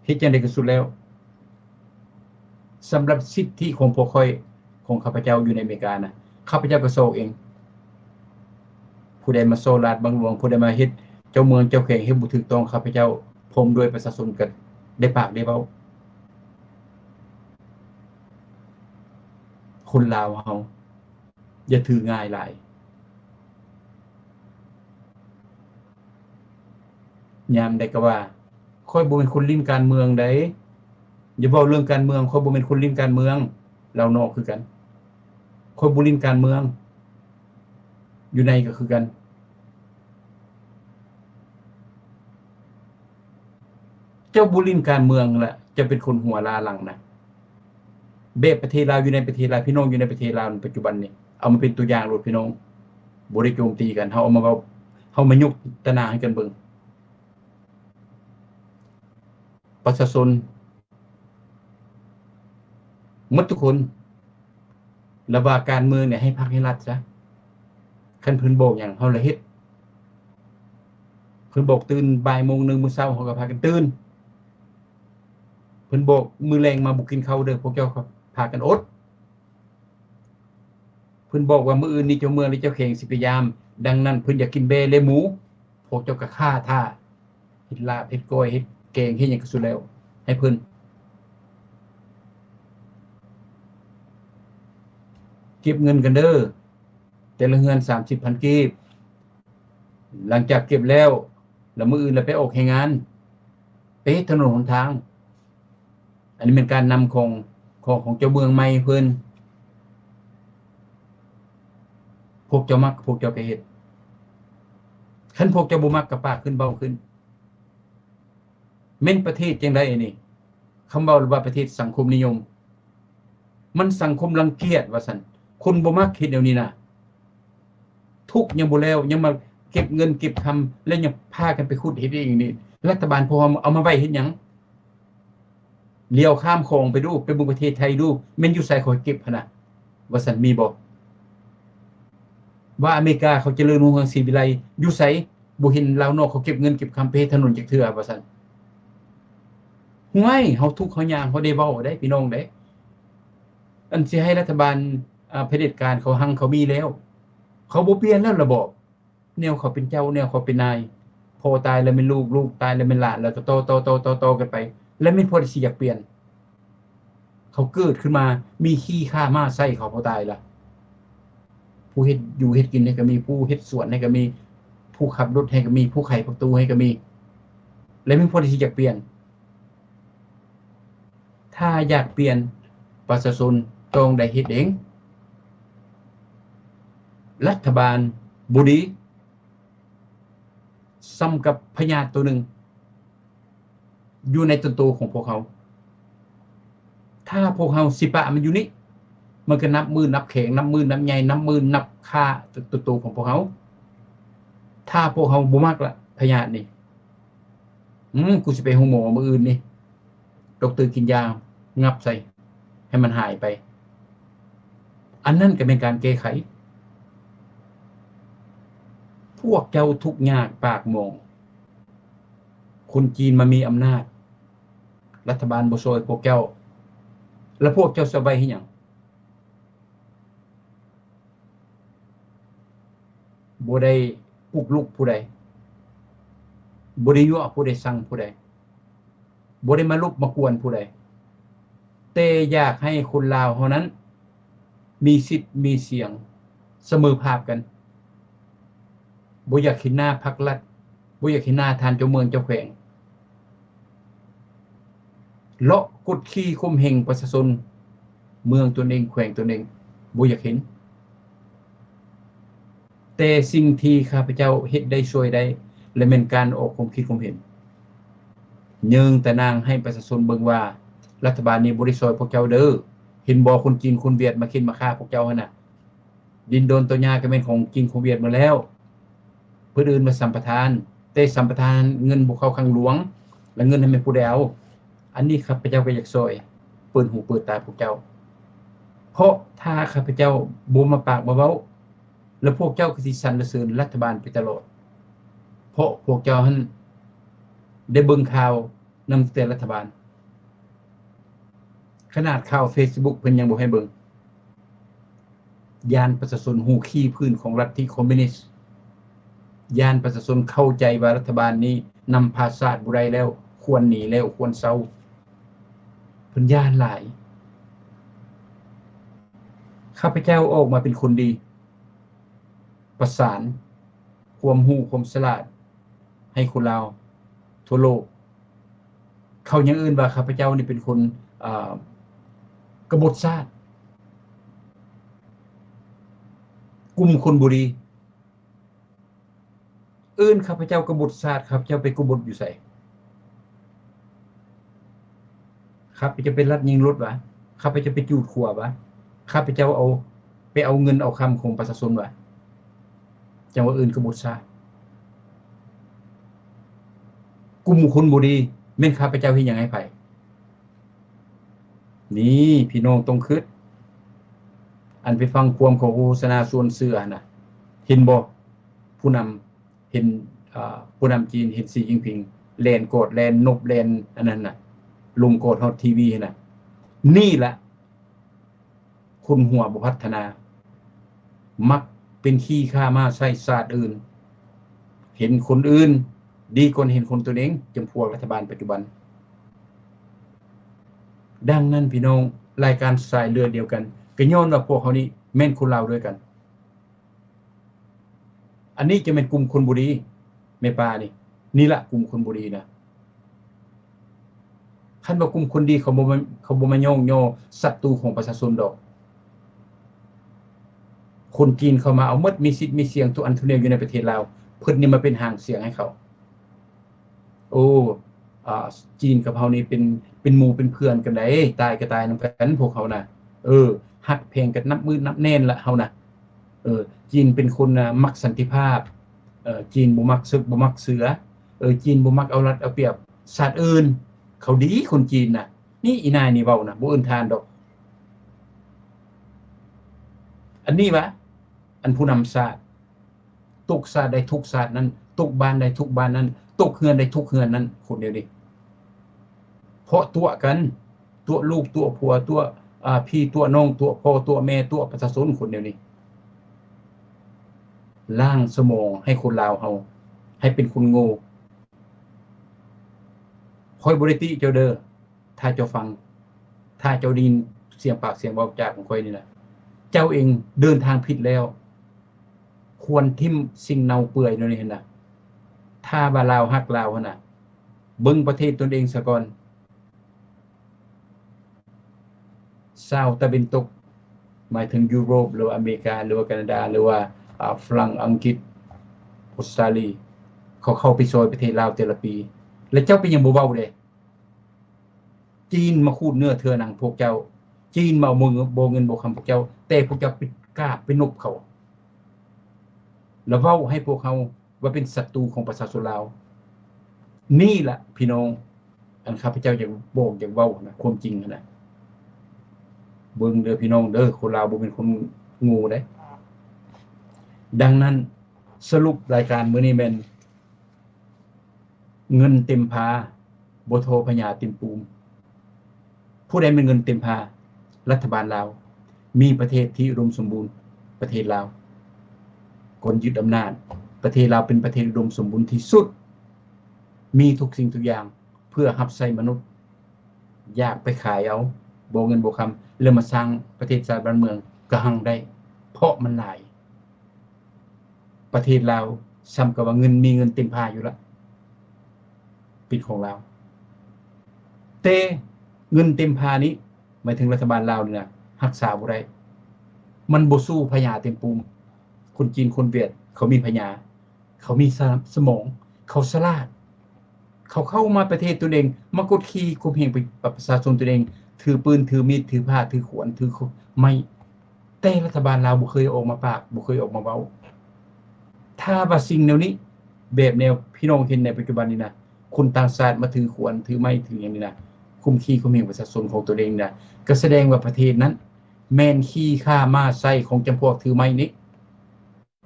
ເຮັດຈັ່ງໃດກໍສຸດແລ້ວ. ສຳລັບສິດທິຂອງພວກຂ້ອຍ, ຂອງຂ້າພະເຈົ້າຢູ່ໃນອາເມລິການະ, ຂ້າພະເຈົ້າກໍຊອກເອງ. ຜູ້ໃດມາສໍ້ລາດບັງຫຼວງ, ຜູ້ໃດມາເຮັດເຈົ້າເມືອງເຈົ້າແຂວງເຮັດບໍ່ຖືກຕ້ອງ, ຂ້າພະເຈົ້າ ພົມດ້ວຍປະຊາຊົນ ກໍໄດ້ປາກໄດ້ເວົ້າ. ຄົນລາວເຮົາຢ່າຖືງ່າຍຫຼາຍ. ຍາມໃດກໍວ່າ ຂ້ອຍບໍ່ແມ່ນຄົນຫຼິ້ນການເມືອງໃດ. ຢ່າເວົ້າເລື່ອງການເມືອງ, ຂ້ອຍບໍ່ແມ່ນຄົນຫຼິ້ນການເມືອງ. ລາວນອກຄືກັນ, ຂ້ອຍບໍ່ຫຼິ້ນການເມືອງ, ຢູ່ໃນກໍຄືກັນ. ເຈົ້າບໍ່ຫຼິ້ນການເມືອງລະ ເຈົ້າເປັນຄົນຫົວລ້າຫຼັງນະ. ແບບປະເທດລາວ ຢູ່ໃນປະເທດລາວ, ພີ່ນ້ອງຢູ່ໃນປະເທດລາວປັດຈຸບັນນີ້ ເອົາມາເປັນຕົວຢ່າງໂລດພີ່ນ້ອງ, ບໍ່ໄດ້ໂຈມຕີກັນ, ເຮົາເອົາມາເວົ້າ, ເຮົາມາຍົກຕະໜ່າໃຫ້ກັນເບິ່ງ. ປະຊາຊົນໝົດທຸກຄົນ ລະວ່າການເມືອງນີ້ໃຫ້ພັກໃຫ້ລັດຊະ. ຄັນເພິ່ນບອກຫຍັງ ເຮົາລະເຮັດ. ເພິ່ນບອກຕື່ນບ່າຍໂມງໜຶ່ງມື້ເຊົ້າ ເຮົາກໍພາກັນຕື່ນ. ເພິ່ນບອກມື້ແລງມາບໍ່ກິນເຂົ້າເດີ ພວກເຈົ້າກໍພາກັນອົດ. ເພິ່ນບອກວ່າມື້ອື່ນນີ້ເຈົ້າເມືອງ ແລະ ເຈົ້າແຂວງຊິໄປຢາມ, ດັ່ງນັ້ນເພິ່ນຢາກກິນແບ້ ແລະ ໝູ, ພວກເຈົ້າກໍຂ້າຖ້າ ເຮັດລາບ ເຮັດກ້ອຍ ເຮັດແກງ ເຮັດຫຍັງກໍສຸດແລ້ວໃຫ້ເພິ່ນ. ເກັບເງິນກັນເດີ ແຕ່ລະເຮືອນສາມສິບພັນກີບ. ຫຼັງຈາກເກັບແລ້ວ ລະມື້ອື່ນລະໄປອອກແຮງງານ ໄປເຮັດຖະໜົນຫົນທາງ. ອັນນີ້ແມ່ນການນຳຂອງ ຂອງ ຂອງເຈົ້າເມືອງໃໝ່ເພິ່ນ. ພວກເຈົ້າມັກ ພວກເຈົ້າກໍເຮັດ, ຄັນພວກເຈົ້າບໍ່ມັກກໍປາກຂຶ້ນເວົ້າຂຶ້ນ. ແມ່ນປະເທດຈັ່ງໃດອັນນີ້? ຄຳເວົ້າວ່າປະເທດສັງຄົມນິຍົມ. ມັນສັງຄົມລັງກຽດວ່າຊັ້ນ, ຄົນບໍ່ມັກເຮັດແນວນີ້ນະ. ທຸກຍັງບໍ່ແລ້ວ ຍັງມາເກັບເງິນເກັບຄຳ ແລະ ຍັງພາກັນໄປຂຸດເຮັດອີກນີ້. ລັດຖະບານພວກເຮົາເອົາມາໄວ້ເຮັດຫຍັງ? ຫຼຽວຂ້າມຂອງໄປດູ, ໄປເບິ່ງປະເທດໄທດູ, ແມ່ນຢູ່ໃສເຂົາເກັບຫັ້ນນະ? ວ່າຊັ້ນ ມີບໍ່? ວ່າອາເມລິກາເຂົາຈະເລີນຮຸ່ງເຮືອງສີວິໄລ ຢູ່ໃສ? ບໍ່ເຫັນລາວນອກເຂົາເກັບເງິນເກັບຄຳໄປເຮັດຖະໜົນຈັກເທື່ອ ວ່າຊັ້ນ. ຫ້ວຍ ເຮົາທຸກເຮົາຍາກ ເຮົາໄດ້ເວົ້າໄດ໋ພີ່ນ້ອງເດ້. ອັນຊິໃຫ້ລັດຖະບານ ອາ ຜະເດັດການເຂົາຮັ່ງເຂົາມີແລ້ວ, ເຂົາບໍ່ປ່ຽນແລ້ວລະບອບ. ແນວເຂົາເປັນເຈົ້າ ແນວເຂົາເປັນນາຍ, ພໍ່ຕາຍແລ້ວແມ່ນລູກ, ລູກຕາຍແລ້ວແມ່ນຫຼານ, ແລ້ວກໍຕໍ່ໆໆກັນໄປ, ແລ້ວແມ່ນຜູ້ໃດຊິຢາກປ່ຽນ? ເຂົາເກີດຂຶ້ນມາມີຂີ້ຂ້າມ້າໃສ່ເຂົາພໍຕາຍລະ. ຜູ້ເຮັດຢູ່ເຮັດກິນໃຫ້ກໍມີ, ຜູ້ເຮັດສວນໃຫ້ກໍມີ, ຜູ້ຂັບລົດໃຫ້ກໍມີ, ຜູ້ໄຂປະຕູໃຫ້ກໍມີ, ແລ້ວແມ່ນຜູ້ໃດຊິຢາກປ່ຽນ? ຖ້າຢາກປ່ຽນ, ປະຊາຊົນຕ້ອງໄດ້ເຮັດເອງ. ລັດຖະບານບໍ່ດີ ສ່ຳກັບພະຍາດໂຕໜຶ່ງ ຢູ່ໃນຕົນໂຕຂອງພວກເຮົາ. ຖ້າພວກເຮົາຊິປະມັນຢູ່ນີ້, ມັນກໍນັບມື້ນັບແຂງ, ນັບມື້ນັບໃຫຍ່, ນັບມື້ນັບຂ້າຕົນໂຕຂອງພວກເຮົາ. ຖ້າພວກເຮົາບໍ່ມັກລະ ພະຍາດນີ້, ອືມ, ກູຊິໄປໂຮງໝໍມື້ອື່ນນີ້, ດັອກເຕີກິນຢາງັບໃສ່ ໃຫ້ມັນຫາຍໄປ. ອັນນັ້ນກໍແມ່ນການແກ້ໄຂ. ພວກເຈົ້າທຸກຍາກປາກໝອງ, ຄົນຈີນມາມີອຳນາດ, ລັດຖະບານບໍ່ຊ່ອຍພວກເຈົ້າ, ແລ້ວພວກເຈົ້າຊິໄວ້ເຮັດຫຍັງ? ບໍ່ໄດ້ປຸກລຸກຜູ້ໃດ, ບໍ່ໄດ້ຍົວະຜູ້ໃດ, ສັ່ງຜູ້ໃດ, ບໍ່ໄດ້ມາລົບມາກວນຜູ້ໃດ, ແຕ່ຢາກໃຫ້ຄົນລາວເຮົານັ້ນມີສິດມີສຽງສະເໝີພາບກັນ. ບໍ່ຢາກເຫັນໜ້າພັກລັດ, ບໍ່ຢາກເຫັນໜ້າທ່ານເຈົ້າເມືອງເຈົ້າແຂວງ. ເລາະກົດຂີ່ຂົ່ມເຫັງປະຊາຊົນເມືອງຕົນເອງ, ແຂວງຕົນເອງ, ບໍ່ຢາກເຫັນ. ແຕ່ສິ່ງທີ່ຂ້າພະເຈົ້າເຮັດໄດ້, ຊ່ວຍໄດ້, ແລະ ແມ່ນການອອກຄວາມຄິດຄວາມເຫັນ, ເຍີງຕາໜ່າງໃຫ້ປະຊາຊົນເບິ່ງວ່າ ລັດຖະບານນີ້ບໍ່ໄດ້ຊ່ອຍພວກເຈົ້າເດີ້. ເຫັນບໍ່ ຄົນຈີນຄົນຫວຽດມາເຂັນມາຂ້າພວກເຈົ້າຫັ້ນນະ? ດິນດອນຕອນຫຍ້າກໍແມ່ນຂອງຈີນຂອງຫວຽດໝົດແລ້ວ. ເພິ່ນເອີ້ນວ່າສຳປະທານ, ແຕ່ສຳປະທານເງິນບໍ່ເຂົ້າຄັງຫຼວງ ແລະ ເງິນນັ້ນແມ່ນຜູ້ໃດເອົາ? ອັນນີ້ຂ້າພະເຈົ້າກໍຢາກຊ່ອຍເປີດຫູເປີດຕາພວກເຈົ້າ. ເພາະຖ້າຂ້າພະເຈົ້າບໍ່ມາປາກມາເວົ້າ, ແລ້ວພວກເຈົ້າກໍຊິສັນລະເສີນລັດຖະບານໄປຕະຫຼອດ. ເພາະພວກເຈົ້າຫັ້ນໄດ້ເບິ່ງຂ່າວນຳແຕ່ລັດຖະບານ. ຂະໜາດຂ່າວເຟສບຸກເພິ່ນຍັງບໍ່ໃຫ້ເບິ່ງ. ຢ້ານປະຊາຊົນຮູ້ຂີ້ຜືນຂອງລັດທິຄອມມິວນິດ. ຢ້ານປະຊາຊົນເຂົ້າໃຈວ່າລັດຖະບານນີ້ນຳພາຊາດບໍ່ໄດ້ແລ້ວ, ຄວນໜີແລ້ວ, ຄວນເຊົາ. ເພິ່ນຢ້ານຫຼາຍ. ຂ້າພະເຈົ້າອອກມາເປັນຄົນດີ, ປະສານຄວາມຮູ້ຄວາມສະຫຼາດໃຫ້ຄົນລາວທົ່ວໂລກ. ເຂົາຍັງເອີ້ນວ່າຂ້າພະເຈົ້ານີ້ເປັນຄົນ, ເອີ, ກະບົດຊາດ, ກຸ່ມຄົນບໍ່ດີ. ເອີ້ນຂ້າພະເຈົ້າກະບົດຊາດ, ຂ້າພະເຈົ້າໄປກະບົດຢູ່ໃສ? ຂ້າພະເຈົ້າໄປລັກຍິງລົດຫວາ? ຂ້າພະເຈົ້າໄປຈູດຂົວຫວາ? ຂ້າພະເຈົ້າເອົາ, ໄປເອົາເງິນເອົາຄຳຂອງປະຊາຊົນຫວາ? ຈັ່ງວ່າເອີ້ນກະບົດຊາດ. ກຸ່ມຄົນບໍ່ດີ ແມ່ນຂ້າພະເຈົ້າເຮັດຫຍັງໃຫ້ໃຜ? ນີ້ພີ່ນ້ອງຕ້ອງຄຶດ, ອັນໄປຟັງຄວາມເຂົາໂຄສະນາຊວນເຊື່ອຫັ້ນນະ, ເຫັນບໍ່? ຜູ້ນຳ ເຫັນ, ອາ, ຜູ້ນຳຈີນເຫັນສີຈິ້ນຜິງແລ່ນກອດ, ແລ່ນນົບ, ແລ່ນອັນນັ້ນນະ, ລົງກອດຮອດທີວີຫັ້ນນະ. ນີ້ລະ ຄົນຫົວບໍ່ພັດທະນາ, ມັກເປັນຂີ້ຂ້າມ້າໃສ່ຊາດອື່ນ, ເຫັນຄົນອື່ນດີກວ່າເຫັນຄົນຕົນເອງ, ຈຳພວກລັດຖະບານປັດຈຸບັນ. ດັ່ງນັ້ນພີ່ນ້ອງ, ລາຍການສາຍເລືອດດຽວກັນ, ກໍຍ້ອນວ່າພວກເຮົານີ້ແມ່ນຄົນລາວດ້ວຍກັນ. ອັນນີ້ຈະແມ່ນກຸ່ມຄົນບໍ່ດີ, ແມ່ປ້ານີ້, ນີ້ລະກຸ່ມຄົນບໍ່ດີນະ. ຄັນວ່າກຸ່ມຄົນດີ ເຂົາບໍ່ມາ, ເຂົາບໍ່ມາຍ້ອງຍໍສັດຕູຂອງປະຊາຊົນດອກ. ຄົນຈີນເຂົ້າມາເອົາໝົດ, ມີສິດມີສຽງທຸກອັນທຸກແນວຢູ່ໃນປະເທດລາວ, ເພິ່ນນີ້ມາເປັນຫາງສຽງໃຫ້ເຂົາ. ໂອ້ ອາ ຈີນກັບເຮົານີ້ເປັນ, ເປັນໝູ່ເປັນເພື່ອນກັນໃດ໋, ຕາຍກໍຕາຍນຳກັນພວກເຮົານະ. ເອີ ຮັກແພງກັນນັບມື້ນັບແໜ້ນລະເຮົານະ. ເອີ ຈີນເປັນຄົນນະມັກສັນຕິພາບ, ເອີ ຈີນບໍ່ມັກເສິກບໍ່ມັກເສືອ, ເອີ ຈີນບໍ່ມັກເອົາລັດເອົາປຽບຊາດອື່ນ, ເຂົາດີຄົນຈີນນະ. ນີ້ອີ່ນາຍນີ້ເວົ້ານະ, ບໍ່ເອີ້ນທ່ານດອກ. ອັນນີ້ຫວາ? ອັນຜູ້ນຳຊາດ ຕົກຊາດໃດທຸກຊາດນັ້ນ, ຕົກບ້ານໃດທຸກບ້ານນັ້ນ, ຕົກເຮືອນໃດທຸກເຮືອນນັ້ນ, ຄົນດຽວນີ້. ເພາະຕົວະກັນ, ຕົວະລູກ, ຕົວະຜົວ, ຕົວະ, ອາ, ພີ່ຕົວະນ້ອງ, ຕົວະພໍ່, ຕົວະແມ່, ຕົວະປະຊາຊົນ, ຄົນດຽວນີ້. ລ້າງສະໝອງໃຫ້ຄົນລາວເຮົາ, ໃຫ້ເປັນຄົນໂງ່. ຂ້ອຍບໍ່ໄດ້ຕິເຈົ້າເດີ. ຖ້າເຈົ້າຟັງ, ຖ້າເຈົ້າໄດ້ຍິນສຽງປາກສຽງເວົ້າຈາຂອງຂ້ອຍນີ້ນະ, ເຈົ້າເອງເດີນທາງຜິດແລ້ວ. ຄວນຖິ້ມສິ່ງເນົ່າເປື່ອຍແນວນີ້ຫັ້ນນະ. ຖ້າວ່າລາວຮັກລາວຫັ້ນນະ, ເບິ່ງປະເທດຕົນເອງສາກ່ອນ. ຊາວຕາເວັນຕົກ, ໝາຍເຖິງຢູໂຣບ ຫຼືວ່າອາເມລິກາ ຫຼືວ່າການາດາ ຫຼືວ່າ ອາ ຝຣັ່ງ, ອັງກິດ, ອົດສະຕາລີ, ເຂົາເຂົ້າໄປຊ່ອຍປະເທດລາວແຕ່ລະປີ. ແລະເຈົ້າເປັນຫຍັງບໍ່ເວົ້າເດ? ຈີນມາຂູດເນື້ອເຖື່ອໜັງພວກເຈົ້າ, ຈີນມາເອົາບໍ່ເງິນບໍ່ຄຳພວກເຈົ້າ, ແຕ່ພວກເຈົ້າໄປກາບໄປນົບເຂົາ ແລ້ວເວົ້າໃຫ້ພວກເຮົາວ່າເປັນສັດຕູຂອງປະຊາຊົນລາວ. ນີ້ລະພີ່ນ້ອງ ອັນຂ້າພະເຈົ້າຢາກບອກຢາກເວົ້ານະ, ຄວາມຈິງຫັ້ນນະ. ເບິ່ງເດີພີ່ນ້ອງເດີ, ຄົນລາວບໍ່ແມ່ນຄົນໂງ່ເດ້. ດັ່ງນັ້ນ ສະຫຼຸບລາຍການມື້ນີ້ແມ່ນ ເງິນເຕັມພາ ບໍ່ທໍ່ພະຍາເຕັມປູມ. ຜູ້ໃດມີເງິນເຕັມພາ? ລັດຖະບານລາວ. ມີປະເທດທີ່ອຸດົມສົມບູນ, ປະເທດລາວ. ກ່ອນຍຶດອຳນາດ, ປະເທດລາວເປັນປະເທດອຸດົມສົມບູນທີ່ສຸດ, ມີທຸກສິ່ງທຸກຢ່າງເພື່ອຮັບໃຊ້ມະນຸດ. ຢາກໄປຂາຍເອົາບໍ່ເງິນບໍ່ຄຳ ແລ້ວມາສ້າງປະເທດຊາດບ້ານເມືອງກະຮັ່ງໄດ້, ເພາະມັນຫຼາຍ. ປະເທດລາວສ່ຳກັບວ່າເງິນ, ມີເງິນເຕັມພາຢູ່ລະ, ເປັນຂອງລາວ. ແຕ່ເງິນເຕັມພານີ້ ໝາຍເຖິງລັດຖະບານລາວນີ້ນະ, ຮັກສາບໍ່ໄດ້. ມັນບໍ່ສູ້ພະຍາເຕັມປູມ. ຄົນຈີນ, ຄົນຫວຽດ ເຂົາມີພະຍາ, ເຂົາມີສະ, ສະໝອງ, ເຂົາສະຫຼາດ. ເຂົາເຂົ້າມາປະເທດຕົນເອງ ມາກົດຂີ່ຂົ່ມເຫງປະ, ປະຊາຊົນຕົນເອງ, ຖືປືນ, ຖືມີດ, ຖືພ້າ, ຖືຂວານ, ຖືໄມ້, ແຕ່ລັດຖະບານລາວບໍ່ເຄີຍອອກມາປາກ, ບໍ່ເຄີຍອອກມາເວົ້າ. ຖ້າວ່າສິ່ງແນວນີ້, ແບບແນວພີ່ນ້ອງເຫັນໃນປັດຈຸບັນນີ້ນະ, ຄົນຕ່າງຊາດມາຖືຂວານ, ຖືໄມ້, ຖືຫຍັງນີ້ນະ, ຂົ່ມຂີ່ຂົ່ມເຫງປະຊາຊົນຂອງຕົນເອງນະ, ກໍສະແດງວ່າປະເທດນັ້ນແມ່ນຂີ້ຂ້າມ້າໃສ່ຂອງຈຳພວກຖືໄມ້ນີ້.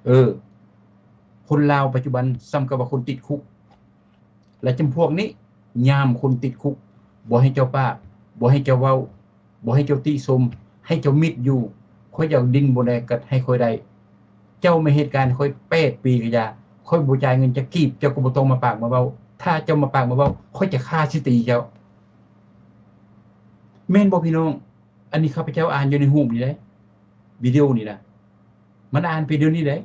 ເອີ ຄົນລາວປັດຈຸບັນສ່ຳກັບວ່າຄົນຕິດຄຸກ ແລະ ຈຳພວກນີ້ຍາມຄົນຕິດຄຸກ ບໍ່ໃຫ້ເຈົ້າປາກ, ບໍ່ໃຫ້ເຈົ້າເວົ້າ, ບໍ່ໃຫ້ເຈົ້າຕິຊົມ, ໃຫ້ເຈົ້າມິດຢູ່. ຂ້ອຍຢາກດິ້ນບ່ອນໃດກໍໃຫ້ຂ້ອຍໄດ້. ເຈົ້າມາເຮັດການໃຫ້ຂ້ອຍແປດປີກໍຢ່າ, ຂ້ອຍບໍ່ຈ່າຍເງິນຈັກກີບ, ເຈົ້າກໍບໍ່ຕ້ອງມາປາກມາເວົ້າ. ຖ້າເຈົ້າມາປາກມາເວົ້າ, ຂ້ອຍຈະຂ້າຊິຕີເຈົ້າ. ແມ່ນບໍ່ພີ່ນ້ອງ? ອັນນີ້ຂ້າພະເຈົ້າອ່ານຢູ່ໃນຮູບນີ້ເດ້, ວິດີໂອນີ້ນະ. ມັນອ່ານໄປດຽວນີ້ເດ້.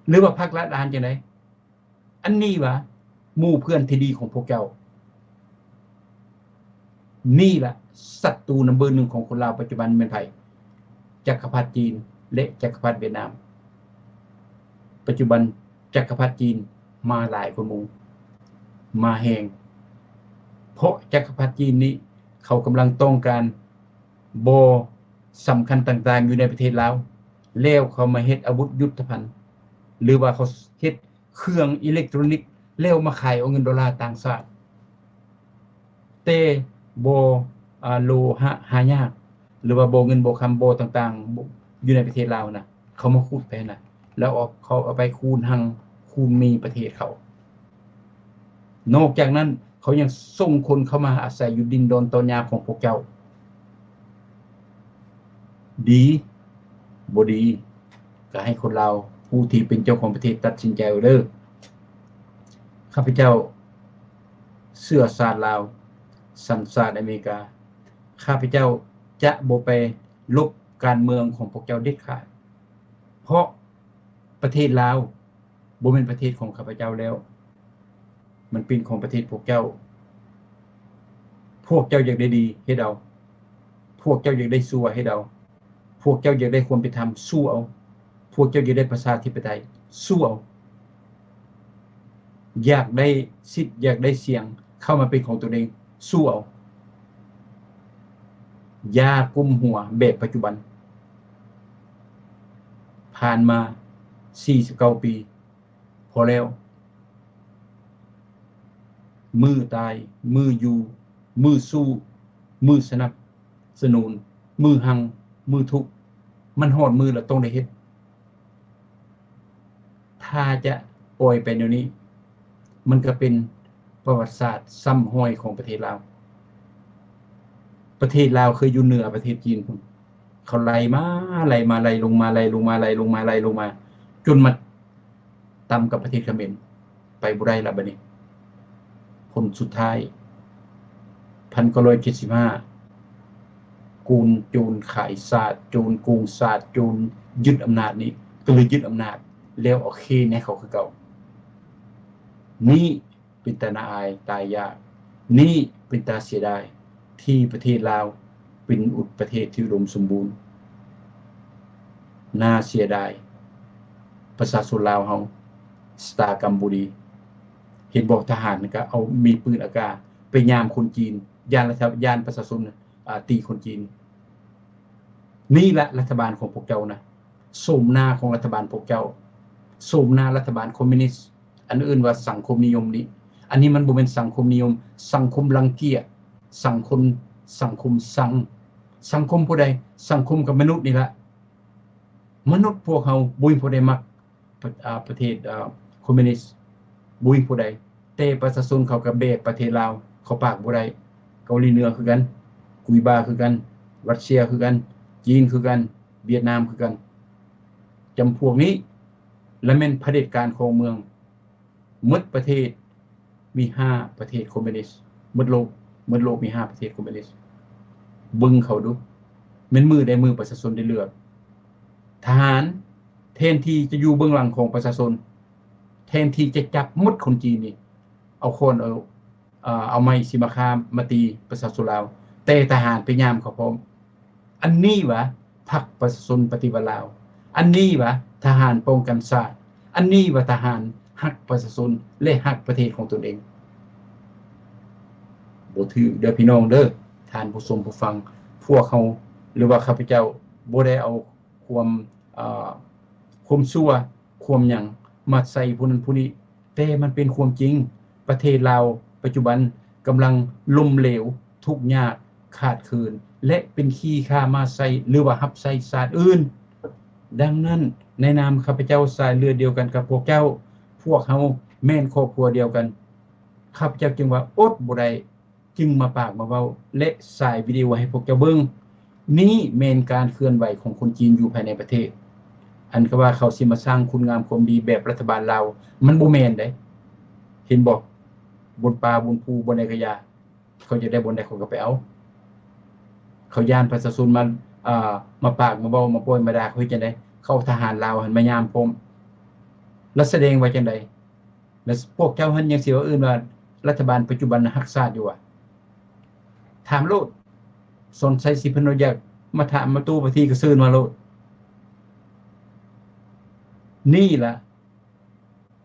ຫຼືວ່າພັກລັດອ່ານຈັ່ງໃດ? ອັນນີ້ຫວາ ໝູ່ເພື່ອນທີ່ດີຂອງພວກເຈົ້າ? ນີ້ລະສັດຕູນຳເບີໜຶ່ງຂອງຄົນລາວປັດຈຸບັນແມ່ນໃຜ? ຈັກກະພັດຈີນ ແລະ ຈັກກະພັດຫວຽດນາມ. ປັດຈຸບັນຈັກກະພັດຈີນມາຫຼາຍກວ່າໝູ່, ມາແຮງ, ເພາະຈັກກະພັດຈີນນີ້ເຂົາກຳລັງຕ້ອງການບໍ່ສຳຄັນຕ່າງໆຢູ່ໃນປະເທດລາວ, ແລ້ວເຂົາມາເຮັດອາວຸດຍຸດທະພັນ ຫຼືວ່າເຂົາເຮັດ ເຄື່ອງອີເລັກໂຕຣນິກ ແລ້ວມາຂາຍເອົາເງິນໂດລາຕ່າງຊາດ, ແຕ່ບໍ່ ອາ ໂລຫະຫາຍາກ ຫຼືວ່າບໍ່ເງິນບໍ່ຄຳບໍ່ຕ່າງໆ ຢູ່ໃນປະເທດລາວນະ, ເຂົາມາຂຸດໄປນະ ແລ້ວເອົາ ເຂົາເອົາໄປຄູນຮັ່ງຄູນມີປະເທດເຂົາ. ນອກຈາກນັ້ນ ເຂົາຍັງສົ່ງຄົນເຂົ້າມາອາໄສຢູ່ດິນດອນຕອນຫຍ້າຂອງພວກເຈົ້າ. ດີ ບໍ່ດີ ກໍໃຫ້ຄົນລາວຜູ້ທີ່ເປັນເຈົ້າຂອງປະເທດຕັດສິນໃຈເອົາເດີ້. ຂ້າພະເຈົ້າເຊື້ອຊາດລາວ ສັນຊາດອາເມລິກາ. ຂ້າພະເຈົ້າຈະບໍ່ໄປລົບການເມືອງຂອງພວກເຈົ້າເດັດຂາດ, ເພາະປະເທດລາວ ບໍ່ແມ່ນປະເທດຂອງຂ້າພະເຈົ້າແລ້ວ, ມັນເປັນຂອງປະເທດພວກເຈົ້າ. ພວກເຈົ້າຢາກໄດ້ດີ ເຮັດເອົາ, ພວກເຈົ້າຢາກໄດ້ຊົ່ວ ເຮັດເອົາ, ພວກເຈົ້າຢາກໄດ້ຄວາມເປັນທຳ ສູ້ເອົາ, ພວກເຈົ້າຢາກໄດ້ປະຊາທິປະໄຕ ສູ້ເອົາ, ຢາກໄດ້ສິດ ຢາກໄດ້ສຽງເຂົ້າມາເປັນຂອງຕົນເອງ ສູ້ເອົາ. ຢ່າກຸ້ມຫົວແບບປັດຈຸບັນ. ຜ່ານມາສີ່ສິບເກົ້າປີ ພໍແລ້ວ. ມື້ຕາຍ ມື້ຢູ່ ມື້ສູ້ ມື້ສະໜັບສະໜູນ ມື້ຮັ່ງ ມື້ທຸກ, ມັນຮອດມື້ລະຕ້ອງໄດ້ເຮັດ. ຖ້າຈະປ່ອຍໄປແນວນີ້ ມັນກະເປັນປະຫວັດສາດຊ້ຳຮອຍຂອງປະເທດລາວ. ປະເທດລາວເຄີຍຢູ່ເໜືອປະເທດຈີນພຸ້ນ, ເຂົາໄລ່ມາ ໄລ່ມາ ໄລ່ລົງມາ ໄລ່ລົງມາ ໄລ່ລົງມາ ໄລ່ລົງມາ ຈົນມາຕ່ຳກັບປະເທດຂະເໝນ, ໄປບໍ່ໄດ້ລະບາດນີ້. ຜົນສຸດທ້າຍ ພັນເກົ້າຮ້ອຍເຈັດສິບຫ້າ ໂກນໂຈນຂາຍຊາດ, ໂຈນໂກງຊາດ, ໂຈນຍຶດອຳນາດນີ້ ກໍເລີຍຍຶດອຳນາດ ແລ້ວເອົາເຄນໃຫ້ເຂົາຄືເກົ່າ. ນີ້ເປັນຕາໜ້າອາຍຕາຍຢາກ, ນີ້ເປັນຕາເສຍດາຍ ທີ່ປະເທດລາວເປັນອຸ ປະເທດທີ່ອຸດົມສົມບູນ. ໜ້າເສຍດາຍ ປະຊາຊົນລາວເຮົາ ຊະຕາກຳບໍ່ດີ. ເຫັນບໍ່ ທະຫານກໍເອົາມີປືນອາກາ ໄປຍາມຄົນຈີນ, ຢ້ານລັດຖະ ຢ້ານປະຊາຊົນ ອາ ຕີຄົນຈີນ. ນີ້ລະລັດຖະບານຂອງພວກເຈົ້ານະ, ໂສມໜ້າຂອງລັດຖະບານພວກເຈົ້າ, ໂສມໜ້າລັດຖະບານຄອມມິວນິດ ອັນເອີ້ນວ່າສັງຄົມນິຍົມນີ້. ອັນນີ້ມັນບໍ່ແມ່ນສັງຄົມນິຍົມ, ສັງຄົມລັງກຽດ, ສັງຄົມ ສັງຄົມຊັງ. ສັງຄົມຜູ້ໃດ? ສັງຄົມກັບມະນຸດນີ້ລະ. ມະນຸດພວກເຮົາບໍ່ມີຜູ້ໃດມັກ ປະ ອາ ປະເທດ ອາ ຄອມມິວນິດ ບໍ່ມີຜູ້ໃດ, ແຕ່ປະຊາຊົນເຂົາກໍແບກປະເທດລາວເຂົ້າປາກບໍ່ໄດ້. ເກົາຫຼີເໜືອຄືກັນ, ກຸຍບາຄືກັນ, ຣັດເຊຍຄືກັນ, ຈີນຄືກັນ, ຫວຽດນາມຄືກັນ. ຈຳພວກນີ້ລະແມ່ນຜະເດັດການຄອງເມືອງ. ໝົດປະເທດມີຫ້າປະເທດຄອມມິວນິດ, ໝົດໂລກ ໝົດໂລກມີຫ້າປະເທດຄອມມິວນິດ. ເບິ່ງເຂົາດູ, ແມ່ນມື້ໃດມື້ປະຊາຊົນໄດ້ເລືອກ? ທະຫານ ແທນທີ່ຈະຢູ່ເບື້ອງຫຼັງຂອງປະຊາຊົນ, ແທນທີ່ຈະຈັບໝົດຄົນຈີນນີ້, ເອົາຄ້ອນ ເອົາ ເອົາໄມ້ສີມາຄາມາຕີປະຊາຊົນລາວ, ແຕ່ທະຫານໄປຍາມເຂົາພ້ອມ. ອັນນີ້ຫວາ ພັກປະຊາຊົນປະຕິວັດລາວ? ອັນນີ້ຫວາ ທະຫານປ້ອງກັນຊາດ? ອັນນີ້ຫວາ ທະຫານຮັກປະຊາຊົນ ແລະ ຮັກປະເທດຂອງຕົນເອງ? ບໍ່ຖືກເດີພີ່ນ້ອງເດີ, ທ່ານຜູ້ຊົມຜູ້ຟັງ, ພວກເຮົາ ຫຼືວ່າຂ້າພະເຈົ້າບໍ່ໄດ້ເອົາ ຄວາມ ເອີ ຄວາມຊົ່ວ ຄວາມຫຍັງມາໃສ່ຜູ້ນັ້ນຜູ້ນີ້, ແຕ່ມັນເປັນຄວາມຈິງ. ປະເທດລາວປັດຈຸບັນກຳລັງລົ້ມເຫຼວ, ທຸກຍາກ, ຂາດເຂີນ ແລະ ເປັນຂີ້ຂ້າມ້າໃຊ້ ຫຼືວ່າຮັບໃຊ້ຊາດອື່ນ. ດັ່ງນັ້ນ, ໃນນາມຂ້າພະເຈົ້າສາຍເລືອດດຽວກັນກັບພວກເຈົ້າ, ພວກເຮົາແມ່ນຄອບຄົວດຽວກັນ, ຂ້າພະເຈົ້າຈຶ່ງວ່າອົດບໍ່ໄດ້ ຈຶ່ງມາປາກມາເວົ້າ ແລະ ສາຍວິດີໂອໃຫ້ພວກເຈົ້າເບິ່ງ. ນີ້ແມ່ນການເຄື່ອນໄຫວຂອງຄົນຈີນຢູ່ພາຍໃນປະເທດ. ອັນກະວ່າເຂົາຊິມາສ້າງຄຸນງາມຄວາມດີແບບລັດຖະບານລາວ ມັນບໍ່ແມ່ນເດ້. ເຫັນບໍ່? ບ່ອນປ່າບ່ອນພູບ່ອນໃດກະຢ່າ ເຂົາຢາກໄດ້ບ່ອນໃດເຂົາກະໄປເອົາ. ເຂົາຢ້ານປະຊາຊົນມາ ເອີ ມາປາກມາເວົ້າມາປ່ອຍມາດ່າ ເຂົາເຮັດຈັ່ງໃດ? ເຂົາເອົາທະຫານລາວຫັ້ນມາຍາມພ້ອມ. ລະສະແດງວ່າຈັ່ງໃດ? ລະພວກເຈົ້າຫັ້ນຍັງຊິວ່າເອີ້ນວ່າລັດຖະບານປັດຈຸບັນນະຮັກຊາດຢູ່ຫວາ? ຖາມໂລດ ສອນໄຊ ສີພັນໂນ ຢາກມາຖາມມາໂຕ້ປະເທດກະເຊີນມາໂລດ. ນີ້ລະ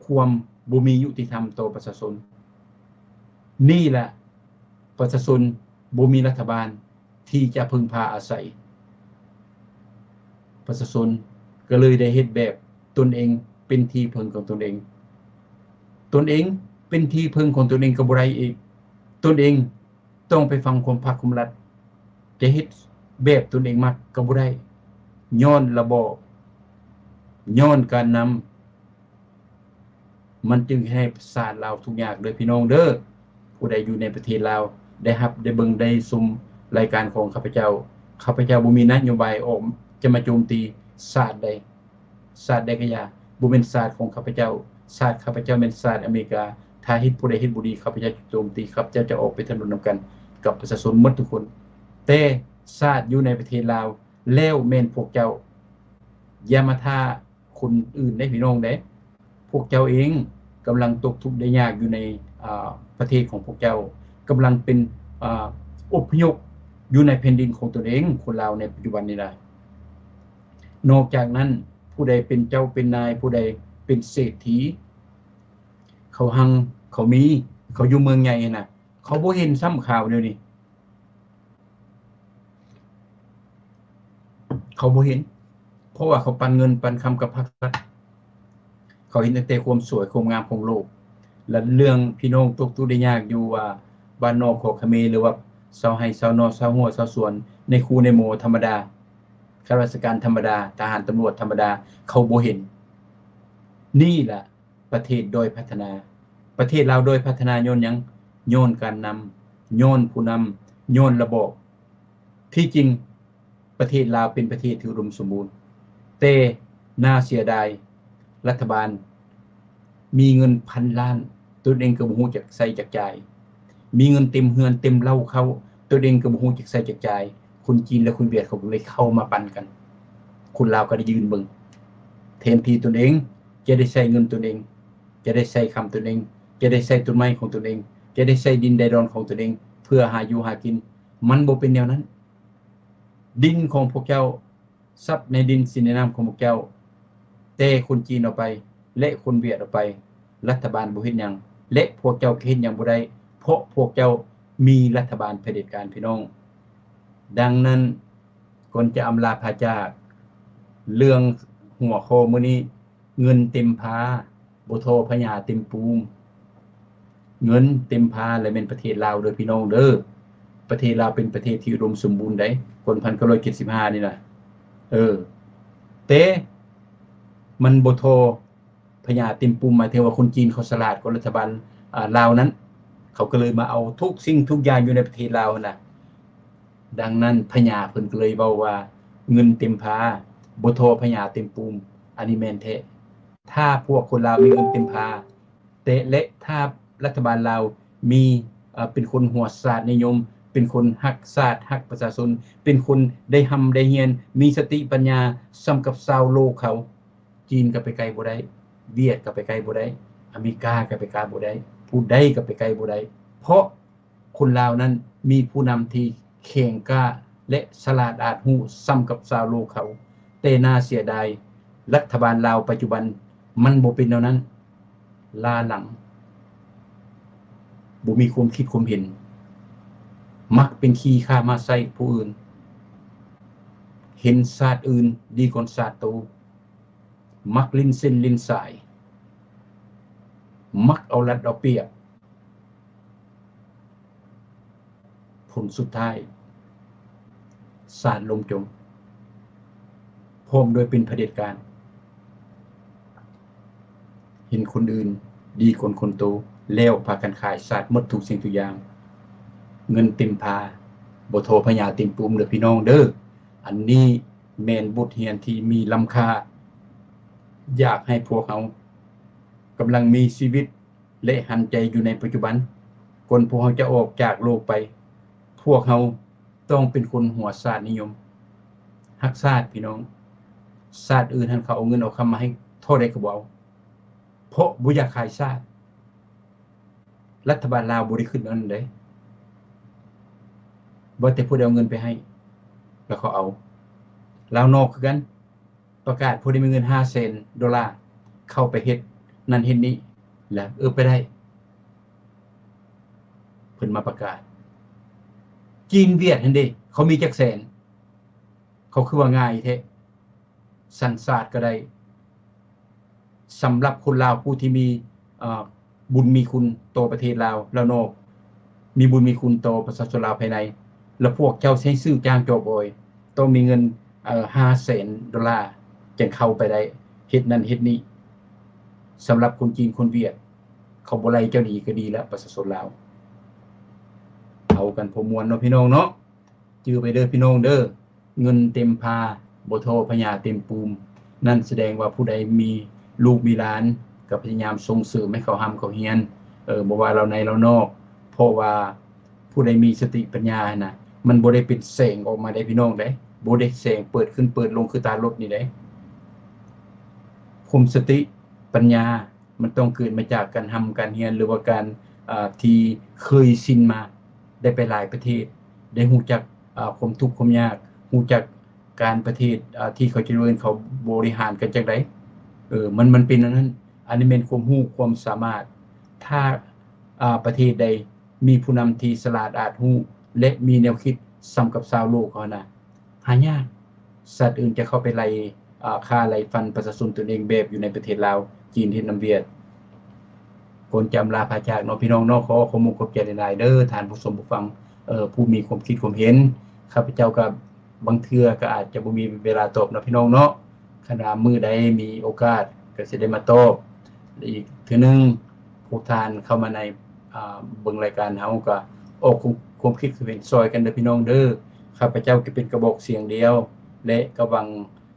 ຄວາມບໍ່ມີຍຸຕິທຳຕໍ່ປະຊາຊົນ. ນີ້ລະປະຊາຊົນບໍ່ມີລັດຖະບານ ທີ່ຈະເພິ່ງພາອາໄສ. ປະຊາຊົນກະເລີຍໄດ້ເຮັດແບບຕົນເອງເປັນທີ່ເພິ່ງຂອງຕົນເອງ. ຕົນເອງເປັນທີ່ເພິ່ງຂອງຕົນເອງກະບໍ່ໄດ້ອີກ. ຕົນເອງຕ້ອງໄປຟັງຄວາມພັກຄວາມລັດ. ຈະເຮັດແບບຕົນເອງມັກກະບໍ່ໄດ້. ຍ້ອນລະບອບ, ຍ້ອນການນຳ. ມັນຈຶ່ງເຮັດໃຫ້ຊາດລາວທຸກຍາກເດີພີ່ນ້ອງເດີ. ຜູ້ໃດຢູ່ໃນປະເທດລາວ ໄດ້ຮັບ ໄດ້ເບິ່ງ ໄດ້ຊົມລາຍການຂອງຂ້າພະເຈົ້າ, ຂ້າພະເຈົ້າບໍ່ມີນະໂຍບາຍອອກຈະມາໂຈມຕີຊາດໃດ, ຊາດໃດກະຢ່າ. ບໍ່ແມ່ນຊາດຂອງຂ້າພະເຈົ້າ, ຊາດຂ້າພະເຈົ້າແມ່ນຊາດອາເມລິກາ. ຖ້າເຫັນຜູ້ໃດເຮັດບໍ່ດີ ຂ້າພະເຈົ້າຈະໂຈມຕີ, ຂ້າພະເຈົ້າຈະອອກໄປຖະໜົນນຳກັນກັບປະຊາຊົນໝົດທຸກຄົນ. ແຕ່ຊາດຢູ່ໃນປະເທດລາວ ແລ້ວແມ່ນພວກເຈົ້າ. ຢ່າມາຖ້າ ຄົນອື່ນເດ້ພີ່ນ້ອງເດ້. ພວກເຈົ້າເອງກຳລັງຕົກທຸກໄດ້ຍາກຢູ່ໃນ ອາ ປະເທດຂອງພວກເຈົ້າ, ກຳລັງເປັນ ອາ ອົບພະຍົບຢູ່ໃນແຜ່ນດິນຂອງຕົນເອງ, ຄົນລາວໃນປັດຈຸບັນນີ້ນະ. ນອກຈາກນັ້ນ ຜູ້ໃດເປັນເຈົ້າເປັນນາຍ, ຜູ້ໃດເປັນເສດຖີ, ເຂົາຮັ່ງ ເຂົາມີ, ເຂົາຢູ່ເມືອງໃຫຍ່ຫັ້ນນະ, ເຂົາບໍ່ເຫັນຊ້ຳຂ່າວດຽວນີ້. ເຂົາບໍ່ເຫັນ ເພາະວ່າເຂົາປັນເງິນປັນຄຳກັບພາກລັດ, ເຂົາເຫັນຕັ້ງແຕ່ຄວາມສວຍຄວາມງາມຂອງໂລກ. ແລະ ເລື່ອງພີ່ນ້ອງຕົກທຸກໄດ້ຍາກຢູ່ວ່າບ້ານນອກຂອງຂະເໝ ຫຼືວ່າຊາວໄຮ່ຊາວນາ ຊາວຮົ້ວຊາວສວນ ໃນຄູໃນໝໍທຳມະດາ, ຂ້າລາຊະການທຳມະດາ, ທະຫານຕຳຫຼວດທຳມະດາ ເຂົາບໍ່ເຫັນ. ນີ້ລະ ປະເທດດ້ອຍພັດທະນາ. ປະເທດລາວດ້ອຍພັດທະນາຍ້ອນຫຍັງ? ຍ້ອນການນຳ, ຍ້ອນຜູ້ນຳ, ຍ້ອນລະບອບ. ທີ່ຈິງປະເທດລາວເປັນປະເທດທີ່ອຸດົມສົມບູນ, ແຕ່ໜ້າເສຍດາຍ ລັດຖະບານມີເງິນພັນລ້ານ, ຕົນເອງກະບໍ່ຮູ້ຈັກໃຊ້ຈັກຈ່າຍ. ມີເງິນເຕັມເຮືອນເຕັມເລົ້າເຂົ້າ, ຕົນເອງກະບໍ່ຮູ້ຈັກໃຊ້ຈັກຈ່າຍ. ຄົນຈີນ ແລະ ຄົນຫວຽດ ເຂົາກະເລີຍເຂົ້າມາປັນກັນ. ຄົນລາວກະໄດ້ຢືນເບິ່ງ, ແທນທີ່ຕົນເອງຈະໄດ້ໃຊ້ເງິນຕົນເອງ, ຈະໄດ້ໃຊ້ຄຳຕົນເອງ, ຈະໄດ້ໃຊ້ຕົ້ນໄມ້ຂອງຕົນເອງ, ຈະໄດ້ໃຊ້ດິນໄດ້ດອນຂອງຕົນເອງ ເພື່ອຫາຢູ່ຫາກິນ. ມັນບໍ່ເປັນແນວນັ້ນ. ດິນຂອງພວກເຈົ້າ ຊັບໃນດິນສິນໃນນ້ຳຂອງພວກເຈົ້າ, ແຕ່ຄົນຈີນເອົາໄປ ແລະ ຄົນຫວຽດເອົາໄປ, ລັດຖະບານບໍ່ເຮັດຫຍັງ ແລະ ພວກເຈົ້າກະເຮັດຫຍັງບໍ່ໄດ້ ເພາະພວກເຈົ້າມີລັດຖະບານຜະເດັດການ ພີ່ນ້ອງ. ດັ່ງນັ້ນ ກ່ອນຈະອຳລາພາຈາກ ເລື່ອງຫົວຂໍ້ມື້ນີ້ ເງິນເຕັມພາ ບໍ່ທໍ່ພະຍາເຕັມປູມ. ເງິນເຕັມພາ ແລະ ແມ່ນປະເທດລາວເດີພີ່ນ້ອງເດີ. ປະເທດລາວເປັນປະເທດທີ່ອຸດົມສົມບູນໃດ ກ່ອນພັນເກົ້າຮ້ອຍເຈັດສິບຫ້ານີ້ນະ. ເອີ ແຕ່ມັນບໍ່ທໍ່ພະຍາເຕັມປູມ ໝາຍເຖິງວ່າຄົນຈີນເຂົາສະຫຼາດກວ່າລັດຖະບານ ອາ ລາວນັ້ນ, ເຂົາກະເລີຍມາເອົາທຸກສິ່ງທຸກຢ່າງຢູ່ໃນປະເທດລາວຫັ້ນນະ. ດັ່ງນັ້ນ ພະຍາເພິ່ນກະເລີຍເວົ້າວ່າ ເງິນເຕັມພາ ບໍ່ທໍ່ພະຍາເຕັມປູມ. ອັນນີ້ແມ່ນແທ້. ຖ້າພວກຄົນລາວມີເງິນເຕັມພາ ແຕ່ ແລະ ຖ້າລັດຖະບານລາວມີ ເປັນຄົນຫົວຊາດນິຍົມ, ເປັນຄົນຮັກຊາດ, ຮັກປະຊາຊົນ, ເປັນຄົນໄດ້ຮ່ຳໄດ້ຮຽນ, ມີສະຕິປັນຍາສ່ຳກັບຊາວໂລກເຂົາ, ຈີນກະໄປໃກ້ບໍ່ໄດ້, ຫວຽດກະໄປໃກ້ບໍ່ໄດ້, ອາເມລິກາກະໄປໃກ້ບໍ່ໄດ້, ຜູ້ໃດກະໄປໃກ້ບໍ່ໄດ້, ເພາະ ຄົນລາວນັ້ນມີຜູ້ນຳທີ່ແຂງກ້າ ແລະ ສະຫຼາດອາດຮູ້ສ່ຳກັບຊາວໂລກເຂົາ, ແຕ່ໜ້າເສຍດາຍ ລັດຖະບານລາວປັດຈຸບັນມັນບໍ່ເປັນແນວນັ້ນ, ລ້າຫຼັງ, ບໍ່ມີຄວາມຄິດຄວາມເຫັນ, ມັກເປັນຂີ້ຂ້າມ້າໄສ້ຜູ້ອື່ນ, ເຫັນຊາດອື່ນດີກວ່າຊາດໂຕ, ມັກຫຼິ້ນເສັ້ນຫຼິ້ນສາຍ, ມັກເອົາລັດເອົາປຽບ. ຜົນສຸດທ້າຍ ຊາດລົ້ມຈົມ ພ້ອມດ້ວຍເປັນຜະເດັດການ, ເຫັນຄົນອື່ນດີກວ່າຄົນໂຕ ແລ້ວພາກັນຂາຍຊາດໝົດທຸກສິ່ງທຸກຢ່າງ. ເງິນເຕັມພາ ບໍ່ທໍ່ພະຍາເຕັມປູມເດີພີ່ນ້ອງເດີ. ອັນນີ້ແມ່ນບົດຮຽນທີ່ມີລ້ຳຄ່າ ຢາກໃຫ້ພວກເຮົາກຳລັງມີຊີວິດ ແລະ ຫັນໃຈຢູ່ໃນປັດຈຸບັນ. ກ່ອນພວກເຮົາຈະອອກຈາກໂລກໄປ, ພວກເຮົາຕ້ອງເປັນຄົນຫົວຊາດນິຍົມ, ຮັກຊາດ, ພີ່ນ້ອງ. ຊາດອື່ນຫັ້ນເຂົາເອົາເງິນເອົາຄຳມາໃຫ້ເທົ່າໃດກໍບໍ່ເອົາ, ເພາະບໍ່ຢາກຂາຍຊາດ. ລັດຖະບານລາວບໍ່ໄດ້ຄິດແນວນັ້ນເດ້, ວ່າແຕ່ຜູ້ໃດເອົາເງິນໄປໃຫ້ ແລ້ວເຂົາເອົາ. ລາວນອກຄືກັນ, ປະກາດຜູ້ໃດມີເງິນຫ້າແສນໂດລາ ເຂົ້າໄປເຮັດນັ້ນເຮັດນີ້ ແລ້ວເອີ ໄປໄດ້ ເພິ່ນມາປະກາດ. ຈີນຫວຽດຫັ້ນເດ ເຂົາມີຈັກແສນ? ເຂົາຄືວ່າງ່າຍແທ້. ສັນຊາດກໍໄດ້ ສຳລັບຄົນລາວຜູ້ທີ່ມີ ເອີ ບຸນມີຄຸນຕໍ່ປະເທດລາວ ລາວນອກ, ມີບຸນມີຄຸນຕໍ່ປະຊາຊົນລາວພາຍໃນ, ແລະ ພວກເຈົ້າໃຊ້ຊື້ຈ້າງຈອບອອຍ ຕ້ອງມີເງິນ ເອີ ຫ້າແສນໂດລາ ຈຶ່ງເຂົ້າໄປໄດ້ ເຮັດນັ້ນເຮັດນີ້. ສຳລັບຄົນຈີນຄົນຫວຽດ ເຂົາບໍ່ໄລ່ເຈົ້າໜີກໍດີລະ ປະຊາຊົນລາວ. ເອົາກັນພໍມ່ວນເນາະ ພີ່ນ້ອງເນາະ. ຈື່ໄວ້ເດີພີ່ນ້ອງເດີ, ເງິນເຕັມພາ ບໍ່ທໍ່ພະຍາເຕັມປູມ. ນັ້ນສະແດງວ່າຜູ້ໃດມີລູກມີຫຼານ ກໍພະຍາຍາມສົ່ງເສີມໃຫ້ເຂົາຮ່ຳເຂົາຮຽນ, ເອີ ບໍ່ວ່າລາວໃນລາວນອກ. ເພາະວ່າຜູ້ໃດມີສະຕິປັນຍາຫັ້ນນະ ມັນບໍ່ໄດ້ເປັນແສງອອກມາເດ້ພີ່ນ້ອງເດ້, ບໍ່ໄດ້ແສງເປີດຂຶ້ນເປີດລົງຄືຕາລົດນີ້ເດ້. ຄວາມສະຕິປັນຍາ ມັນຕ້ອງເກີດມາຈາກການຮ່ຳການຮຽນ ຫຼືວ່າການ ເອີ ທີ່ເຄີຍຊິນມາ, ໄດ້ໄປຫຼາຍປະເທດ, ໄດ້ຮູ້ຈັກ ເອີ ຄວາມທຸກຄວາມຍາກ, ຮູ້ຈັກການປະເທດ ເອີ ທີ່ເຂົາຈະເລີນ ເຂົາບໍລິຫານກັນຈັ່ງໃດ. ເອີ ມັນ ມັນເປັນອັນນັ້ນ. ອັນນີ້ແມ່ນຄວາມຮູ້ຄວາມສາມາດ. ຖ້າ ເອີ ປະເທດໃດມີຜູ້ນຳທີ່ສະຫຼາດອາດຮູ້ ແລະ ມີແນວຄິດສ່ຳກັບຊາວໂລກເຮົານະ, ຫາຍາກ. ຊາດອື່ນຈະເຂົ້າໄປໄລ່ ອາ ຂ້າໄລ່ຟັນປະຊາຊົນຕົນເອງແບບຢູ່ໃນປະເທດລາວ, ຈີນເຮັດນຳຫວຽດ. ກ່ອນຈະອຳລາພາຈາກເນາະ ພີ່ນ້ອງເນາະ, ຂໍຂອບມຸກຂອບໃຈຫຼາຍໆເດີ ທ່ານຜູ້ຊົມຜູ້ຟັງ ເອີ ຜູ້ມີຄວາມຄິດຄວາມເຫັນ. ຂ້າພະເຈົ້າກໍບາງເທື່ອກໍອາດຈະບໍ່ມີເວລາຕອບເນາະ ພີ່ນ້ອງເນາະ. ຄັນວ່າມື້ໃດມີໂອກາດກໍຊິໄດ້ມາຕອບອີກເທື່ອໜຶ່ງ. ພວກທ່ານເຂົ້າມາໃນ ອາ ເບິ່ງລາຍການເຮົາ ກໍອອກຄວາມ ຄວາມຄິດຄວາມເຫັນຊ່ອຍກັນເດີ ພີ່ນ້ອງເດີ. ຂ້າພະເຈົ້າກໍເປັນກະບອກສຽງດຽວ ແລະ ກໍຫວັງ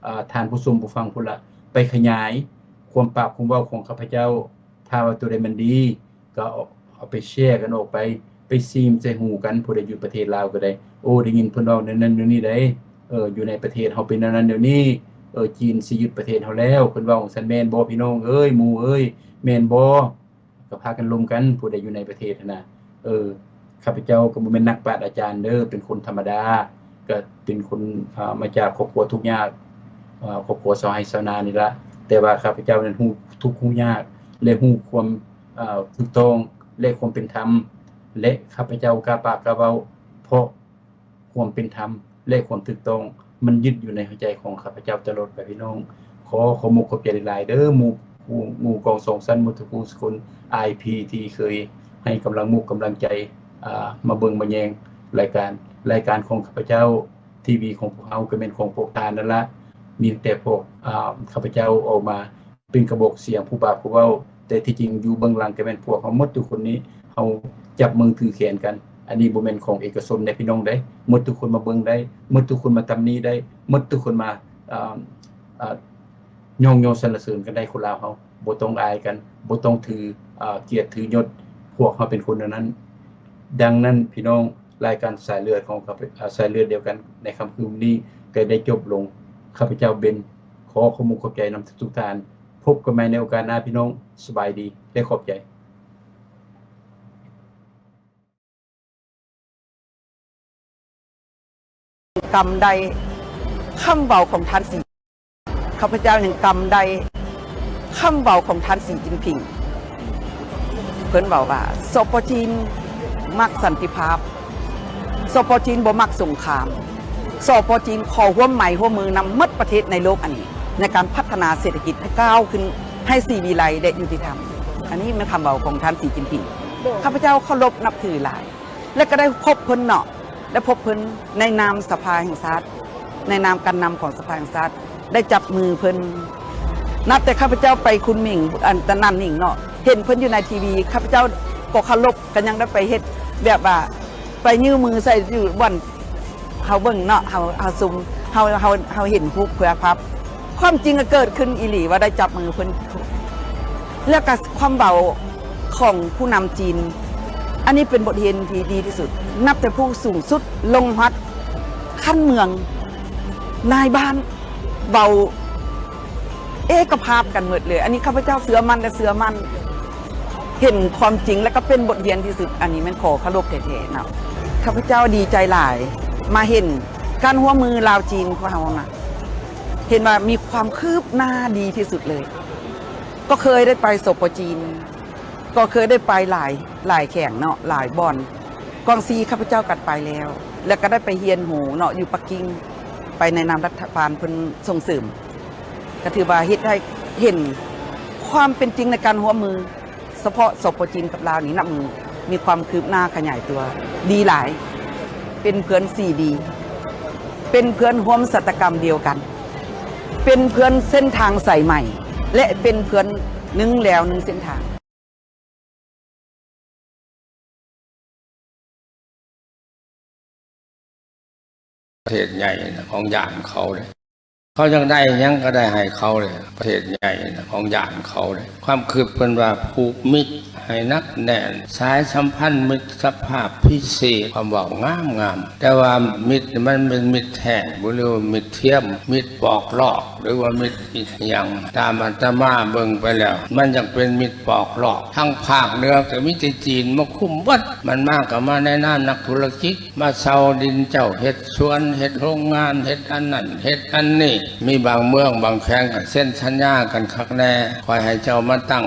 ອາ ທ່ານຜູ້ຊົມຜູ້ຟັງພຸ້ນລະ ໄປຂະຫຍາຍຄວາມປາກຄວາມເວົ້າຂອງຂ້າພະເຈົ້າ. ຖ້າວ່າຕົວໃດມັນດີ ກໍເອົາ ເອົາໄປແຊກັນອອກໄປ, ໄປຊີມໃສ່ຫູກັນ. ຜູ້ໃດຢູ່ປະເທດລາວກໍໄດ້, ໂອ້ ໄດ້ຍິນເພິ່ນເວົ້າແນວນັ້ນແນວນີ້ໃດ໋, ເອີ ຢູ່ໃນປະເທດເຮົາເປັນແນວນັ້ນແນວນີ້, ເອີ ຈີນຊິຍຶດປະເທດເຮົາແລ້ວ, ເພິ່ນເວົ້າຈັ່ງຊັ້ນແມ່ນບໍ່ ພີ່ນ້ອງເອີຍ ໝູ່ເອີຍ ແມ່ນບໍ່? ກໍພາກັນລົມກັນ ຜູ້ໃດຢູ່ໃນປະເທດຫັ້ນນະ. ເອີ ຂ້າພະເຈົ້າກໍບໍ່ແມ່ນນັກປາດອາຈານເດີ, ເປັນຄົນທຳມະດາ, ກໍເປັນຄົນ ອາ ມາຈາກຄອບຄົວທຸກຍາກ, ອາ ຄອບຄົວຊາວໄຮ່ຊາວນານີ້ລະ. ແຕ່ວ່າຂ້າພະເຈົ້ານັ້ນຮູ້ທຸກຮູ້ຍາກ ແລະ ຮູ້ຄວາມ ອາ ຖືກຕ້ອງ ແລະ ຄວາມເປັນທຳ, ແລະ ຂ້າພະເຈົ້າກ້າປາກກ້າເວົ້າ ເພາະ ຄວາມເປັນທຳ ແລະ ຄວາມຖືກຕ້ອງ ມັນຍຶດຢູ່ໃນຫົວໃຈຂອງຂ້າພະເຈົ້າຕະຫຼອດໄປ ພີ່ນ້ອງ. ຂໍຂອບມຸກຂອບໃຈຫຼາຍໆເດີ ໝູ່ ໝູ່ກອງສອງຊັ້ນໝົດທຸກຜູ້ທຸກຄົນ ໄອພີ ທີ່ເຄີຍໃຫ້ກຳລັງມຸກກຳລັງໃຈ ອາ ມາເບິ່ງມາແຍງລາຍການ ລາຍການຂອງຂ້າພະເຈົ້າ. ທີວີຂອງພວກເຮົາກໍແມ່ນຂອງພວກທ່ານນັ້ນລະ, ມີແຕ່ພວກ ອາ ຂ້າພະເຈົ້າອອກມາ ເປັນກະບອກສຽງຜູ້ປາກຜູ້ເວົ້າ, ແຕ່ທີ່ຈິງຢູ່ເບື້ອງຫຼັງກໍແມ່ນພວກເຮົາໝົດທຸກຄົນນີ້ ເຮົາຈັບມືຖືແຂນກັນ. ອັນນີ້ບໍ່ແມ່ນຂອງເອກະຊົນໃດ໋ ພີ່ນ້ອງໃດ໋, ໝົດທຸກຄົນມາເບິ່ງໄດ້, ໝົດທຸກຄົນມາຕຳໜິໄດ້, ໝົດທຸກຄົນມາ ອາ ອາ ຍ້ອງຍໍສັນລະເສີນກັນໄດ້. ຄົນລາວເຮົາບໍ່ຕ້ອງອາຍກັນ, ບໍ່ຕ້ອງຖື ອາ ກຽດຖືຍົດ, ພວກເຮົາເປັນຄົນແນວນັ້ນ. ດັ່ງນັ້ນ ພີ່ນ້ອງ, ລາຍການສາຍເລືອດຂອງຂ້າພະ ອາ ສາຍເລືອດດຽວກັນໃນຄ່ຳຄືນນີ້ກໍໄດ້ຈົບລົງ. ຂ້າພະເຈົ້າເບັນ ຂໍຂອບມຸກຂອບໃຈນຳທຸກໆທ່ານ. ພົບກັນໃໝ່ໃນໂອກາດໜ້າ ພີ່ນ້ອງ. ສະບາຍດີ ແລະ ຂອບໃຈ. ກຳໄດ້ຄຳເວົ້າຂອງທ່ານສີ ຂ້າພະເຈົ້າຍັງກຳໄດ້ຄຳເວົ້າຂອງທ່ານສີຈິ້ນຜິງ. ເພິ່ນເວົ້າວ່າ ສປ ຈີນມັກສັນຕິພາບ, ສປ ຈີນບໍ່ມັກສົງຄາມ, ສປ ຈີນຂໍຮ່ວມໄມ້ຮ່ວມມືນຳໝົດປະເທດໃນໂລກອັນນີ້ ໃນການພັດທະນາເສດຖະກິດໃຫ້ກ້າວຂຶ້ນ ໃຫ້ສີວິໄລ ແລະ ຍຸຕິທຳ. ອັນນີ້ແມ່ນຄຳເວົ້າຂອງທ່ານສີຈິ້ນຜິງ. ຂ້າພະເຈົ້າເຄົາລົບນັບຖືຫຼາຍ ແລະ ກໍໄດ້ພົບເພິ່ນເນາະ, ໄດ້ພົບເພິ່ນໃນນາມສະພາແຫ່ງຊາດ, ໃນນາມການນຳຂອງສະພາແຫ່ງຊາດ, ໄດ້ຈັບມືເພິ່ນ. ນັບແຕ່ຂ້າພະເຈົ້າໄປຄຸນໝິງ ອັນ ຕອນນັ້ນໜິງເນາະ, ເຫັນເພິ່ນຢູ່ໃນທີວີ, ຂ້າພະເຈົ້າກໍເຄົາລົບ, ກໍຍັງໄດ້ໄປເຮັດແບບວ່າ ໄປຍື່ມືໃສ່ຢູ່ບ່ອນເຮົາເບິ່ງເນາະ, ເຮົາ ເຮົາຊຸມ ເຮົາ ເຮົາ ເຮົາເຫັນຮູບເພື່ອພັບ ຄວາມຈິງກໍເກີດຂຶ້ນອີ່ຫຼີວ່າໄດ້ຈັບມືເພິ່ນ ແລ້ວກໍຄວາມເວົ້າຂອງຜູ້ນຳຈີນ ອັນນີ້ເປັນບົດຮຽນທີ່ດີທີ່ສຸດ ນັບແຕ່ຜູ້ສູງສຸດລົງຮອດຂັ້ນເມືອງ ນາຍບ້ານ ເວົ້າເອກະພາບກັນໝົດເລີຍ. ອັນນີ້ຂ້າພະເຈົ້າເຊື່ອໝັ້ນ ແລະ ເຊື່ອໝັ້ນ ເຫັນຄວາມຈິງ ແລະ ກໍເປັນບົດຮຽນທີ່ສຸດ. ອັນນີ້ແມ່ນຂໍເຄົາລົບແທ້ໆເນາະ. ຂ້າພະເຈົ້າດີໃຈຫຼາຍ ມາເຫັນການຮ່ວມມືລາວຈີນຂອງເຮົານະ ເຫັນວ່າມີຄວາມຄືບໜ້າດີທີ່ສຸດເລີຍ. ກໍເຄີຍໄດ້ໄປ ສປ ຈີນ ກໍເຄີຍໄດ້ໄປຫຼາຍ ຫຼາຍແຂວງເນາະ ຫຼາຍບ່ອນ. ກວາງຊີຂ້າພະເຈົ້າກໍໄປແລ້ວ ແລ້ວກໍໄດ້ໄປຮຽນຮູ້ເນາະ ຢູ່ປັກກິ່ງ ໄປໃນນາມລັດຖະບານເພິ່ນສົ່ງເສີມ ກໍຖືວ່າເຮັດໃຫ້ເຫັນຄວາມເປັນຈິງໃນການຮ່ວມມື ສະເພາະ ສປ ຈີນ ກັບລາວນີ້ ນັບມື້ມີຄວາມຄືບໜ້າຂະຫຍາຍຕົວດີຫຼາຍ. ເປັນເພື່ອນສີດີ ເປັນເພື່ອນຮ່ວມຊະຕາກຳດຽວກັນ ເປັນເພື່ອນເສັ້ນທາງສາຍໃໝ່ ແລະ ເປັນເພື່ອນໜຶ່ງແລວໜຶ່ງເສັ້ນທາງ. ປະເທດໃຫຍ່ນະ ຂອງຢ້ານເຂົາເດ້ ເຂົາຢາກໄດ້ຫຍັງກໍໄດ້ໃຫ້ເຂົາເດ້ ປະເທດໃຫຍ່ນະ ຂອງຢ້ານເຂົາເດ້. ຄວາມຄິດເພິ່ນວ່າ ຜູກມິດໃຫ້ໜັກແໜ້ນ ສາຍສຳພັນມິດສະພາບພິເສດ ຄວາມເວົ້າງາມໆ ແຕ່ວ່າມິດນີ້ມັນເປັນມິດແທ້ບໍ່ ຫຼືວ່າມິດທຽມ ມິດປອກລອກ ຫຼືວ່າມິດອີ່ຫຍັງ. ຕາມອາດຕະມາເບິ່ງໄປແລ້ວ ມັນຢາກເປັນມິດປອກລອກ. ທາງພາກເໜືອກໍມີແຕ່ຈີນມາຄຸມເບິດ ມັນມາກໍມາໃນນາມນັກທຸລະກິດ ມາເຊົ່າດິນເຈົ້າ ເຮັດສວນ ເຮັດໂຮງງານ ເຮັດອັນນັ້ນ ເຮັດອັນນີ້. ມີບາງເມືອງບາງແຂວງກໍເຊັນສັນຍາກັນຄັກແນ່ ຂ້ອຍໃຫ້ເຈົ້າມາຕັ້ງ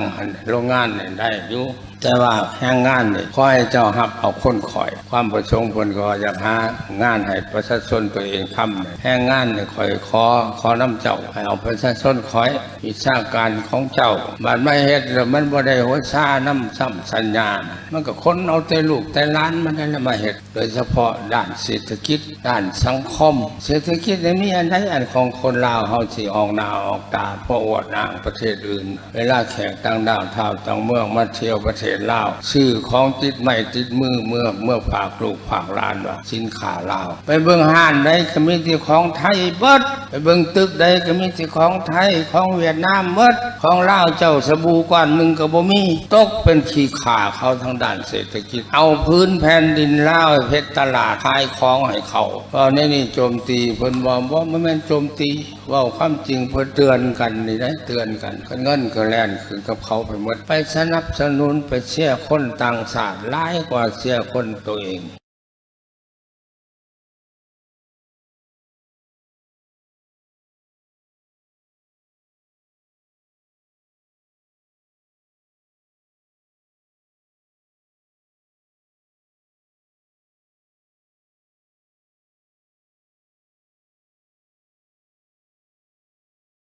ໂຮງງານນີ້ໄດ້ຢູ່ ແຕ່ວ່າແຮງງານນີ້ ຂໍໃຫ້ເຈົ້າຮັບເອົາຄົນຂ້ອຍ. ຄວາມປະສົງເພິ່ນກໍຢາກຫາງານໃຫ້ປະຊາຊົນຕົວເອງທຳ. ແຮງງານນີ້ຂ້ອຍຂໍ ຂໍນຳເຈົ້າ ໃຫ້ເອົາປະຊາຊົນຂ້ອຍ ວິຊາການຂອງເຈົ້າ. ບາດມາເຮັດແລ້ວມັນບໍ່ໄດ້ຫົວຊານຳຊ້ຳສັນຍານະ ມັນກໍຂົນເອົາແຕ່ລູກແຕ່ຫຼານມັນນັ້ນແຫຼະມາເຮັດ. ໂດຍສະເພາະດ້ານເສດຖະກິດ ດ້ານສັງຄົມ. ເສດຖະກິດນີ້ມີອັນໃດອັນຂອງຄົນລາວເຮົາຊິອອກໜ້າອອກຕາ ເພາະອວດອ້າງປະເທດອື່ນ. ເວລາແຂກຕ່າງດ້າວທ້າວຕ່າງເມືອງມາທ່ຽວປະເທດລາວ ຊື້ຂອງຕິດໄມ້ຕິດມືເມືອ ເມືອຝາກລູກຝາກຫຼານວ່າສິນຄ້າລາວ. ໄປເບິ່ງຮ້ານໃດກໍມີແຕ່ຂອງໄທເບິດ ໄປເບິ່ງຕຶກໃດກໍມີແຕ່ຂອງໄທ ຂອງຫວຽດນາມເບິດ. ຂອງລາວເຈົ້າສະບູກ້ອນໜຶ່ງກໍບໍ່ມີ. ຕົກເປັນຂີ້ຂ້າເຂົາທາງດ້ານເສດຖະກິດ ເອົາພື້ນແຜ່ນດິນລາວເຮັດຕະຫຼາດຂາຍຂອງໃຫ້ເຂົາ. ເວົ້າແນວນີ້ໂຈມຕີເພິ່ນບໍ່? ບໍ່ ບໍ່ແມ່ນໂຈມຕີ ເວົ້າຄວາມຈິງ ເພິ່ນເຕືອນກັນນີ້ໄດ໋ ເຕືອນກັນ. ເງິນກໍແລ່ນຂຶ້ນກັບເຂົາໄປໝົດ ໄປສະໜັບສະໜູນ ໄປເຊຍຄົນຕ່າງຊາດຫຼາຍກວ່າເຊຍຄົນໂຕເອງ.